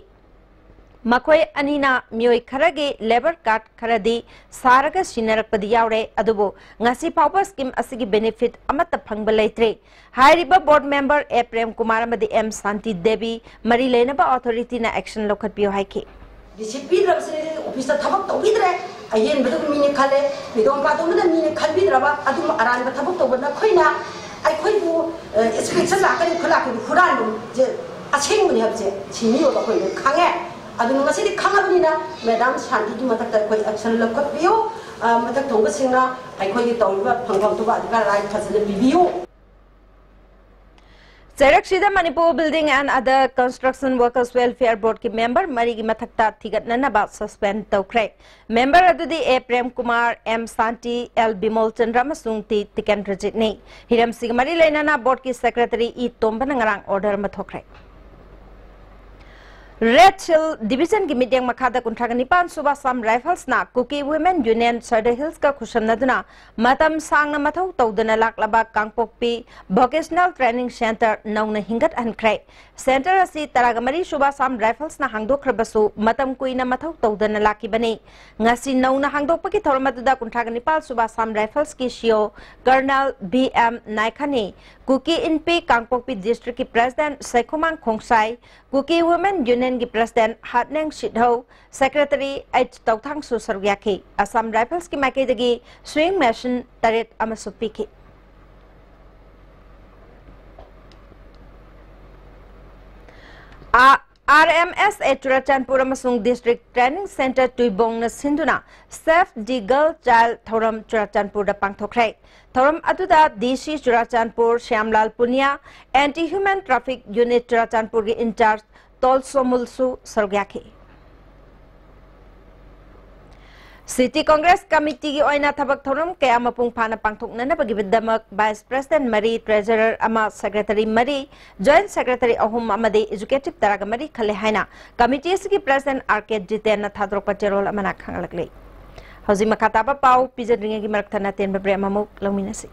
ꯃꯈꯣꯏ ꯑꯅꯤꯅ ꯃꯤꯑꯣꯏ ꯈꯔꯒꯤ ꯂꯦꯕꯔ ꯀꯥꯔꯗ ꯈꯔꯗꯤ ꯁꯥꯔꯒ ꯁꯤꯟꯅꯔꯛꯄꯗꯤ ꯌꯥꯎꯔꯦ, ꯑꯗꯨꯕꯨ ꯉꯁꯤ ꯐꯥꯎꯕ ꯁ꯭ꯀꯤꯝ ꯑꯁꯤꯒꯤ ꯕꯦꯅꯤꯐꯤꯠ ꯑꯃꯠꯇ ꯐꯪꯕ ꯂꯩꯇ꯭ꯔꯦ꯫ ꯍꯥꯏꯔꯤꯕ ꯕꯣꯔꯗ ꯃꯦꯝꯕꯔ ꯑꯦ ꯄ꯭ꯔꯦꯝ ꯀꯨꯃꯥꯔ ꯑꯃꯗꯤ ꯑꯦꯝ ꯁꯥꯟꯇꯤ ꯗꯦꯕꯤ ꯃꯔꯤ ꯂꯩꯅꯕ ꯑꯣꯊꯣꯔꯤꯇꯤꯅ ꯑꯦꯛꯁꯟ ꯂꯧꯈꯠꯄꯤꯌꯨ ꯍꯥꯏꯈꯤ꯫ ꯔꯤꯁꯤꯞ ꯄꯤꯗ꯭ꯔꯕꯁꯤꯅꯗꯤ ꯑꯣꯐꯤꯁꯇ ꯊꯕꯛ ꯇꯧꯕꯤꯗ꯭ꯔꯦ, ꯑꯍꯦꯟꯕꯗꯨ ꯃꯤꯅ ꯈꯜꯂꯦ, ꯃꯤꯗꯣꯝ ꯄꯥꯗꯣꯝꯕꯅ ꯃꯤꯅ ꯈꯟꯕꯤꯗ꯭ꯔꯕ ꯑꯗꯨꯝ ꯑꯔꯥꯟꯕ ꯊꯕꯛ ꯇꯧꯕ ꯅꯈꯣꯏꯅ ꯑꯩꯈꯣꯏꯕꯨ, ꯑ, ꯏꯟꯁꯄꯦꯛꯁꯟ ꯂꯥꯛꯀꯅꯤ ꯈꯨꯂꯥꯛꯀꯅꯤ ꯍꯨꯔꯥꯟꯕꯁꯦ ꯑꯁꯦꯡꯕꯅꯤ ꯍꯥꯏꯕꯁꯦ ꯁꯤ ꯃꯤꯑꯣꯏꯕ ꯑꯩꯈꯣꯏꯅ ꯈꯪꯉꯦ꯫ ꯑꯗꯨꯅ ꯉꯁꯤꯗꯤ ꯈꯪꯉꯕꯅꯤꯅ ꯃꯦꯗꯥꯝ ꯁꯥꯟꯇꯤꯒꯤ ꯃꯊꯛꯇ ꯑꯩꯈꯣꯏ ꯑꯦꯛꯁꯟ ꯂꯧꯈꯠꯄꯤꯌꯨ꯫ ꯑ, ꯃꯊꯛ ꯊꯣꯡꯕꯁꯤꯡꯅ ꯑꯩꯈꯣꯏꯒꯤ ꯇꯧꯔꯤꯕ ꯐꯪꯐꯝ ꯊꯣꯛꯄ ꯑꯗꯨꯒ ꯔꯥꯏꯠ ꯐꯖꯅ ꯄꯤꯕꯤꯌꯨ꯫ ꯆꯩꯔꯛꯁꯤꯗ Manipur Building and Other Construction Workers Welfare Board ꯀꯤ ꯃꯦꯝꯕꯔ ꯃꯔꯤꯒꯤ ꯃꯊꯛꯇ ꯊꯤꯒꯠꯅꯅꯕ ꯁꯁꯄꯦꯟ ꯇꯧꯈ꯭ꯔꯦ꯫ ꯃꯦꯝꯕꯔ ꯑꯗꯨꯗꯤ ꯑꯦ ꯄ꯭ꯔꯦꯝ ꯀꯨꯃꯥꯔ, ꯑꯦꯝ ꯁꯥꯟꯇꯤ, ꯑꯦꯜ ꯕꯤꯃꯣꯜ ꯆꯟꯗ꯭ꯔ ꯑꯃꯁꯨꯡ ꯇꯤ ꯇꯤꯀꯦꯟꯗ꯭ꯔꯖꯤꯠꯅꯤ꯫ ꯍꯤꯔꯝꯁꯤꯒ ꯃꯔꯤ ꯂꯩꯅꯅ ꯕꯣꯔꯗꯀꯤ ꯁꯦꯀ꯭ꯔꯦꯇꯔꯤ ꯏ ꯇꯣꯝꯕꯅ ꯉꯔꯥꯡ ꯑꯣꯔꯗꯔ ꯑꯃ ꯊꯣꯛꯈ꯭ꯔꯦ꯫ ꯔꯦꯗ ꯍꯤꯜ ꯗꯤꯕꯤꯖꯟꯒꯤ ꯃꯤꯠꯌꯦꯡ ꯃꯈꯥꯗ ꯀꯨꯟꯊ꯭ꯔꯥꯒ ꯅꯤꯄꯥꯟ ꯁꯨꯕ ꯑꯁꯥꯝ ꯔꯥꯏꯐꯜꯁꯅ ꯀꯨꯀꯤ ꯋꯨꯃꯦꯟ ꯌꯨꯅꯤꯌꯟ ꯁꯔꯗ ꯍꯤꯜꯁꯀ ꯈꯨꯠꯁꯝꯅꯗꯨꯅ ꯃꯇꯝ ꯁꯥꯡꯅ ꯃꯊꯧ ꯇꯧꯗꯅ ꯂꯥꯛꯂꯕ ꯀꯥꯡꯄꯣꯛꯄꯤ ꯚꯣꯀꯦꯁꯅꯦꯜ ꯇ꯭ꯔꯦꯅꯤꯡ ꯁꯦꯟꯇꯔ ꯅꯧꯅ ꯍꯤꯡꯒꯠꯍꯟꯈ꯭ꯔꯦ꯫ ꯁꯦꯟꯇꯔ ꯑꯁꯤ ꯇꯔꯥꯒ ꯃꯔꯤ ꯁꯨꯕ ꯑꯁꯥꯝ ꯔꯥꯏꯐꯜꯁꯅ ꯍꯥꯡꯗꯣꯛꯈ꯭ꯔꯕꯁꯨ ꯃꯇꯝ ꯀꯨꯏꯅ ꯃꯊꯧ ꯇꯧꯗꯅ ꯂꯥꯛꯈꯤꯕꯅꯤ꯫ ꯉꯁꯤ ꯅꯧꯅ ꯍꯥꯡꯗꯣꯛꯄꯒꯤ ꯊꯧꯔꯝ ꯑꯗꯨꯗ ꯀꯨꯟꯊ꯭ꯔꯥꯒ ꯅꯤꯄꯥꯟ ꯁꯨꯕ ꯑꯁꯥꯝ ꯔꯥꯏꯐꯜꯁꯀꯤ ꯁꯤꯑꯣ ꯀꯔꯅꯜ ꯕꯤ ꯑꯦꯝ ꯅꯥꯏꯈꯥꯅꯤ, ꯀꯨꯀꯤ ꯏꯟꯄꯤ ꯀꯥꯡꯄꯣꯛꯄꯤ ꯗꯤꯁꯇ꯭ꯔꯤꯛꯀꯤ ꯄ꯭ꯔꯦꯁꯤꯗꯦꯟꯠ ꯁꯩꯈꯣꯃꯥꯡ ꯈꯣꯡꯁꯥꯏ, ꯀꯨꯀꯤ ꯋꯨꯃꯦꯟ ꯌꯨꯅꯤꯌꯟꯒꯤ ꯄ꯭ꯔꯦꯁꯤꯗꯦꯟꯠ ꯍꯥꯠꯅꯦꯡ ꯁꯤꯠꯍꯧ, ꯁꯦꯀ꯭ꯔꯦꯇꯔꯤ ꯑꯩꯆ ꯇꯧꯊꯥꯡꯁꯨ ꯁꯔꯨꯛ ꯌꯥꯈꯤ꯫ ꯑꯁꯥꯝ ꯔꯥꯏꯐꯜꯁꯀꯤ ꯃꯥꯏꯀꯩꯗꯒꯤ ꯁ꯭ꯋꯤꯡ ꯃꯦꯁꯤꯟ ꯇꯔꯦꯠ ꯑꯃꯁꯨ ꯄꯤꯈꯤ꯫ ꯑꯥ, ꯑꯥꯔ ꯑꯦꯝ ꯑꯦꯁ ꯑꯦ ꯆꯨꯔꯥꯆꯥꯟꯄꯨꯔ ꯑꯃꯁꯨꯡ ꯗꯤꯁꯇ꯭ꯔꯤꯛ ꯇ꯭ꯔꯦꯅꯤꯡ ꯁꯦꯟꯇꯔ ꯇꯨꯏꯕꯣꯡꯅ ꯁꯤꯟꯗꯨꯅ Save the Girl Child ꯊꯧꯔꯝ ꯆꯨꯔꯥꯆꯥꯟꯄꯨꯔꯗ ꯄꯥꯡꯊꯣꯛꯈ꯭ꯔꯦ꯫ ꯊꯧꯔꯝ ꯑꯗꯨꯗ D C Churachandpur Shyamlal Punia, anti human traffic unit ꯆꯨꯔꯥꯆꯥꯟꯄꯨꯔꯒꯤ ꯏꯟꯆꯥꯔꯖ ꯇꯣꯜ ꯁꯣꯃꯨꯜꯁꯨ ꯁꯔꯨꯛ ꯌꯥꯈꯤ꯫ City Congress Committeeꯒꯤ ꯑꯣꯏꯅ ꯊꯕꯛ ꯊꯧꯔꯝ ꯀꯌꯥ ꯃꯄꯨꯡ ꯐꯥꯅ ꯄꯥꯡꯊꯣꯛꯅꯅꯕꯒꯤꯗꯃꯛ Vice President ꯃꯔꯤ, Treasurer ꯑꯃ, Secretary ꯃꯔꯤ, Joint Secretary ꯑꯍꯨꯝ ꯑꯃꯗꯤ Executive ꯇꯔꯥꯒ ꯃꯔꯤ ꯈꯜꯂꯦ ꯍꯥꯏꯅ committee ꯑꯁꯤꯒꯤ President R K ꯖꯤꯇꯦꯟꯅ ꯊꯥꯗꯣꯔꯛꯄ ꯆꯦꯔꯣꯜ ꯑꯃꯅ ꯈꯪꯍꯜꯂꯛꯂꯤ꯫ ꯍꯧꯖꯤꯛ ꯃꯈꯥ ꯇꯥꯕ ꯄꯥꯎ ꯄꯤꯖꯗ꯭ꯔꯤꯉꯩꯒꯤ ꯃꯔꯛ ꯊꯠꯅ ꯇꯦꯟꯕ break ꯑꯃꯃꯨꯛ ꯂꯧꯃꯤꯟꯅꯁꯤ꯫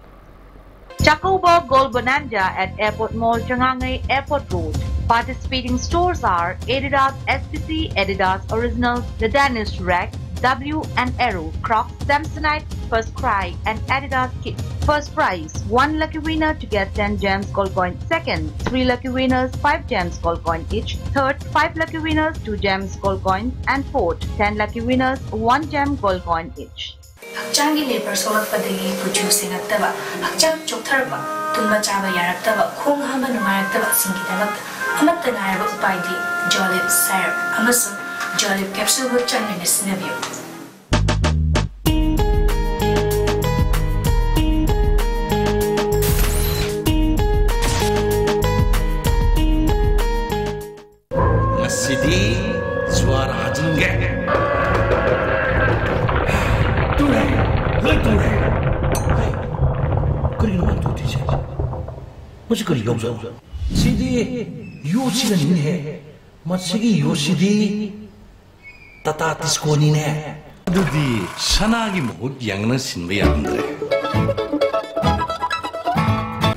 Chakouba Gold Bonanza at Airport Mall, Changangei, Airport Road. Participating stores are Adidas S B C, Adidas Originals, The Danish Rack, W and Arrow, Crocs, Samsonite, First Cry, and Adidas Kids. First prize, one lucky winner to get ten gems gold coin. Second, three lucky winners, five gems gold coin each. Third, five lucky winners, two gems gold coin. And fourth, ten lucky winners, one gem gold coin each. ꯍꯛꯆꯥꯡꯒꯤ ꯂꯦꯕꯔ ꯁꯣꯛꯂꯛꯄꯗꯒꯤ ꯀꯨꯆꯨ ꯁꯦꯡꯉꯛꯇꯕ, ꯍꯛꯆꯥꯡ ꯆꯣꯛꯊꯔꯛꯄ, ꯇꯨꯝꯕ ꯆꯥꯕ ꯌꯥꯔꯛꯇꯕ, ꯈꯣꯡ ꯍꯥꯝꯕ ꯅꯨꯡꯉꯥꯏꯔꯛꯇꯕꯁꯤꯡꯒꯤꯗꯃꯛꯇ ꯑꯃꯠꯇ ꯉꯥꯏꯔꯕ ꯎꯄꯥꯏꯗꯤ ꯖꯣꯂꯤꯞ ꯁꯥꯏꯔꯞ ꯑꯃꯁꯨꯡ ꯖꯣꯂꯤꯞ ꯀꯦꯞꯁꯨꯜꯕꯨ ꯆꯥꯡ ꯅꯥꯏꯅ ꯁꯤꯖꯤꯟꯅꯕꯤꯌꯨ꯫ ꯉꯁꯤꯗꯤ ꯖꯨꯋꯥꯔ ꯍꯥꯖꯤꯟꯒꯦ꯫ ꯇꯨꯔꯦ, ꯂꯣꯏ ꯇꯨꯔꯦ꯫ ꯍꯩ, ꯀꯔꯤꯅꯣ ꯃꯥꯅ ꯇꯨꯗꯣꯏꯁꯦ? ꯃꯁꯤ ꯀꯔꯤ ꯌꯥꯎꯖꯥꯠꯅꯣ? ꯁꯤꯗꯤ ꯌꯣꯠꯁꯤꯅꯅꯤꯅꯦꯍꯦ꯫ ꯃꯁꯤꯒꯤ ꯌꯣꯠꯁꯤꯗꯤ ꯇꯥꯇꯥ ꯇꯤꯁꯀꯣꯅꯤꯅꯦ꯫ ꯑꯗꯨꯗꯤ ꯁꯅꯥꯒꯤ ꯃꯍꯨꯠ ꯌꯥꯡꯅ ꯁꯤꯟꯕ ꯌꯥꯔꯝꯗ꯭ꯔꯦ꯫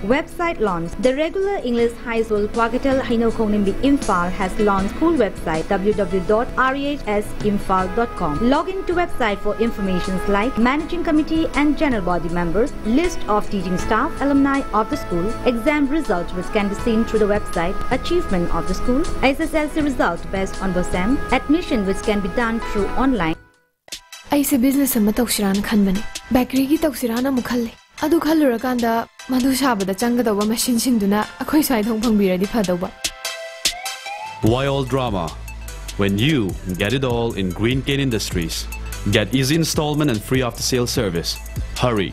Website launch. The regular English High School, Kwakeithel, Heinakhongnimbie, Imphal has launched school website w w w dot r e h s imphal dot com. Log in to website for informations like managing committee and general body members, list of teaching staff, alumni of the school, exam result which can be seen through the website, achievement of the school, S S L C result based on BOSEM, admission which can be done through online. ꯑꯩꯁꯦ business ꯑꯃ ꯇꯧꯁꯤꯔꯥꯅ ꯈꯟꯕꯅꯦ꯫ Bakeryꯒꯤ ꯇꯧꯁꯤꯔꯥꯅ ꯑꯃꯨꯛ ꯈꯜꯂꯦ꯫ ꯑꯗꯨ ꯈꯜꯂꯨꯔꯀꯥꯟꯗ ꯃꯗꯨ ꯁꯥꯕꯗ ꯆꯪꯒꯗꯧꯕ machineꯁꯤꯡꯗꯨꯅ ꯑꯩꯈꯣꯏ ꯁ꯭ꯋꯥꯏꯗ ꯑꯃꯨꯛ ꯐꯪꯕꯤꯔꯗꯤ ꯐꯗꯧꯕ꯫ Why all drama when you get it all in Green Cane Industries? Get easy installment and free after-sale service. Hurry!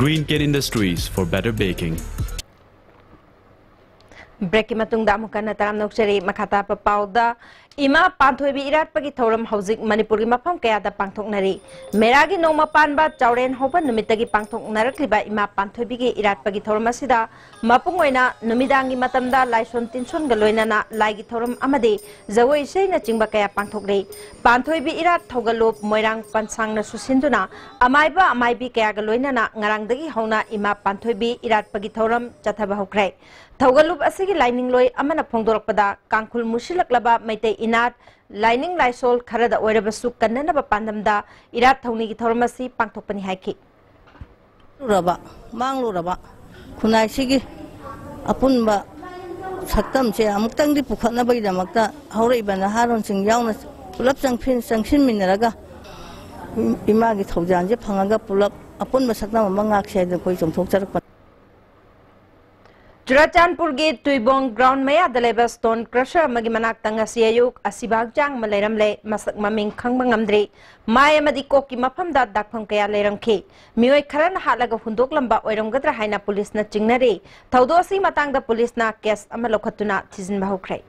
Green Cane Industries for better baking. Breakꯀꯤ ꯃꯇꯨꯡꯗ ꯑꯃꯨꯛ ꯍꯟꯅ ꯇꯔꯥꯝꯅ ꯑꯣꯛꯆꯔꯤ꯫ ꯃꯈꯥ ꯇꯥꯕ ꯄꯥꯎꯗ ꯏꯃꯥ ꯄꯥꯟꯊꯣꯏꯕꯤ ꯏꯔꯥꯠꯄꯒꯤ ꯊꯧꯔꯝ ꯍꯧꯖꯤꯛ ꯃꯅꯤꯄꯨꯔꯒꯤ ꯃꯐꯝ ꯀꯌꯥꯗ ꯄꯥꯡꯊꯣꯛꯅꯔꯤ꯫ ꯃꯦꯔꯥꯒꯤ ꯅꯣꯡꯃ ꯄꯥꯟꯕ ꯆꯥꯎꯔꯦꯟ ꯍꯧꯕ ꯅꯨꯃꯤꯠꯇꯒꯤ ꯄꯥꯡꯊꯣꯛꯅꯔꯛꯂꯤꯕ ꯏꯃꯥ ꯄꯥꯟꯊꯣꯏꯕꯤꯒꯤ ꯏꯔꯥꯠꯄꯒꯤ ꯊꯧꯔꯝ ꯑꯁꯤꯗ ꯃꯄꯨꯡ ꯑꯣꯏꯅ ꯅꯨꯃꯤꯗꯥꯡꯒꯤ ꯃꯇꯝꯗ ꯂꯥꯏꯁꯣꯟ ꯇꯤꯟꯁꯣꯟꯒ ꯂꯣꯏꯅꯅ ꯂꯥꯏꯒꯤ ꯊꯧꯔꯝ ꯑꯃꯗꯤ ꯖꯒꯣꯏ ꯏꯁꯩꯅꯆꯤꯡꯕ ꯀꯌꯥ ꯄꯥꯡꯊꯣꯛꯂꯤ꯫ ꯄꯥꯟꯊꯣꯏꯕꯤ ꯏꯔꯥꯠ ꯊꯧꯒꯜꯂꯨꯞ ꯃꯣꯏꯔꯥꯡ ꯄꯟꯁꯥꯡꯅꯁꯨ ꯁꯤꯟꯗꯨꯅ ꯑꯃꯥꯏꯕ ꯑꯃꯥꯏꯕꯤ ꯀꯌꯥꯒ ꯂꯣꯏꯅꯅ ꯉꯔꯥꯡꯗꯒꯤ ꯍꯧꯅ ꯏꯃꯥ ꯄꯥꯟꯊꯣꯏꯕꯤ ꯏꯔꯥꯠꯄꯒꯤ ꯊꯧꯔꯝ ꯆꯠꯊꯕ ꯍꯧꯈ꯭ꯔꯦ꯫ ꯊꯧꯒꯜꯂꯨꯞ ꯑꯁꯤꯒꯤ ꯂꯥꯏꯅꯤꯡꯂꯣꯏ ꯑꯃꯅ ꯐꯣꯡꯗꯣꯔꯛꯄꯗ, ꯀꯥꯡꯈꯨꯜ ꯃꯨꯁꯤꯜꯂꯛꯂꯕ ꯃꯩꯇꯩ ꯏꯅꯥꯠ, ꯂꯥꯏꯅꯤꯡ ꯂꯥꯏꯁꯣꯜ ꯈꯔꯗ ꯑꯣꯏꯔꯕꯁꯨ ꯀꯟꯅꯅꯕ ꯄꯥꯟꯗꯝꯗ ꯏꯔꯥꯠ ꯊꯧꯅꯤꯒꯤ ꯊꯧꯔꯝ ꯑꯁꯤ ꯄꯥꯡꯊꯣꯛꯄꯅꯤ ꯍꯥꯏꯈꯤ꯫ ꯂꯨꯔꯕ, ꯃꯥꯡꯂꯨꯔꯕ ꯈꯨꯟꯅꯥꯏꯁꯤꯒꯤ ꯑꯄꯨꯟꯕ ꯁꯛꯇꯝꯁꯦ ꯑꯃꯨꯛꯇꯪꯗꯤ ꯄꯨꯈꯠꯅꯕꯒꯤꯗꯃꯛꯇ ꯍꯧꯔꯛꯏꯕ ꯅꯍꯥꯔꯣꯟꯁꯤꯡ ꯌꯥꯎꯅ ꯄꯨꯂꯞ ꯆꯪꯐꯤꯟ-, ꯆꯪꯁꯤꯟꯃꯤꯟꯅꯔꯒ ꯏꯃꯥꯒꯤ ꯊꯧꯖꯥꯜꯁꯦ ꯐꯪꯉꯒ ꯄꯨꯂꯞ ꯑꯄꯨꯟꯕ ꯁꯛꯇꯝ ꯑꯃ ꯉꯥꯛꯁꯦ ꯍꯥꯏꯗꯅ ꯑꯩꯈꯣꯏ ꯆꯣꯡꯊꯣꯛꯆꯔꯛꯄꯅꯤ꯫ ꯆꯨꯔꯥꯆꯥꯟꯄꯨꯔꯒꯤ ꯇꯨꯏꯕꯣꯡ ꯒ꯭ꯔꯥꯎꯟ ꯃꯌꯥꯗ ꯂꯩꯕ ꯁ꯭ꯇꯣꯟ ꯀ꯭ꯔꯁꯔ ꯑꯃꯒꯤ ꯃꯅꯥꯛꯇ ꯉꯁꯤ ꯑꯌꯨꯛ ꯑꯁꯤꯕ ꯍꯛꯆꯥꯡ ꯑꯃ ꯂꯩꯔꯝꯂꯦ꯫ ꯃꯁꯛ ꯃꯃꯤꯡ ꯈꯪꯕ ꯉꯝꯗ꯭ꯔꯤ꯫ ꯃꯥꯏ ꯑꯃꯗꯤ ꯀꯣꯛꯀꯤ ꯃꯐꯝꯗ ꯗꯥꯛꯐꯝ ꯀꯌꯥ ꯂꯩꯔꯝꯈꯤ꯫ ꯃꯤꯑꯣꯏ ꯈꯔꯅ ꯍꯥꯠꯂꯒ ꯍꯨꯟꯗꯣꯛꯂꯝꯕ ꯑꯣꯏꯔꯝꯒꯗ꯭ꯔꯥ ꯍꯥꯏꯅ ꯄꯨꯂꯤꯁꯅ ꯆꯤꯡꯅꯔꯤ꯫ ꯊꯧꯗꯣꯛ ꯑꯁꯤꯒꯤ ꯃꯇꯥꯡꯗ ꯄꯨꯂꯤꯁꯅ ꯀꯦꯁ ꯑꯃ ꯂꯧꯈꯠꯇꯨꯅ ꯊꯤꯖꯤꯟꯕ ꯍꯧꯈ꯭ꯔꯦ꯫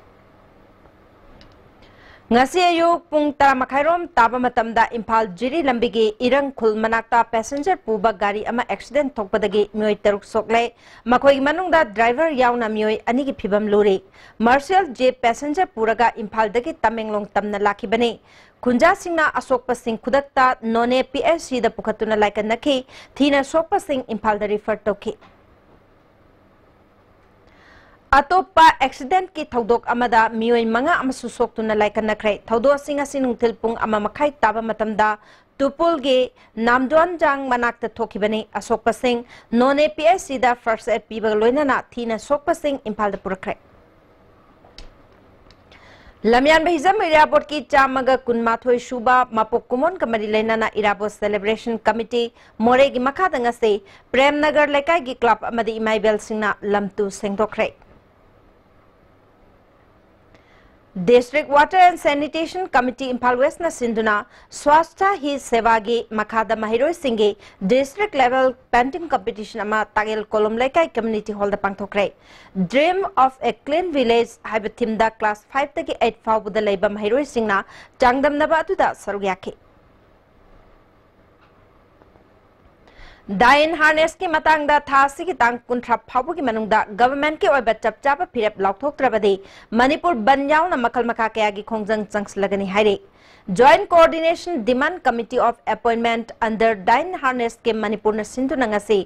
ꯉꯁꯤ ꯑꯌꯨꯛ ꯄꯨꯡ ꯇꯔꯥ ꯃꯈꯥꯏꯔꯣꯝ ꯇꯥꯕ ꯃꯇꯝꯗ ꯏꯝꯐꯥꯜ ꯖꯤꯔꯤ ꯂꯝꯕꯤꯒꯤ ꯏꯔꯪ ꯈꯨꯜ ꯃꯅꯥꯛꯇ ꯄꯦꯁꯦꯟꯖꯔ ꯄꯨꯕ ꯒꯥꯔꯤ ꯑꯃ ꯑꯦꯛꯁꯤꯗꯦꯟ ꯊꯣꯛꯄꯗꯒꯤ ꯃꯤꯑꯣꯏ ꯇꯔꯨꯛ ꯁꯣꯛꯂꯦ꯫ ꯃꯈꯣꯏꯒꯤ ꯃꯅꯨꯡꯗ ꯗ꯭ꯔꯥꯏꯚꯔ ꯌꯥꯎꯅ ꯃꯤꯑꯣꯏ ꯑꯅꯤꯒꯤ ꯐꯤꯕꯝ ꯂꯨꯔꯤ꯫ ꯃꯥꯔꯁꯦꯜ ꯖꯦ ꯄꯦꯁꯦꯟꯖꯔ ꯄꯨꯔꯒ ꯏꯝꯐꯥꯜꯗꯒꯤ ꯇꯃꯦꯡꯂꯣꯡ ꯇꯝꯅ ꯂꯥꯛꯈꯤꯕꯅꯤ꯫ ꯈꯨꯟꯖꯥꯁꯤꯡꯅ ꯑꯁꯣꯛꯄꯁꯤꯡ ꯈꯨꯗꯛꯇ ꯅꯣꯅꯦ ꯄꯤ ꯑꯩꯆ ꯁꯤꯗ ꯄꯨꯈꯠꯇꯨꯅ ꯂꯥꯏꯀꯠꯅꯈꯤ꯫ ꯊꯤꯅ ꯁꯣꯛꯄꯁꯤꯡ ꯏꯝꯐꯥꯜꯗ ꯔꯤꯐꯔ ꯇꯧꯈꯤ꯫ ꯑꯇꯣꯞꯄ ꯑꯦꯛꯁꯤꯗꯦꯟꯠꯀꯤ ꯊꯧꯗꯣꯛ ꯑꯃꯗ ꯃꯤꯑꯣꯏ ꯃꯉꯥ ꯑꯃꯁꯨ ꯁꯣꯛꯇꯨꯅ ꯂꯥꯏꯀꯠꯅꯈ꯭ꯔꯦ꯫ ꯊꯧꯗꯣꯛ ꯑꯁꯤ ꯉꯁꯤ ꯅꯨꯡꯊꯤꯜ ꯄꯨꯡ ꯑꯃ ꯃꯈꯥꯏ ꯇꯥꯕ ꯃꯇꯝꯗ ꯇꯨꯄꯨꯜꯒꯤ ꯅꯥꯝꯗꯣꯟꯖꯥꯡ ꯃꯅꯥꯛꯇ ꯊꯣꯛꯈꯤꯕꯅꯤ꯫ ꯑꯁꯣꯛꯄꯁꯤꯡ ꯅꯣꯅꯦ ꯄꯤ ꯑꯩꯆ ꯁꯤꯗ ꯐꯥꯔꯁ ꯑꯦꯗ ꯄꯤꯕꯒ ꯂꯣꯏꯅꯅ ꯊꯤꯅ ꯁꯣꯛꯄꯁꯤꯡ ꯏꯝꯐꯥꯜꯗ ꯄꯨꯔꯛꯈ꯭ꯔꯦ꯫ ꯂꯝꯌꯥꯟꯕ ꯍꯤꯖꯝ ꯏꯔꯥꯕꯣꯠꯀꯤ ꯆꯥꯝꯃꯒ ꯀꯨꯟꯃꯥꯊꯣꯏ ꯁꯨꯕ ꯃꯄꯣꯛ ꯀꯨꯝꯑꯣꯟꯒ ꯃꯔꯤ ꯂꯩꯅꯅ ꯏꯔꯥꯕꯣꯠ ꯁꯦꯂꯦꯕ꯭ꯔꯦꯁꯟ ꯀꯃꯤꯇꯤ ꯃꯣꯔꯦꯒꯤ ꯃꯈꯥꯗ ꯉꯁꯤ ꯄ꯭ꯔꯦꯝꯅꯒꯔ ꯂꯩꯀꯥꯏꯒꯤ ꯀ꯭ꯂꯕ ꯑꯃꯗꯤ ꯏꯃꯥ ꯏꯕꯦꯜꯁꯤꯡꯅ ꯂꯝꯇꯨ ꯁꯦꯡꯗꯣꯛꯈ꯭ꯔꯦ꯫ District Water and Sanitation Committee Imphal West ꯅ ꯁꯤꯟꯗꯨꯅ Swachhata Hi Seva ꯒꯤ ꯃꯈꯥꯗ ꯃꯍꯩꯔꯣꯏꯁꯤꯡꯒꯤ district level painting competition ꯑꯃ ꯇꯥꯛꯌꯦꯜ ꯀꯣꯂꯨꯝ ꯂꯩꯀꯥꯏ community hall the ꯄꯥꯡꯊꯣꯛꯈ꯭ꯔꯦ꯫ Dream of a Clean Village ꯍꯥꯏꯕ theme ꯗ class five ꯇꯒꯤ eight ꯐꯥꯎꯕꯗ ꯂꯩꯕ ꯃꯍꯩꯔꯣꯏꯁꯤꯡꯅ ꯆꯥꯡꯗꯝꯅꯕ ꯑꯗꯨꯗ ꯁꯔꯨꯛ ꯌꯥꯈꯤ꯫ Dine harness ꯀꯤ ꯃꯇꯥꯡꯗ ꯊꯥ ꯑꯁꯤꯒꯤ ꯇꯥꯡ ꯀꯨꯟꯊ꯭ꯔꯥ ꯐꯥꯎꯕꯒꯤ ꯃꯅꯨꯡꯗ government ꯀꯤ ꯑꯣꯏꯕ ꯆꯞ ꯆꯥꯕ ꯐꯤꯔꯦꯞ ꯂꯥꯎꯊꯣꯛꯇ꯭ꯔꯕꯗꯤ ꯃꯅꯤꯄꯨꯔ ꯕꯟꯗ ꯌꯥꯎꯅ ꯃꯈꯜ ꯃꯈꯥ ꯀꯌꯥꯒꯤ ꯈꯣꯡꯖꯪ ꯆꯪꯁꯤꯜꯂꯒꯅꯤ ꯍꯥꯏꯔꯤ꯫ Joint Coordination Demand Committee of Appointment under Dine Harness ꯀꯤ ꯃꯅꯤꯄꯨꯔꯅ ꯁꯤꯟꯗꯨꯅ ꯉꯁꯤ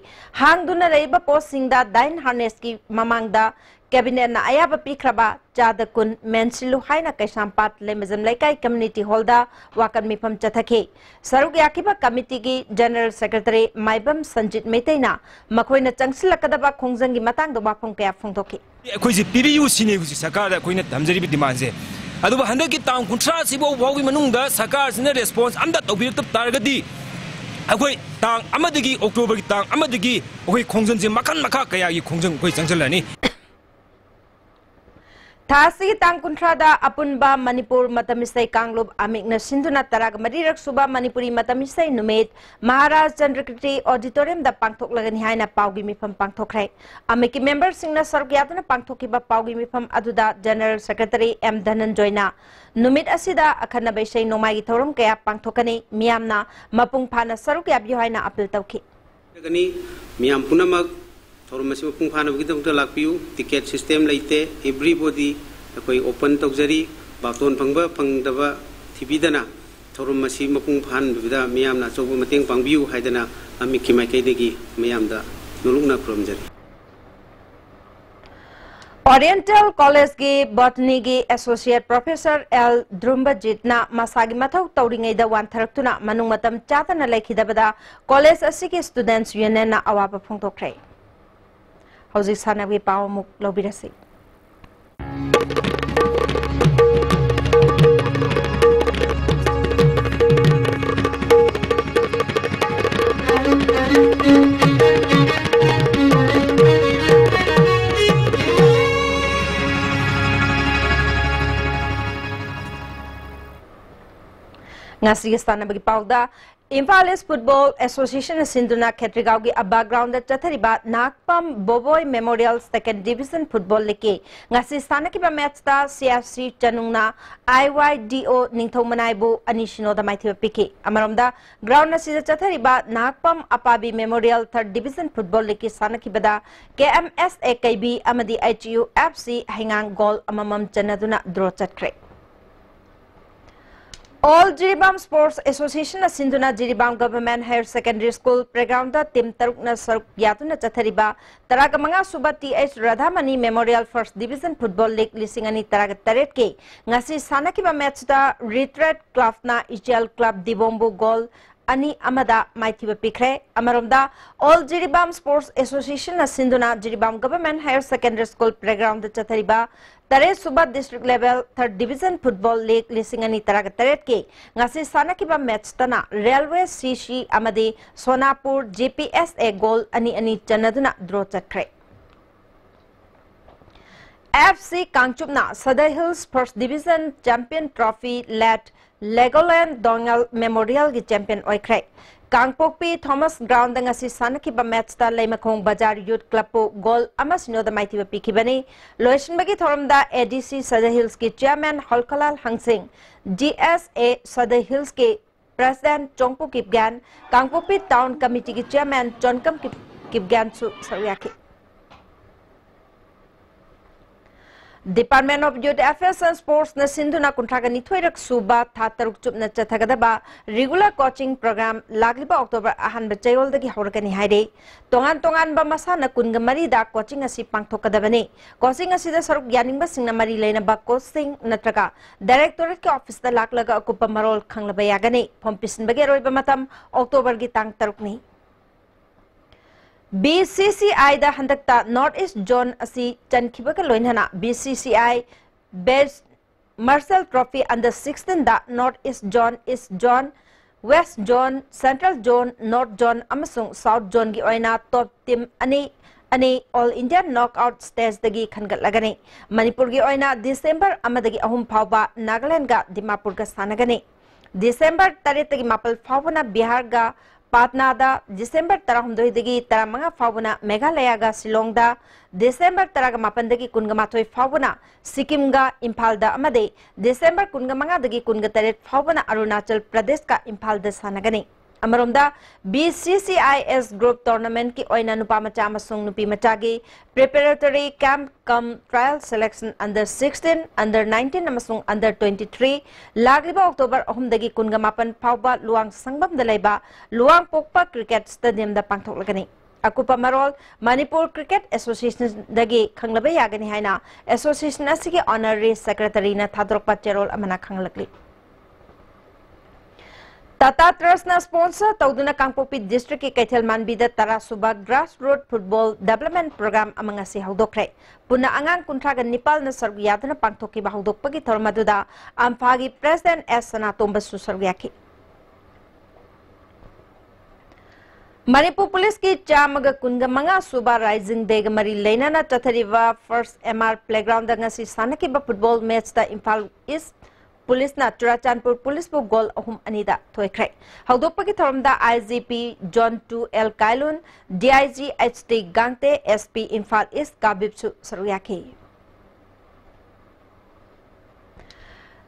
ꯍꯥꯡꯗꯨꯅ ꯂꯩꯔꯤꯕ post ꯁꯤꯡꯗ dine harness ꯀꯤ ꯃꯃꯥꯡꯗ cabinet ꯅ ꯑꯌꯥꯕ ꯄꯤꯈ꯭ꯔꯕ ꯆꯥꯗ ꯀꯨꯟ ꯃꯦꯟꯁꯤꯜꯂꯨ ꯍꯥꯏꯅ ꯀꯩꯁꯥꯝꯄꯥꯠ ꯂꯩꯃꯖꯝ ꯂꯩꯀꯥꯏ community hall ꯗ ꯋꯥꯀꯠ ꯃꯤꯐꯝ ꯆꯠꯊꯈꯤ꯫ ꯁꯔꯨꯛ ꯌꯥꯈꯤꯕ committee ꯒꯤ general secretary ꯃꯥꯏꯕꯝ ꯁꯟꯖꯤꯠ ꯃꯩꯇꯩꯅ ꯃꯈꯣꯏꯅ ꯆꯪꯁꯤꯜꯂꯛꯀꯗꯕ ꯈꯣꯡꯖꯪꯒꯤ ꯃꯇꯥꯡꯗ ꯋꯥꯐꯝ ꯀꯌꯥ ꯐꯣꯡꯗꯣꯛꯈꯤ꯫ ꯑꯩꯈꯣꯏꯁꯦ ꯄꯤꯕꯤꯌꯨ ꯁꯤꯅꯤ ꯍꯧꯖꯤꯛ ꯁꯔꯀꯥꯔꯗ ꯑꯩꯈꯣꯏꯅ ꯊꯝꯖꯔꯤꯕ demand ꯁꯦ꯫ ꯑꯗꯨꯕꯨ ꯍꯟꯗꯛꯀꯤ ꯇꯥꯡ ꯀꯨꯟꯊ꯭ꯔꯥ ꯁꯤꯐꯥꯎ ꯐꯥꯎꯒꯤ ꯃꯅꯨꯡꯗ ꯁꯔꯀꯥꯔꯁꯤꯅ response ꯑꯝꯇ ꯇꯧꯕꯤꯔꯛꯇꯕ ꯇꯥꯔꯒꯗꯤ ꯑꯩꯈꯣꯏ ꯇꯥꯡ ꯑꯃꯗꯒꯤ, October ꯒꯤ ꯇꯥꯡ ꯑꯃꯗꯒꯤ ꯑꯩꯈꯣꯏ ꯈꯣꯡꯖꯪꯁꯦ ꯃꯈꯜ ꯃꯈꯥ ꯀꯌꯥꯒꯤ ꯈꯣꯡꯖꯪ ꯑꯩꯈꯣꯏ ꯆꯪꯁꯤꯜꯂꯅꯤ꯫ ꯊꯥ ꯑꯁꯤꯒꯤ ꯇꯥꯡ ꯀꯨꯟꯊ꯭ꯔꯥꯗ ꯑꯄꯨꯟꯕ ꯃꯅꯤꯄꯨꯔ ꯃꯇꯝ ꯏꯁꯩ ꯀꯥꯡꯂꯨꯞ ꯑꯃꯤꯛꯅ ꯁꯤꯟꯗꯨꯅ ꯇꯔꯥꯒ ꯃꯔꯤꯔꯛ ꯁꯨꯕ ꯃꯅꯤꯄꯨꯔꯤ ꯃꯇꯝ ꯏꯁꯩ ꯅꯨꯃꯤꯠ ꯃꯍꯥꯔꯥꯖ ꯆꯟꯗ꯭ꯔꯀꯤꯔꯇꯤ auditorium ꯗ ꯄꯥꯡꯊꯣꯛꯂꯒꯅꯤ ꯍꯥꯏꯅ ꯄꯥꯎꯒꯤ ꯃꯤꯐꯝ ꯄꯥꯡꯊꯣꯛꯈ꯭ꯔꯦ꯫ ꯑꯃꯤꯛꯀꯤ member ꯁꯤꯡꯅ ꯁꯔꯨꯛ ꯌꯥꯗꯨꯅ ꯄꯥꯡꯊꯣꯛꯈꯤꯕ ꯄꯥꯎꯒꯤ ꯃꯤꯐꯝ ꯑꯗꯨꯗ general secretary ꯑꯦꯝ ꯙꯅꯟꯖꯣꯏꯅ ꯅꯨꯃꯤꯠ ꯑꯁꯤꯗ ꯑꯈꯟꯅꯕ ꯏꯁꯩ ꯅꯣꯡꯃꯥꯏꯒꯤ ꯊꯧꯔꯝ ꯀꯌꯥ ꯄꯥꯡꯊꯣꯛꯀꯅꯤ, ꯃꯤꯌꯥꯝꯅ ꯃꯄꯨꯡ ꯐꯥꯅ ꯁꯔꯨꯛ ꯌꯥꯕꯤꯌꯨ ꯍꯥꯏꯅ appeal ꯇꯧꯈꯤ꯫ ꯃꯤꯌꯥꯝ ꯄꯨꯝꯅꯃꯛ ꯊꯧꯔꯝ ꯑꯁꯤ ꯃꯄꯨꯡ ꯐꯥꯅꯕꯒꯤꯗꯃꯛꯇ ꯂꯥꯛꯄꯤꯌꯨ꯫ Ticket system ꯂꯩꯇꯦ꯫ Everybody ꯑꯩꯈꯣꯏ open ꯇꯧꯖꯔꯤ꯫ ꯕꯥꯇꯣꯟ ꯐꯪꯕ ꯐꯪꯗꯕ ꯊꯤꯕꯤꯗꯅ ꯊꯧꯔꯝ ꯑꯁꯤ ꯃꯄꯨꯡ ꯐꯥꯍꯟꯕꯗ ꯃꯤꯌꯥꯝꯅ ꯑꯆꯧꯕ ꯃꯇꯦꯡ ꯄꯥꯡꯕꯤꯌꯨ ꯍꯥꯏꯗꯅ ꯑꯃꯤꯛꯀꯤ ꯃꯥꯏꯀꯩꯗꯒꯤ ꯃꯌꯥꯝꯗ ꯅꯣꯂꯨꯛꯅ ꯈꯨꯔꯨꯝꯖꯔꯤ꯫ Oriental College ꯀꯤ Botany ꯒꯤ Associate Professor ꯑꯦꯜ ꯙ꯭ꯔꯨꯝꯕꯖꯤꯠꯅ ꯃꯁꯥꯒꯤ ꯃꯊꯧ ꯇꯧꯔꯤꯉꯩꯗ ꯋꯥꯟꯊꯔꯛꯇꯨꯅ ꯃꯅꯨꯡ ꯃꯇꯝ ꯆꯥꯗꯅ ꯂꯩꯈꯤꯗꯕꯗ college ꯑꯁꯤꯒꯤ Students Union ꯅ ꯑꯋꯥꯕ ꯐꯣꯡꯗꯣꯛꯈ꯭ꯔꯦ꯫ ꯍꯧꯖꯤꯛ ꯁꯥꯟꯅꯕꯒꯤ ꯄꯥꯎ ꯑꯃꯨꯛ ꯂꯧꯕꯤꯔꯁꯤ꯫ ꯉꯁꯤꯒꯤ ꯁꯥꯟꯅꯕꯒꯤ ꯄꯥꯎꯗ, ꯏꯝꯐꯥꯜ ꯏꯁ ꯐꯨꯠꯕꯣꯜ ꯑꯦꯁꯣꯁꯤꯌꯦꯁꯟꯅ ꯁꯤꯟꯗꯨꯅ ꯈꯦꯇ꯭ꯔꯤꯒꯥꯎꯒꯤ ꯑꯕꯥ ꯒ꯭ꯔꯥꯎꯟꯗ ꯆꯠꯊꯔꯤꯕ ꯅꯥꯍꯛꯄꯝ ꯕꯣꯕꯣꯏ ꯃꯦꯃꯣꯔꯤꯌꯦꯜ ꯁꯦꯀꯦꯟ ꯗꯤꯕꯤꯖꯟ ꯐꯨꯠꯕꯣꯜ ꯂꯤꯒꯀꯤ ꯉꯁꯤ ꯁꯥꯟꯅꯈꯤꯕ ꯃꯦꯠꯆꯇ ꯁꯤ ꯑꯦꯐ ꯁꯤ ꯆꯅꯨꯡꯅ ꯑꯥꯏ ꯋꯥꯏ ꯗꯤ ꯑꯣ ꯅꯤꯡꯊꯧ ꯃꯅꯥꯏꯕꯨ ꯑꯅꯤ ꯁꯤꯅꯣꯗ ꯃꯥꯏꯊꯤꯕ ꯄꯤꯈꯤ꯫ ꯑꯃꯔꯣꯝꯗ, ꯒ꯭ꯔꯥꯎꯟ ꯑꯁꯤꯗ ꯆꯠꯊꯔꯤꯕ ꯅꯥꯍꯛꯄꯝ ꯑꯄꯥꯕꯤ ꯃꯦꯃꯣꯔꯤꯌꯦꯜ ꯊꯔꯗ ꯗꯤꯕꯤꯖꯟ ꯐꯨꯠꯕꯣꯜ ꯂꯤꯒꯀꯤ ꯁꯥꯟꯅꯈꯤꯕꯗ ꯀꯦ ꯑꯦꯝ ꯑꯦꯁ ꯑꯦ ꯀꯩꯕꯤ ꯑꯃꯗꯤ H U F C ꯍꯩꯉꯥꯡ goal ꯑꯃꯃꯝ ꯆꯟꯅꯗꯨꯅ ꯗ꯭ꯔꯣ ꯆꯠꯈ꯭ꯔꯦ꯫ ꯑꯣꯜ ꯖꯤꯔꯤꯕꯥꯝ ꯁ꯭ꯄꯣꯔꯠꯁ ꯑꯦꯁꯣꯁꯤꯌꯦꯁꯟꯅ ꯁꯤꯟꯗꯨꯅ Jiribam government higher secondary school playground team ꯇꯔꯨꯛꯅ ꯁꯔꯨꯛ ꯌꯥꯗꯨꯅ ꯆꯠꯊꯔꯤꯕ ꯇꯔꯥꯃꯉꯥ ꯁꯨꯕ T H Radhamani memorial first division football league ꯂꯤꯁꯤꯡ ꯑꯅꯤ ꯇꯔꯥꯇꯔꯦꯠꯀꯤ ꯉꯁꯤ ꯁꯥꯟꯅꯈꯤꯕ ꯃꯦꯠꯆꯇ ꯔꯤꯇ꯭ꯔꯦꯠ ꯀ꯭ꯂꯕꯅ ꯏꯆꯦꯜ ꯀ꯭ꯂꯕ ꯗꯤꯕꯣꯡꯕꯨ ꯒꯣꯜ ꯑꯅꯤ ꯑꯃꯗ ꯃꯥꯏꯊꯤꯕ ꯄꯤꯈ꯭ꯔꯦ꯫ ꯑꯃꯔꯣꯝꯗ, ꯑꯣꯜ ꯖꯤꯔꯤꯕꯥꯝ ꯁ꯭ꯄꯣꯔꯠꯁ ꯑꯦꯁꯣꯁꯤꯌꯦꯁꯟꯅ ꯁꯤꯟꯗꯨꯅ Jiribam government higher secondary school playground ꯆꯠꯊꯔꯤꯕ ꯇꯔꯦꯠ ꯁꯨꯕ district level third division football league ꯂꯤꯁꯤꯡ ꯑꯅꯤ ꯇꯔꯥꯇꯔꯦꯠꯀꯤ ꯉꯁꯤ ꯁꯥꯟꯅꯈꯤꯕ ꯃꯦꯠꯆꯇꯅ ꯔꯦꯜꯋꯦ ꯁꯤ ꯁꯤ ꯑꯃꯗꯤ ꯁꯣꯅꯥꯄꯨꯔ ꯖꯦ ꯄꯤ ꯑꯦꯁ ꯑꯦ ꯒꯣꯜ ꯑꯅꯤ ꯑꯅꯤ ꯆꯟꯅꯗꯨꯅ ꯗ꯭ꯔꯣ ꯆꯠꯈ꯭ꯔꯦ꯫ ꯑꯦꯐ ꯁꯤ ꯀꯥꯡꯆꯨꯞꯅ Sadar hills first division champion trophy late Legolen Dongel ꯃꯦꯃꯣꯔꯤꯌꯦꯜꯒꯤ ꯆꯦꯝꯄꯤꯌꯟ ꯑꯣꯏꯈ꯭ꯔꯦ꯫ ꯀꯥꯡꯄꯣꯛꯄꯤ ꯊꯣꯃꯁ ꯒ꯭ꯔꯥꯎꯟꯗ ꯉꯁꯤ ꯁꯥꯟꯅꯈꯤꯕ ꯃꯦꯠꯆꯇ ꯂꯩꯃꯈꯣꯡ ꯕꯖꯥꯔ ꯌꯨꯠ ꯀ꯭ꯂꯕꯄꯨ ꯒꯣꯜ ꯑꯃ ꯁꯤꯅꯣꯗ ꯃꯥꯏꯊꯤꯕ ꯄꯤꯈꯤꯕꯅꯤ꯫ ꯂꯣꯏꯁꯤꯟꯕꯒꯤ ꯊꯧꯔꯝꯗ ꯑꯦ ꯗꯤ ꯁꯤ ꯁꯗꯔ ꯍꯤꯜꯁꯀꯤ ꯆꯤꯌꯥꯔꯃꯦꯟ ꯍꯣꯜꯀꯂꯥꯜ ꯍꯪꯁꯤꯡ, ꯖꯤ ꯑꯦꯁ ꯑꯦ ꯁꯗꯔ ꯍꯤꯜꯁꯀꯤ ꯄ꯭ꯔꯦꯁꯤꯗꯦꯟꯠ ꯆꯣꯡꯄꯨ ꯀꯤꯞꯒꯦꯟ, ꯀꯥꯡꯄꯣꯛꯄꯤ ꯇꯥꯎꯟ ꯀꯃꯤꯇꯤꯒꯤ ꯆꯤꯌꯥꯔꯃꯦꯟ ꯆꯣꯟꯀꯝ ꯀꯤꯞ-, ꯀꯤꯞꯒꯦꯟꯁꯨ ꯁꯔꯨꯛ ꯌꯥꯈꯤ꯫ Department of Youth Affairs and Sportsꯅ ꯁꯤꯟꯗꯨꯅ ꯀꯨꯟꯊ꯭ꯔꯥꯒ ꯅꯤꯊꯣꯏꯔꯛ ꯁꯨꯕ ꯊꯥ ꯇꯔꯨꯛ ꯆꯨꯞꯅ ꯆꯠꯊꯒꯗꯕ regular coaching program ꯂꯥꯛꯂꯤꯕ ꯑꯣꯛꯇꯣꯕꯔ ꯑꯍꯥꯟꯕ ꯆꯌꯣꯜꯗꯒꯤ ꯍꯧꯔꯒꯅꯤ ꯍꯥꯏꯔꯦ꯫ ꯇꯣꯉꯥꯟ ꯇꯣꯉꯥꯟꯕ ꯃꯁꯥꯟꯅ ꯀꯨꯟꯒ ꯃꯔꯤꯗ coaching ꯑꯁꯤ ꯄꯥꯡꯊꯣꯛꯀꯗꯕꯅꯤ꯫ Coaching ꯑꯁꯤꯗ ꯁꯔꯨꯛ ꯌꯥꯅꯤꯡꯕꯁꯤꯡꯅ ꯃꯔꯤ ꯂꯩꯅꯕ coachꯁꯤꯡ ꯅꯠꯇ꯭ꯔꯒ directorateꯀꯤ officeꯇ ꯂꯥꯛꯂꯒ ꯑꯀꯨꯞꯄ ꯃꯔꯣꯜ ꯈꯪꯂꯕ ꯌꯥꯒꯅꯤ꯫ Form ꯄꯤꯁꯤꯟꯕꯒꯤ ꯑꯔꯣꯏꯕ ꯃꯇꯝ ꯑꯣꯛꯇꯣꯕꯔꯒꯤ ꯇꯥꯡ ꯇꯔꯨꯛꯅꯤ꯫ ꯕꯤ ꯁꯤ ꯁꯤ ꯑꯥꯏꯗ ꯍꯟꯗꯛꯇ North East Zone ꯑꯁꯤ ꯆꯟꯈꯤꯕꯒ ꯂꯣꯏꯅꯅ B C C I Best Marshal Trophy Under sixteenꯗ North East Zone, East Zone, West Zone, Central Zone, North Zone ꯑꯃꯁꯨꯡ South Zoneꯒꯤ ꯑꯣꯏꯅ top team ꯑꯅꯤ ꯑꯅꯤ All India Knockout Stageꯗꯒꯤ ꯈꯟꯒꯠꯂꯒꯅꯤ꯫ ꯃꯅꯤꯄꯨꯔꯒꯤ ꯑꯣꯏꯅ ꯗꯤꯁꯦꯝꯕꯔ ꯑꯃꯗꯒꯤ ꯑꯍꯨꯝ ꯐꯥꯎꯕ ꯅꯥꯒꯥꯂꯦꯟꯗꯒ ꯗꯤꯃꯥꯄꯨꯔꯒ ꯁꯥꯟꯅꯒꯅꯤ꯫ ꯗꯤꯁꯦꯝꯕꯔ ꯇꯔꯦꯠꯇꯒꯤ ꯃꯥꯄꯜ ꯐꯥꯎꯕꯅ ꯕꯤꯍꯥꯔꯒ ꯄꯥꯠꯅꯥꯗ, ꯗꯤꯁꯦꯝꯕꯔ ꯇꯔꯥꯍꯨꯝꯗꯣꯏꯗꯒꯤ ꯇꯔꯥꯃꯉꯥ ꯐꯥꯎꯕꯅ ꯃꯦꯘꯥꯂꯌꯥꯒ ꯁꯤꯂꯣꯡꯗ, ꯗꯤꯁꯦꯝꯕꯔ ꯇꯔꯥꯃꯥꯄꯟꯗꯒꯤ ꯀꯨꯟꯃꯥꯊꯣꯏ ꯐꯥꯎꯕꯅ ꯁꯤꯛꯀꯤꯝꯒ ꯏꯝꯐꯥꯜꯗ ꯑꯃꯗꯤ ꯗꯤꯁꯦꯝꯕꯔ ꯀꯨꯟꯃꯉꯥꯗꯒꯤ ꯀꯨꯟꯇꯔꯦꯠ ꯐꯥꯎꯕꯅ ꯑꯔꯨꯅꯥꯆꯜ ꯄ꯭ꯔꯗꯦꯁꯀ ꯏꯝꯐꯥꯜꯗ ꯁꯥꯟꯅꯒꯅꯤ꯫ ꯑꯃꯔꯣꯝꯗ, B C C I S group tournamentꯀꯤ ꯑꯣꯏꯅ ꯅꯨꯄꯥ ꯃꯆꯥ ꯑꯃꯁꯨꯡ ꯅꯨꯄꯤ ꯃꯆꯥꯒꯤ preparatory camp cum trial selection under sixteen, under nineteen ꯑꯃꯁꯨꯡ under twenty three ꯂꯥꯛꯂꯤꯕ ꯑꯣꯛꯇꯣꯕꯔ ꯑꯍꯨꯝꯗꯒꯤ ꯀꯨꯟꯃꯥꯄꯟ ꯐꯥꯎꯕ ꯂꯨꯋꯥꯡ ꯁꯪꯕꯝꯗ ꯂꯩꯕ ꯂꯨꯋꯥꯡꯄꯣꯛꯄ cricket stadiumꯗ ꯄꯥꯡꯊꯣꯛꯂꯒꯅꯤ꯫ ꯑꯀꯨꯞꯄ ꯃꯔꯣꯜ ꯃꯅꯤꯄꯨꯔ Cricket Associationꯗꯒꯤ ꯈꯪꯂꯕ ꯌꯥꯒꯅꯤ ꯍꯥꯏꯅ association ꯑꯁꯤꯒꯤ honorary secretaryꯅ ꯊꯥꯗꯣꯔꯛꯄ ꯆꯦꯔꯣꯜ ꯑꯃꯅ ꯈꯪꯂꯛꯂꯤ꯫ Tata Trustꯅ sponsor ꯇꯧꯗꯨꯅ ꯀꯥꯡꯄꯣꯛꯄꯤ districtꯀꯤ ꯀꯩꯊꯦꯜ ꯃꯥꯟꯕꯤꯗ ꯇꯔꯥ ꯁꯨꯕ grassroot football development program ꯑꯃ ꯉꯁꯤ ꯍꯧꯗꯣꯛꯈ꯭ꯔꯦ꯫ ꯄꯨꯟꯅ ꯑꯉꯥꯡ ꯀꯨꯟꯊ꯭ꯔꯥꯒ ꯅꯤꯄꯥꯜꯅ ꯁꯔꯨꯛ ꯌꯥꯗꯨꯅ ꯄꯥꯡꯊꯣꯛꯈꯤꯕ ꯍꯧꯗꯣꯛꯄꯒꯤ ꯊꯧꯔꯝ ꯑꯗꯨꯗ ꯑꯝꯐꯥꯒꯤ president S ꯁꯅꯥꯇꯣꯝꯕꯁꯨ ꯁꯔꯨꯛ ꯌꯥꯈꯤ꯫ ꯃꯅꯤꯄꯨꯔ ꯄꯨꯂꯤꯁꯀꯤ ꯆꯥꯝꯃꯒ ꯀꯨꯟꯒ ꯃꯉꯥ ꯁꯨꯕ Rising Dayꯒ ꯃꯔꯤ ꯂꯩꯅꯅ ꯆꯠꯊꯔꯤꯕ First M R playgroundꯗ ꯉꯁꯤ ꯁꯥꯟꯅꯈꯤꯕ football matchꯇ ꯏꯝꯐꯥꯜ East ꯄꯨꯂꯤꯁꯅ ꯆꯨꯔꯥꯆꯥꯟꯄꯨꯔ ꯄꯨꯂꯤꯁꯄꯨ goal ꯑꯍꯨꯝ ꯑꯅꯤꯗ ꯊꯣꯏꯈ꯭ꯔꯦ꯫ ꯍꯧꯗꯣꯛꯄꯒꯤ ꯊꯧꯔꯝꯗ I G P Zone two L ꯀꯥꯏꯂꯨꯟ, D I G H T ꯒꯥꯡꯇꯦ, S P Imphal East ꯀꯥꯕꯤꯞꯁꯨ ꯁꯔꯨꯛ ꯌꯥꯈꯤ꯫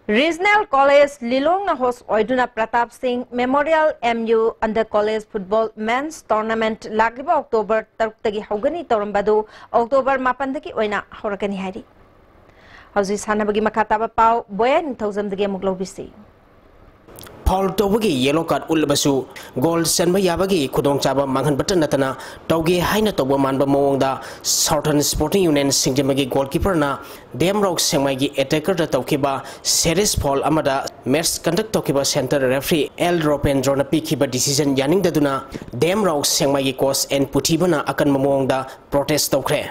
Regional College ꯂꯤꯂꯣꯡꯅ host ꯑꯣꯏꯗꯨꯅ ꯄ꯭ꯔꯇꯥꯞ ꯁꯤꯡ Memorial M U Under College Football Men's Tournament ꯂꯥꯛꯂꯤꯕ ꯑꯣꯛꯇꯣꯕꯔ ꯇꯔꯨꯛꯇꯒꯤ ꯍꯧꯒꯅꯤ ꯇꯧꯔꯝꯕ ꯑꯗꯨ ꯑꯣꯛꯇꯣꯕꯔ ꯃꯥꯄꯟꯗꯒꯤ ꯑꯣꯏꯅ ꯍꯧꯔꯒꯅꯤ ꯍꯥꯏꯔꯤ꯫ ꯍꯧꯖꯤꯛ ꯁꯥꯟꯅꯕꯒꯤ ꯃꯈꯥ ꯇꯥꯕ ꯄꯥꯎ ꯕꯣꯌꯥ ꯅꯤꯡꯊꯧꯖꯝꯗꯒꯤ ꯑꯃꯨꯛ ꯂꯧꯕꯤꯁꯤ꯫ Foul ꯇꯧꯕꯒꯤ yellow card ꯎꯠꯂꯕꯁꯨ goal ꯆꯟꯕ ꯌꯥꯕꯒꯤ ꯈꯨꯗꯣꯡꯆꯥꯕ ꯃꯥꯡꯍꯟꯕꯇ ꯅꯠꯇꯅ ꯇꯧꯒꯦ ꯍꯥꯏꯅ ꯇꯧꯕ ꯃꯥꯟꯕ ꯃꯑꯣꯡꯗ Southern Sporting Union ꯁꯤꯡꯖꯃꯩꯒꯤ goalkeeperꯅ ꯗꯦꯝꯔꯥꯎ ꯁꯦꯡꯃꯥꯏꯒꯤ attackerꯗ ꯇꯧꯈꯤꯕ serious foul ꯑꯃꯗ match conduct ꯇꯧꯈꯤꯕ center referee L ꯔꯣꯄꯦꯟꯗ꯭ꯔꯣꯅ ꯄꯤꯈꯤꯕ decision ꯌꯥꯅꯤꯡꯗꯗꯨꯅ ꯗꯦꯝꯔꯥꯎ ꯁꯦꯡꯃꯥꯏꯒꯤ coach N ꯄꯨꯊꯤꯕꯅ ꯑꯀꯟꯕ ꯃꯑꯣꯡꯗ protest ꯇꯧꯈ꯭ꯔꯦ꯫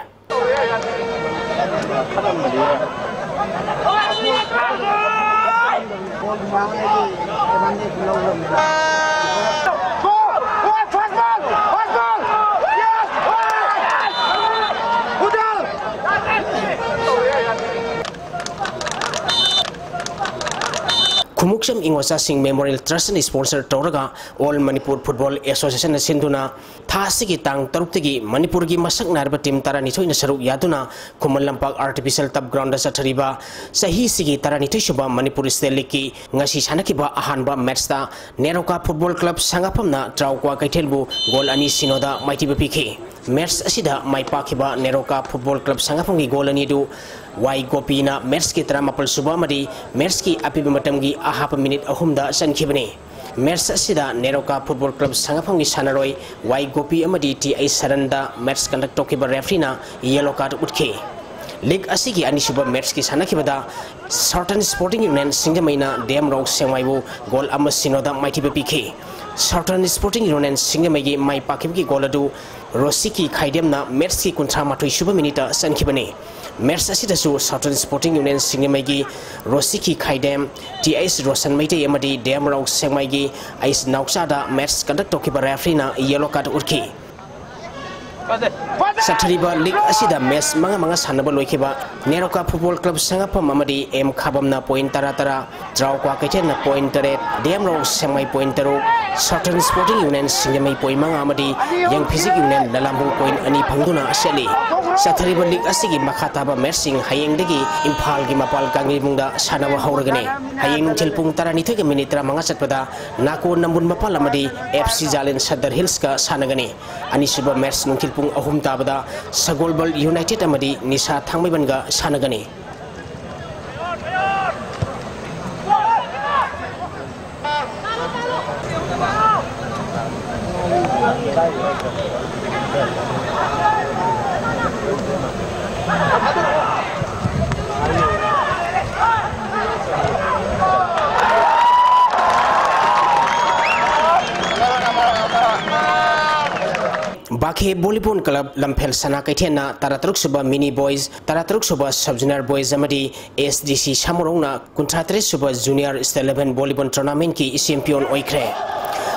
ꯈꯨꯃꯨꯛ ꯏꯆꯝ ꯏꯉꯣꯆꯥꯁꯤꯡ Memorial Trust ꯅ sponsor ꯇꯧꯔꯒ All Manipur Football Association ꯅ ꯁꯤꯟꯗꯨꯅ ꯊꯥ ꯑꯁꯤꯒꯤ ꯇꯥꯡ ꯇꯔꯨꯛꯇꯒꯤ ꯃꯅꯤꯄꯨꯔꯒꯤ ꯃꯁꯛ ꯅꯥꯏꯔꯕ team ꯇꯔꯥꯅꯤꯊꯣꯏꯅ ꯁꯔꯨꯛ ꯌꯥꯗꯨꯅ Khuman Lampak Artificial Turf Ground ꯗ ꯆꯠꯊꯔꯤꯕ ꯆꯍꯤꯁꯤꯒꯤ ꯇꯔꯥꯅꯤꯊꯣꯏ ꯁꯨꯕ Manipur State League ꯀꯤ ꯉꯁꯤ ꯁꯥꯟꯅꯈꯤꯕ ꯑꯍꯥꯟꯕ match ꯇ ꯅꯦꯔꯣꯀꯥ Football Club ꯁꯉꯥꯐꯝꯅ ꯇ꯭ꯔꯥꯎꯀ꯭ꯋꯥ ꯀꯩꯊꯦꯜꯕꯨ goal ꯑꯅꯤ ꯁꯤꯅꯣꯗ ꯃꯥꯏꯊꯤꯕ ꯄꯤꯈꯤ꯫ Match ꯑꯁꯤꯗ ꯃꯥꯏ ꯄꯥꯛꯈꯤꯕ ꯅꯦꯔꯣꯀꯥ Football Club ꯁꯉꯥꯐꯝꯒꯤ goal ꯑꯅꯤ ꯑꯗꯨ ꯋꯥꯏ ꯒꯣꯄꯤꯅ match ꯀꯤ ꯇꯔꯥꯃꯥꯄꯜ ꯁꯨꯕ ꯑꯃꯗꯤ match ꯀꯤ ꯑꯄꯤꯕ ꯃꯇꯝꯒꯤ ꯑꯍꯥꯞꯄ minute ꯑꯍꯨꯝꯗ ꯆꯟꯈꯤꯕꯅꯤ꯫ Match ꯑꯁꯤꯗ ꯅꯦꯔꯣꯀꯥ Football Club ꯁꯉꯥꯐꯝꯒꯤ ꯁꯥꯟꯅꯔꯣꯏ ꯋꯥꯏ ꯒꯣꯄꯤ ꯑꯃꯗꯤ ꯇꯤ ꯑꯩꯆ ꯁꯔꯟꯗ match conduct ꯇꯧꯈꯤꯕ referee ꯅ yellow card ꯎꯠꯈꯤ꯫ League ꯑꯁꯤꯒꯤ ꯑꯅꯤꯁꯨꯕ match ꯀꯤ ꯁꯥꯟꯅꯈꯤꯕꯗ Southern Sporting Union ꯁꯤꯡꯖꯃꯩꯅ ꯗꯤ ꯑꯦꯝ ꯔꯥꯎ ꯁꯦꯡꯃꯥꯏꯕꯨ goal ꯑꯃ ꯁꯤꯅꯣꯗ ꯃꯥꯏꯊꯤꯕ ꯄꯤꯈꯤ꯫ Southern Sporting Union ꯁꯤꯡꯖꯃꯩꯒꯤ ꯃꯥꯏ ꯄꯥꯛꯈꯤꯕꯒꯤ goal ꯑꯗꯨ ꯔꯣꯁꯤꯀꯤ ꯈꯥꯏꯗꯦꯝꯅ match ꯀꯤ ꯀꯨꯟꯊ꯭ꯔꯥ ꯃꯥꯊꯣꯏ ꯁꯨꯕ minute ꯇ ꯆꯟꯈꯤꯕꯅꯤ꯫ Match ꯑꯁꯤꯗꯁꯨ Southern Sporting Union ꯁꯤꯡꯖꯃꯩꯒꯤ ꯔꯣꯁꯤꯀꯤ ꯈꯥꯏꯗꯦꯝ, ꯇꯤ ꯑꯩꯆ ꯔꯣꯁꯟ ꯃꯩꯇꯩ ꯑꯃꯗꯤ ꯗꯤ ꯑꯦꯝ ꯔꯥꯎ ꯁꯦꯡꯃꯥꯏꯒꯤ ꯑꯩꯆ ꯅꯥꯎꯆꯥꯗ match conduct ꯇꯧꯈꯤꯕ referee ꯅ yellow card ꯎꯠꯈꯤ꯫ ꯆꯠꯊꯔꯤꯕ league ꯑꯁꯤꯗ match ꯃꯉꯥ ꯃꯉꯥ ꯁꯥꯟꯅꯕ ꯂꯣꯏꯈꯤꯕ ꯅꯦꯔꯣꯀꯥ Football Club ꯁꯉꯥꯐꯝ ꯑꯃꯗꯤ ꯑꯦꯝ ꯈꯥꯕꯝꯅ point ꯇꯔꯥ ꯇꯔꯥ, ꯇ꯭ꯔꯥꯎꯀ꯭ꯋꯥ ꯀꯩꯊꯦꯜꯅ point ꯇꯔꯦꯠ, ꯗꯤ ꯑꯦꯝ ꯔꯥꯎ ꯁꯦꯡꯃꯥꯏ point ꯇꯔꯨꯛ, Southern Sporting Union ꯁꯤꯡꯖꯃꯩ point ꯃꯉꯥ ꯑꯃꯗꯤ Young Physique Union ꯂꯂꯥꯝꯕꯨꯡ point ꯑꯅꯤ ꯐꯪꯗꯨꯅ ꯆꯠꯂꯤ꯫ ꯆꯠꯊꯔꯤꯕ league ꯑꯁꯤꯒꯤ ꯃꯈꯥ ꯇꯥꯕ match ꯁꯤꯡ ꯍꯌꯦꯡꯗꯒꯤ ꯏꯝꯐꯥꯜꯒꯤ ꯃꯄꯥꯜ ꯀꯥꯡꯖꯩꯕꯨꯡꯗ ꯁꯥꯟꯅꯕ ꯍꯧꯔꯒꯅꯤ꯫ ꯍꯌꯦꯡ ꯅꯨꯡꯊꯤꯜ ꯄꯨꯡ ꯇꯔꯥꯅꯤꯊꯣꯏꯒ minute ꯇꯔꯥꯃꯉꯥ ꯆꯠꯄꯗ ꯅꯥꯀꯣ ꯅꯝꯕꯨꯜ ꯃꯄꯥꯜ ꯑꯃꯗꯤ ꯑꯦꯐ ꯁꯤ ꯖꯥꯂꯦꯟ ꯁꯗꯔ ꯍꯤꯜꯁꯀ ꯁꯥꯟꯅꯒꯅꯤ꯫ ꯑꯅꯤꯁꯨꯕ match ꯅꯨꯡꯊꯤꯜ ꯄꯨꯡ ꯑꯍꯨꯝ ꯇꯥꯕꯗ ꯁꯒꯣꯜꯕꯜ United ꯑꯃꯗꯤ ꯅꯤꯁꯥ ꯊꯥꯡꯃꯩꯕꯟꯒ ꯁꯥꯟꯅꯒꯅꯤ꯫ ꯕꯥꯈꯦ Volleyball Club ꯂꯝꯐꯦꯜ ꯁꯅꯥ ꯀꯩꯊꯦꯜꯅ ꯇꯔꯥꯇꯔꯨꯛ ꯁꯨꯕ Mini Boys, ꯇꯔꯥꯇꯔꯨꯛ ꯁꯨꯕ Sub Junior Boys ꯑꯃꯗꯤ ꯑꯦꯁ ꯗꯤ ꯁꯤ ꯁꯥꯃꯨꯔꯧꯅ ꯀꯨꯟꯊ꯭ꯔꯥ ꯇꯔꯦꯠ ꯁꯨꯕ Junior State Level Volleyball Tournament ꯀꯤ champion ꯑꯣꯏꯈ꯭ꯔꯦ꯫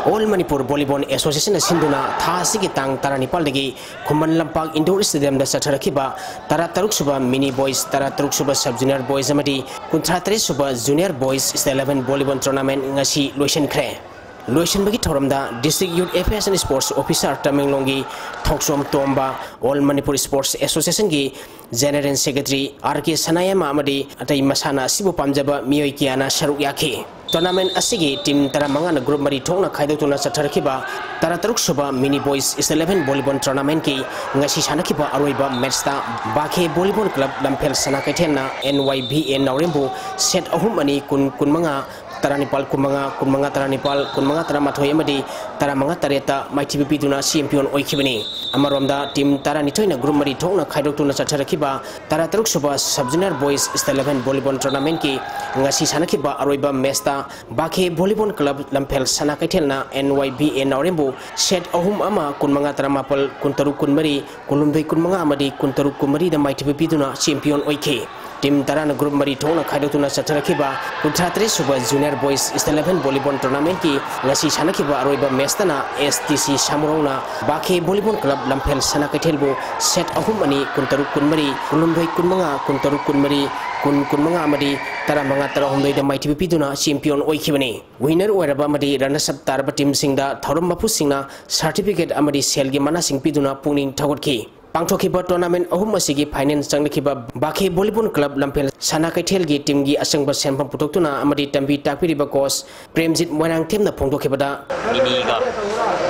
All Manipur Volleyball Association ꯅ ꯁꯤꯟꯗꯨꯅ ꯊꯥ ꯑꯁꯤꯒꯤ ꯇꯥꯡ ꯇꯔꯥꯅꯤꯄꯥꯜꯗꯒꯤ ꯈꯨꯃꯟ ꯂꯝꯄꯥꯛ Indoor Stadium ꯗ ꯆꯠꯊꯔꯛꯈꯤꯕ ꯇꯔꯥꯇꯔꯨꯛ ꯁꯨꯕ Mini Boys, ꯇꯔꯥꯇꯔꯨꯛ ꯁꯨꯕ Sub Junior Boys ꯑꯃꯗꯤ ꯀꯨꯟꯊ꯭ꯔꯥ ꯇꯔꯦꯠ ꯁꯨꯕ Junior Boys State Level Volleyball Tournament ꯉꯁꯤ ꯂꯣꯏꯁꯤꯟꯈ꯭ꯔꯦ꯫ ꯂꯣꯏꯁꯤꯟꯕꯒꯤ ꯊꯧꯔꯝꯗ District Youth Affairs and Sports Officer ꯇꯃꯦꯡꯂꯣꯡꯒꯤ Thongchom Tomba, All Manipur Sports Association ꯒꯤ General Secretary R K Sanayaima ꯑꯃꯗꯤ ꯑꯇꯩ ꯃꯁꯥꯟꯅ ꯑꯁꯤꯕꯨ ꯄꯥꯝꯖꯕ ꯃꯤꯑꯣꯏ ꯀꯌꯥꯅ ꯁꯔꯨꯛ ꯌꯥꯈꯤ꯫ Tournament ꯑꯁꯤꯒꯤ team ꯇꯔꯥꯃꯉꯥꯅ group ꯃꯔꯤ ꯊꯣꯛꯅ ꯈꯥꯏꯗꯣꯛꯇꯨꯅ ꯆꯠꯊꯔꯛꯈꯤꯕ ꯇꯔꯥꯇꯔꯨꯛ ꯁꯨꯕ Mini Boys State Level Volleyball Tournament ꯀꯤ ꯉꯁꯤ ꯁꯥꯟꯅꯈꯤꯕ ꯑꯔꯣꯏꯕ match ꯇ ꯕꯥꯈꯦ Volleyball Club ꯂꯝꯐꯦꯜ ꯁꯅꯥ ꯀꯩꯊꯦꯜꯅ N Y B A ꯅꯥꯎꯔꯦꯝꯕꯨ set ꯑꯍꯨꯝ ꯑꯅꯤ, ꯀꯨꯟ ꯀꯨꯟꯃꯉꯥ, ꯇꯔꯥꯅꯤꯄꯥꯜ ꯀꯨꯟꯃꯉꯥ, ꯀꯨꯟꯃꯉꯥ ꯇꯔꯥꯅꯤꯄꯥꯜ, ꯀꯨꯟꯃꯉꯥ ꯇꯔꯥꯃꯥꯊꯣꯏ ꯑꯃꯗꯤ ꯇꯔꯥꯃꯉꯥ ꯇꯔꯦꯠꯇ ꯃꯥꯏꯊꯤꯕ ꯄꯤꯗꯨꯅ champion ꯑꯣꯏꯈꯤꯕꯅꯤ꯫ ꯑꯃꯔꯣꯝꯗ team ꯇꯔꯥꯅꯤꯊꯣꯏꯅ group ꯃꯔꯤ ꯊꯣꯛꯅ ꯈꯥꯏꯗꯣꯛꯇꯨꯅ ꯆꯠꯊꯔꯛꯈꯤꯕ ꯇꯔꯥꯇꯔꯨꯛ ꯁꯨꯕ Sub Junior Boys State Level Volleyball Tournament ꯀꯤ ꯉꯁꯤ ꯁꯥꯟꯅꯈꯤꯕ ꯑꯔꯣꯏꯕ match ꯇ ꯕꯥꯈꯦ Volleyball Club ꯂꯝꯐꯦꯜ ꯁꯅꯥ ꯀꯩꯊꯦꯜꯅ N Y B A ꯅꯥꯎꯔꯦꯝꯕꯨ set ꯑꯍꯨꯝ ꯑꯃ, ꯀꯨꯟꯃꯉꯥ ꯇꯔꯥꯃꯥꯄꯜ, ꯀꯨꯟꯇꯔꯨꯛ ꯀꯨꯟꯃꯔꯤ, ꯀꯨꯟꯍꯨꯝꯗꯣꯏ ꯀꯨꯟꯃꯉꯥ ꯑꯃꯗꯤ ꯀꯨꯟꯇꯔꯨꯛ ꯀꯨꯟꯃꯔꯤꯗ ꯃꯥꯏꯊꯤꯕ ꯄꯤꯗꯨꯅ champion ꯑꯣꯏꯈꯤ꯫ Team ꯇꯔꯥꯅ group ꯃꯔꯤ ꯊꯣꯛꯅ ꯈꯥꯏꯗꯣꯛꯇꯨꯅ ꯆꯠꯊꯔꯛꯈꯤꯕ ꯀꯨꯟꯊ꯭ꯔꯥ ꯇꯔꯦꯠ ꯁꯨꯕ Junior Boys State Level Volleyball Tournament ꯀꯤ ꯉꯁꯤ ꯁꯥꯟꯅꯈꯤꯕ ꯑꯔꯣꯏꯕ match ꯇꯅ S T C ꯁꯥꯃꯨꯔꯧꯅ ꯕꯥꯈꯦ Volleyball Club ꯂꯝꯐꯦꯜ ꯁꯅꯥ ꯀꯩꯊꯦꯜꯕꯨ set ꯑꯍꯨꯝ ꯑꯅꯤ, ꯀꯨꯟꯇꯔꯨꯛ ꯀꯨꯟꯃꯔꯤ, ꯀꯨꯟꯍꯨꯝꯗꯣꯏ ꯀꯨꯟꯃꯉꯥ, ꯀꯨꯟꯇꯔꯨꯛ ꯀꯨꯟꯃꯔꯤ, ꯀꯨꯟ ꯀꯨꯟꯃꯉꯥ ꯑꯃꯗꯤ ꯇꯔꯥꯃꯉꯥ ꯇꯔꯥꯍꯨꯝꯗꯣꯏꯗ ꯃꯥꯏꯊꯤꯕ ꯄꯤꯗꯨꯅ champion ꯑꯣꯏꯈꯤꯕꯅꯤ꯫ Winner ꯑꯣꯏꯔꯕ ꯑꯃꯗꯤ runners up ꯇꯥꯔꯕ team ꯁꯤꯡꯗ ꯊꯧꯔꯝ ꯃꯄꯨꯁꯤꯡꯅ certificate ꯑꯃꯗꯤ ꯁꯦꯜꯒꯤ ꯃꯅꯥꯁꯤꯡ ꯄꯤꯗꯨꯅ ꯄꯨꯛꯅꯤꯡ ꯊꯧꯒꯠꯈꯤ꯫ ꯄꯥꯡꯊꯣꯛꯈꯤꯕ tournament ꯑꯍꯨꯝ ꯑꯁꯤꯒꯤ final ꯆꯪꯂꯛꯈꯤꯕ ꯕꯥꯈꯦ Volleyball Club ꯂꯝꯐꯦꯜ ꯁꯅꯥ ꯀꯩꯊꯦꯜꯒꯤ team ꯒꯤ ꯑꯆꯪꯕ ꯁꯦꯟꯐꯝ ꯄꯨꯊꯣꯛꯇꯨꯅ ꯑꯃꯗꯤ ꯇꯝꯕꯤ ꯇꯥꯛꯄꯤꯔꯤꯕ coach ꯄ꯭ꯔꯦꯝꯖꯤꯠ ꯃꯣꯏꯔꯥꯡꯊꯦꯝꯅ ꯐꯣꯡꯗꯣꯛꯈꯤꯕꯗ, Mini ꯒ,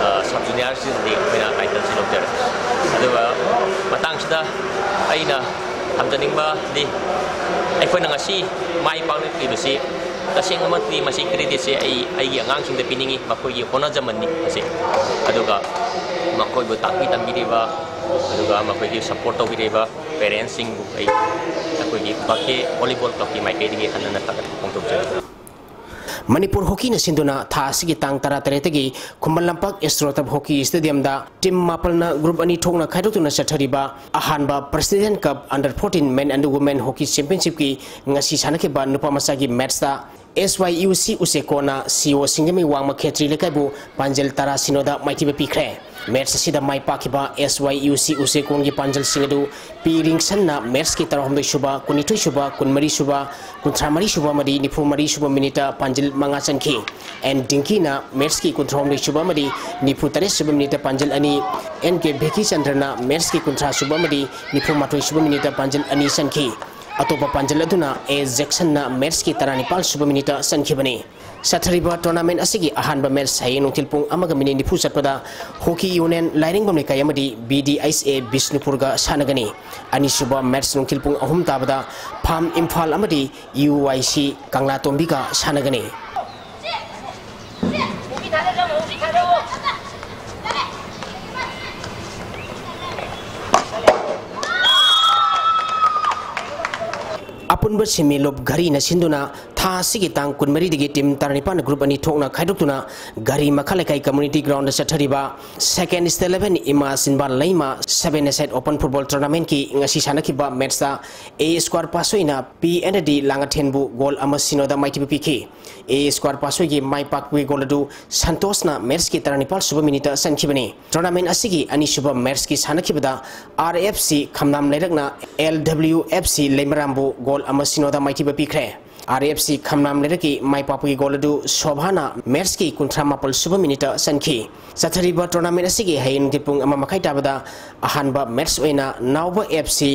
ꯑ, Sub Junior ꯁꯤꯗꯗꯤ ꯑꯩꯈꯣꯏꯅ title ꯁꯤ ꯂꯧꯖꯔꯦ꯫ ꯑꯗꯨꯒ ꯃꯇꯥꯡꯁꯤꯗ ꯑꯩꯅ ꯊꯝꯖꯅꯤꯡꯕꯗꯤ, ꯑꯩꯈꯣꯏꯅ ꯉꯁꯤ ꯃꯥꯏ ꯄꯥꯛꯂꯛꯂꯤꯕꯁꯤ ꯇꯁꯦꯡꯅꯃꯛꯇꯤ ꯃꯁꯤ credit ꯁꯦ ꯑꯩ, ꯑꯩꯒꯤ ꯑꯉꯥꯡꯁꯤꯡꯗ ꯄꯤꯅꯤꯡꯏ, ꯃꯈꯣꯏꯒꯤ ꯍꯣꯠꯅꯖꯃꯟꯅꯤ ꯃꯁꯤ꯫ ꯑꯗꯨꯒ ꯃꯈꯣꯏꯕꯨ ꯇꯥꯛꯄꯤ ꯇꯝꯕꯤꯔꯤꯕ, ꯑꯗꯨꯒ ꯃꯈꯣꯏꯒꯤ support ꯇꯧꯕꯤꯔꯤꯕ parents ꯁꯤꯡꯕꯨ ꯑꯩ ꯑꯩꯈꯣꯏꯒꯤ ꯕꯥꯈꯦ Volleyball Club ꯀꯤ ꯃꯥꯏꯀꯩꯗꯒꯤ ꯍꯟꯅ ꯍꯟꯅ ꯊꯥꯒꯠꯄ ꯐꯣꯡꯗꯣꯛꯆꯔꯤ꯫ ꯃꯅꯤꯄꯨꯔ ꯍꯣꯀꯤꯅ ꯁꯤꯟꯗꯨꯅ ꯊꯥ ꯑꯁꯤꯒꯤ ꯇꯥꯡ ꯇꯔꯥꯇꯔꯦꯠꯇꯒꯤ Khuman Lampak Astro Turf Hockey Stadium ꯗ team ꯃꯥꯄꯜꯅ group ꯑꯅꯤ ꯊꯣꯛꯅ ꯈꯥꯏꯗꯣꯛꯇꯨꯅ ꯆꯠꯊꯔꯤꯕ ꯑꯍꯥꯟꯕ President Cup Under fourteen Men and Women Hockey Championship ꯀꯤ ꯉꯁꯤ ꯁꯥꯟꯅꯈꯤꯕ ꯅꯨꯄꯥ ꯃꯆꯥꯒꯤ match ꯇ ꯑꯦꯁ ꯋꯥꯏ ꯌꯨ ꯁꯤ ꯎꯆꯦꯀꯣꯟꯅ ꯁꯤ ꯑꯣ ꯁꯤꯡꯖꯃꯩ ꯋꯥꯡꯃ ꯈꯦꯇ꯭ꯔꯤ ꯂꯩꯀꯥꯏꯕꯨ ꯄꯥꯟꯖꯜ ꯇꯔꯥ ꯁꯤꯅꯣꯗ ꯃꯥꯏꯊꯤꯕ ꯄꯤꯈ꯭ꯔꯦ꯫ ꯃꯦꯠꯁ ꯑꯁꯤꯗ ꯃꯥꯏ ꯄꯥꯛꯈꯤꯕ ꯑꯦꯁ ꯋꯥꯏ ꯌꯨ ꯁꯤ ꯎꯆꯦꯀꯣꯟꯒꯤ ꯄꯥꯟꯖꯜꯁꯤꯡ ꯑꯗꯨ ꯄꯤ ꯔꯤꯡꯁꯟꯅ ꯃꯦꯠꯁꯀꯤ ꯇꯔꯥꯍꯨꯝꯗꯣꯏ ꯁꯨꯕ, ꯀꯨꯟꯅꯤꯊꯣꯏ ꯁꯨꯕ, ꯀꯨꯟꯃꯔꯤ ꯁꯨꯕ, ꯀꯨꯟꯊ꯭ꯔꯥ ꯃꯔꯤ ꯁꯨꯕ ꯑꯃꯗꯤ ꯅꯤꯐꯨ ꯃꯔꯤ ꯁꯨꯕ ꯃꯤꯅꯤꯠꯇ ꯄꯥꯟꯖꯜ ꯃꯉꯥ ꯆꯟꯈꯤ꯫ ꯑꯦꯟ ꯗꯤꯡꯀꯤꯅ ꯃꯦꯠꯁꯀꯤ ꯀꯨꯟꯊ꯭ꯔꯥꯍꯨꯝꯗꯣꯏ ꯁꯨꯕ ꯑꯃꯗꯤ ꯅꯤꯐꯨ ꯇꯔꯦꯠ ꯁꯨꯕ ꯃꯤꯅꯤꯠꯇ ꯄꯥꯟꯖꯜ ꯑꯅꯤ, ꯑꯦꯟ ꯀꯦ ꯚꯤꯀꯤ ꯆꯟꯗ꯭ꯔꯅ ꯃꯦꯠꯁꯀꯤ ꯀꯨꯟꯊ꯭ꯔꯥ ꯁꯨꯕ ꯑꯃꯗꯤ ꯅꯤꯐꯨ ꯃꯥꯊꯣꯏ ꯁꯨꯕ ꯃꯤꯅꯤꯠꯇ ꯄꯥꯟꯖꯜ ꯑꯅꯤ ꯆꯟꯈꯤ꯫ ꯑꯇꯣꯞꯄ ꯄꯥꯟꯖꯜ ꯑꯗꯨꯅ ꯑꯦ ꯖꯦꯛꯁꯟꯅ ꯃꯦꯠꯁꯀꯤ ꯇꯔꯥꯅꯤꯄꯥꯜ ꯁꯨꯕ ꯃꯤꯅꯤꯠꯇ ꯆꯟꯈꯤꯕꯅꯤ꯫ ꯆꯠꯊꯔꯤꯕ ꯇꯣꯔꯅꯥꯃꯦꯟ ꯑꯁꯤꯒꯤ ꯑꯍꯥꯟꯕ ꯃꯦꯠꯁ ꯍꯌꯦꯡ ꯅꯨꯡꯊꯤꯜ ꯄꯨꯡ ꯑꯃꯒ ꯃꯤꯅꯤꯠ ꯅꯤꯐꯨ ꯆꯠꯄꯗ ꯍꯣꯀꯤ ꯌꯨꯅꯤꯌꯟ ꯂꯥꯏꯔꯦꯡꯕꯝ ꯂꯩꯀꯥꯏ ꯑꯃꯗꯤ ꯕꯤ ꯗꯤ ꯑꯩꯆ ꯑꯦ ꯕꯤꯁꯅꯨꯄꯨꯔꯒ ꯁꯥꯟꯅꯒꯅꯤ꯫ ꯑꯅꯤꯁꯨꯕ ꯃꯦꯠꯁ ꯅꯨꯡꯊꯤꯜ ꯄꯨꯡ ꯑꯍꯨꯝ ꯇꯥꯕꯗ ꯐꯥꯝ ꯏꯝꯐꯥꯜ ꯑꯃꯗꯤ ꯌꯨ ꯋꯥꯏ ꯁꯤ ꯀꯪꯂꯥꯇꯣꯝꯕꯤꯒ ꯁꯥꯟꯅꯒꯅꯤ꯫ ꯑꯄꯨꯟꯕ ꯁꯤꯃꯤ ꯂꯨꯞ ꯘꯔꯤꯅ ꯁꯤꯟꯗꯨꯅ ꯊꯥ ꯑꯁꯤꯒꯤ ꯇꯥꯡ ꯀꯨꯟꯃꯔꯤꯗꯒꯤ ꯇꯤꯝ ꯇꯔꯥꯅꯤꯄꯥꯟ ꯒ꯭ꯔꯨꯞ ꯑꯅꯤ ꯊꯣꯛꯅ ꯈꯥꯏꯗꯣꯛꯇꯨꯅ ꯒꯥꯔꯤ ꯃꯈꯥ ꯂꯩꯀꯥꯏ ꯀꯝꯃ꯭ꯌꯨꯅꯤꯇꯤ ꯒ꯭ꯔꯥꯎꯟꯗ ꯆꯠꯊꯔꯤꯕ Second Step Eleven ꯏꯃꯥ ꯁꯤꯟꯕꯥ ꯂꯩꯃ Seven Aside Open Football Tournamentꯀꯤ ꯉꯁꯤ ꯁꯥꯟꯅꯈꯤꯕ ꯃꯦꯠꯁꯇ ꯑꯦ ꯁ꯭ꯀ꯭ꯋꯥꯔ ꯄꯥꯁꯣꯏꯅ ꯄꯤ ꯑꯦꯟ ꯗꯤ ꯂꯥꯡꯉꯊꯦꯟꯕꯨ ꯒꯣꯜ ꯑꯃ ꯁꯤꯅꯣꯗ ꯃꯥꯏꯊꯤꯕ ꯄꯤꯈꯤ꯫ ꯑꯦ ꯁ꯭ꯀ꯭ꯋꯥꯔ ꯄꯥꯁꯣꯏꯒꯤ ꯃꯥꯏ ꯄꯥꯛꯄꯒꯤ ꯒꯣꯜ ꯑꯗꯨ ꯁꯟꯇꯣꯁꯅ ꯃꯦꯠꯁꯀꯤ ꯇꯔꯥꯅꯤꯄꯥꯜ ꯁꯨꯕ ꯃꯤꯅꯤꯠꯇ ꯆꯟꯈꯤꯕꯅꯤ꯫ ꯇꯣꯔꯅꯥꯃꯦꯟ ꯑꯁꯤꯒꯤ ꯑꯅꯤꯁꯨꯕ ꯃꯦꯠꯁꯀꯤ ꯁꯥꯟꯅꯈꯤꯕꯗ ꯑꯥꯔ ꯑꯦꯐ ꯁꯤ ꯈꯝꯅꯥꯝ ꯂꯩꯔꯛꯅ ꯑꯦꯜ ꯗꯕ꯭ꯂꯤꯎ ꯑꯦꯐ ꯁꯤ ꯂꯩꯃꯔꯥꯝꯕꯨ ꯒꯣꯜ ꯑꯃ ꯁꯤꯅꯣꯗ ꯃꯥꯏꯊꯤꯕ ꯄꯤꯈ꯭ꯔꯦ꯫ ꯑꯥꯔ ꯑꯦꯐ ꯁꯤ ꯈꯝꯅꯥꯝ ꯂꯩꯔꯛꯀꯤ ꯃꯥꯏ ꯄꯥꯛꯄꯒꯤ ꯒꯣꯜ ꯑꯗꯨ ꯁꯣꯚꯥꯅ ꯃꯦꯠꯁꯀꯤ ꯀꯨꯟꯊ꯭ꯔꯥ ꯃꯥꯄꯜ ꯁꯨꯕ ꯃꯤꯅꯤꯠꯇ ꯆꯟꯈꯤ꯫ ꯆꯠꯊꯔꯤꯕ ꯇꯣꯔꯅꯥꯃꯦꯟ ꯑꯁꯤꯒꯤ ꯍꯌꯦꯡ ꯅꯨꯡꯊꯤꯜ ꯄꯨꯡ ꯑꯃ ꯃꯈꯥꯏ ꯇꯥꯕꯗ ꯑꯍꯥꯟꯕ ꯃꯦꯠꯁ ꯑꯣꯏꯅ ꯅꯥꯎꯕ F C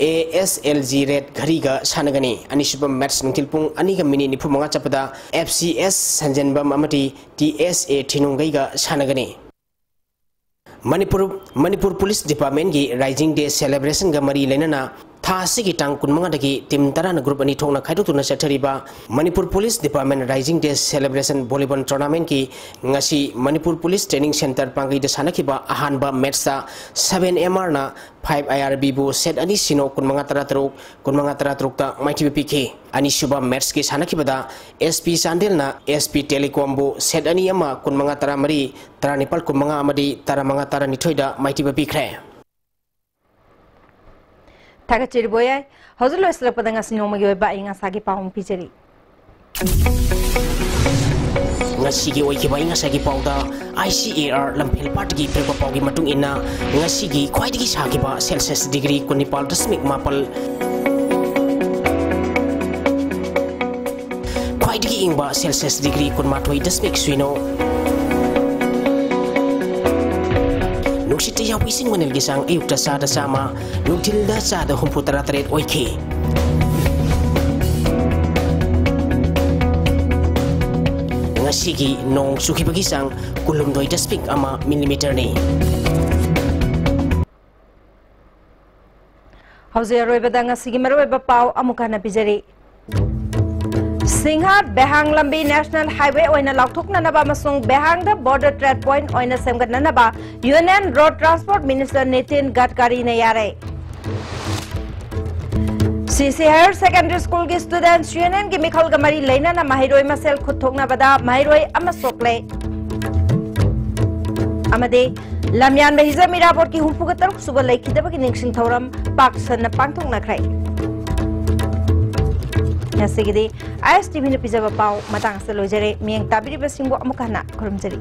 A S L G rate ꯘꯔꯤꯒ ꯁꯥꯟꯅꯒꯅꯤ꯫ ꯑꯅꯤꯁꯨꯕ ꯃꯦꯠꯁ ꯅꯨꯡꯊꯤꯜ ꯄꯨꯡ ꯑꯅꯤꯒ ꯃꯤꯅꯤꯠ ꯅꯤꯐꯨ ꯃꯉꯥ ꯆꯠꯄꯗ ꯑꯦꯐ ꯁꯤ ꯑꯦꯁ ꯁꯟꯖꯦꯟꯕꯝ ꯑꯃꯗꯤ ꯇꯤ ꯑꯦꯁ ꯑꯦ ꯊꯤꯅꯨꯡꯒꯩꯒ ꯁꯥꯟꯅꯒꯅꯤ꯫ ꯃꯅꯤꯄꯨꯔ, ꯃꯅꯤꯄꯨꯔ ꯄꯨꯂꯤꯁ ꯗꯤꯄꯥꯔꯠꯃꯦꯟꯒꯤ ꯔꯥꯏꯖꯤꯡ ꯗꯦ ꯁꯦꯂꯦꯕ꯭ꯔꯦꯁꯟꯒ ꯃꯔꯤ ꯂꯩꯅꯅ ꯊꯥ ꯑꯁꯤꯒꯤ ꯇꯥꯡ ꯀꯨꯟꯃꯉꯥꯗꯒꯤ ꯇꯤꯝ ꯇꯔꯥꯅ ꯒ꯭ꯔꯨꯞ ꯑꯅꯤ ꯊꯣꯛꯅ ꯈꯥꯏꯗꯣꯛꯇꯨꯅ ꯆꯠꯊꯔꯤꯕ ꯃꯅꯤꯄꯨꯔ ꯄꯨꯂꯤꯁ ꯗꯤꯄꯥꯔꯠꯃꯦꯟ ꯔꯥꯏꯖꯤꯡ ꯗꯦ ꯁꯦꯂꯦꯕ꯭ꯔꯦꯁꯟ ꯚꯣꯂꯤꯕꯣꯜ ꯇꯣꯔꯅꯥꯃꯦꯟꯒꯤ ꯉꯁꯤ ꯃꯅꯤꯄꯨꯔ ꯄꯨꯂꯤꯁ ꯇ꯭ꯔꯦꯅꯤꯡ ꯁꯦꯟꯇꯔ ꯄꯥꯡꯒꯩꯗ ꯁꯥꯟꯅꯈꯤꯕ ꯑꯍꯥꯟꯕ ꯃꯦꯠꯁꯇ ꯁꯚꯦꯟ ꯑꯦꯝ ꯑꯥꯔꯅ ꯐꯥꯏꯚ ꯑꯥꯏ ꯑꯥꯔ ꯕꯤꯕꯨ ꯁꯦꯠ ꯑꯅꯤ ꯁꯤꯅꯣ ꯀꯨꯟꯃꯉꯥ ꯇꯔꯥꯇꯔꯨꯛ, ꯀꯨꯟꯃꯉꯥ ꯇꯔꯥꯇꯔꯨꯛꯇ ꯃꯥꯏꯊꯤꯕ ꯄꯤꯈꯤ꯫ ꯑꯅꯤꯁꯨꯕ ꯃꯦꯠꯁꯀꯤ ꯁꯥꯟꯅꯈꯤꯕꯗ S P ꯆꯥꯟꯗꯦꯜꯅ S P ꯇꯦꯂꯤꯀꯣꯝꯕꯨ set ꯑꯅꯤ ꯑꯃ ꯀꯨꯟꯃꯉꯥ ꯇꯔꯥꯃꯔꯤ, ꯇꯔꯥꯅꯤꯄꯥꯜ ꯀꯨꯟꯃꯉꯥ ꯑꯃꯗꯤ ꯇꯔꯥꯃꯉꯥ ꯇꯔꯥꯅꯤꯊꯣꯏꯗ ꯃꯥꯏꯊꯤꯕ ꯄꯤꯈ꯭ꯔꯦ꯫ ꯊꯥꯒꯠꯆꯔꯤ ꯕꯣꯌꯥꯏ꯫ ꯍꯧꯖꯤꯛ ꯂꯣꯏꯁꯤꯜꯂꯛꯄꯗ ꯉꯁꯤ ꯅꯣꯡꯃꯒꯤ ꯑꯣꯏꯕ ꯑꯏꯪ ꯑꯁꯥꯒꯤ ꯄꯥꯎ ꯑꯃ ꯄꯤꯖꯔꯤ꯫ ꯉꯁꯤꯒꯤ ꯑꯣꯏꯈꯤꯕ ꯑꯏꯪ ꯑꯁꯥꯒꯤ ꯄꯥꯎꯗ ICAR ꯂꯝꯐꯦꯜ ꯄꯥꯠꯇꯒꯤ ꯄꯤꯔꯛꯄ ꯄꯥꯎꯒꯤ ꯃꯇꯨꯡ ꯏꯟꯅ, ꯉꯁꯤꯒꯤ ꯈ꯭ꯋꯥꯏꯗꯒꯤ ꯁꯥꯈꯤꯕ Celsius degree ꯀꯨꯟꯅꯤꯄꯥꯜ ꯗꯁꯃꯤꯛ ꯃꯥꯄꯜ, ꯈ꯭ꯋꯥꯏꯗꯒꯤ ꯏꯪꯕ Celsius degree ꯀꯨꯟꯃꯥꯊꯣꯏ ꯗꯁꯃꯤꯛ ꯁꯤꯅꯣ꯫ ꯅꯨꯡꯁꯤꯠꯇ ꯌꯥꯎꯕ ꯏꯁꯤꯡ ꯃꯅꯤꯜꯒꯤ ꯆꯥꯡ ꯑꯌꯨꯛꯇ ꯆꯥꯗ ꯆꯥꯝꯃ, ꯅꯨꯡꯊꯤꯜꯗ ꯆꯥꯗ ꯍꯨꯝꯐꯨ ꯇꯔꯥ ꯇꯔꯦꯠ ꯑꯣꯏꯈꯤ꯫ ꯉꯁꯤꯒꯤ ꯅꯣꯡ ꯆꯨꯈꯤꯕꯒꯤ ꯆꯥꯡ ꯀꯨꯟꯍꯨꯝꯗꯣꯏ ꯗꯁꯃꯤꯛ ꯑꯃ ꯃꯤꯂꯤꯃꯤꯇꯔꯅꯤ꯫ ꯍꯧꯖꯤꯛ ꯑꯔꯣꯏꯕꯗ ꯉꯁꯤꯒꯤ ꯃꯔꯨꯑꯣꯏꯕ ꯄꯥꯎ ꯑꯃꯨꯛ ꯍꯟꯅ ꯄꯤꯖꯔꯤ꯫ ꯁꯤꯡꯍꯥꯠ ꯕꯦꯍꯥꯡ ꯂꯝꯕꯤ National Highway ꯑꯣꯏꯅ ꯂꯥꯎꯊꯣꯛꯅꯅꯕ ꯑꯃꯁꯨꯡ ꯕꯦꯍꯥꯡꯗ border trade point ꯑꯣꯏꯅ ꯁꯦꯝꯒꯠꯅꯅꯕ Union Road Transport Minister Nitin ꯒꯗꯀꯥꯔꯤꯅ ꯌꯥꯔꯦ꯫ CC Higher Secondary School ꯒꯤ Students Union ꯒꯤ ꯃꯤꯈꯜꯒ ꯃꯔꯤ ꯂꯩꯅꯅ ꯃꯍꯩꯔꯣꯏ ꯃꯁꯦꯜ ꯈꯨꯠ ꯊꯣꯛꯅꯕꯗ ꯃꯍꯩꯔꯣꯏ ꯑꯃ ꯁꯣꯛꯂꯦ꯫ ꯑꯃꯗꯤ ꯂꯝꯌꯥꯟꯕ ꯍꯤꯖꯝ ꯏꯔꯥꯕꯣꯠꯀꯤ ꯍꯨꯝꯐꯨꯒ ꯇꯔꯨꯛ ꯁꯨꯕ ꯂꯩꯈꯤꯗꯕꯒꯤ ꯅꯤꯡꯁꯤꯡ ꯊꯧꯔꯝ ꯄꯥꯛ ꯁꯟꯅ ꯄꯥꯡꯊꯣꯛꯅꯈ꯭ꯔꯦ꯫ ꯉꯁꯤꯒꯤꯗꯤ ISTV ꯅ ꯄꯤꯖꯕ ꯄꯥꯎ ꯃꯇꯥꯡ ꯑꯁꯤꯗ ꯂꯣꯏꯖꯔꯦ꯫ ꯃꯤꯠꯌꯦꯡ ꯇꯥꯕꯤꯔꯤꯕꯁꯤꯡꯕꯨ ꯑꯃꯨꯛ ꯍꯟꯅ ꯈꯨꯔꯨꯝꯖꯔꯤ꯫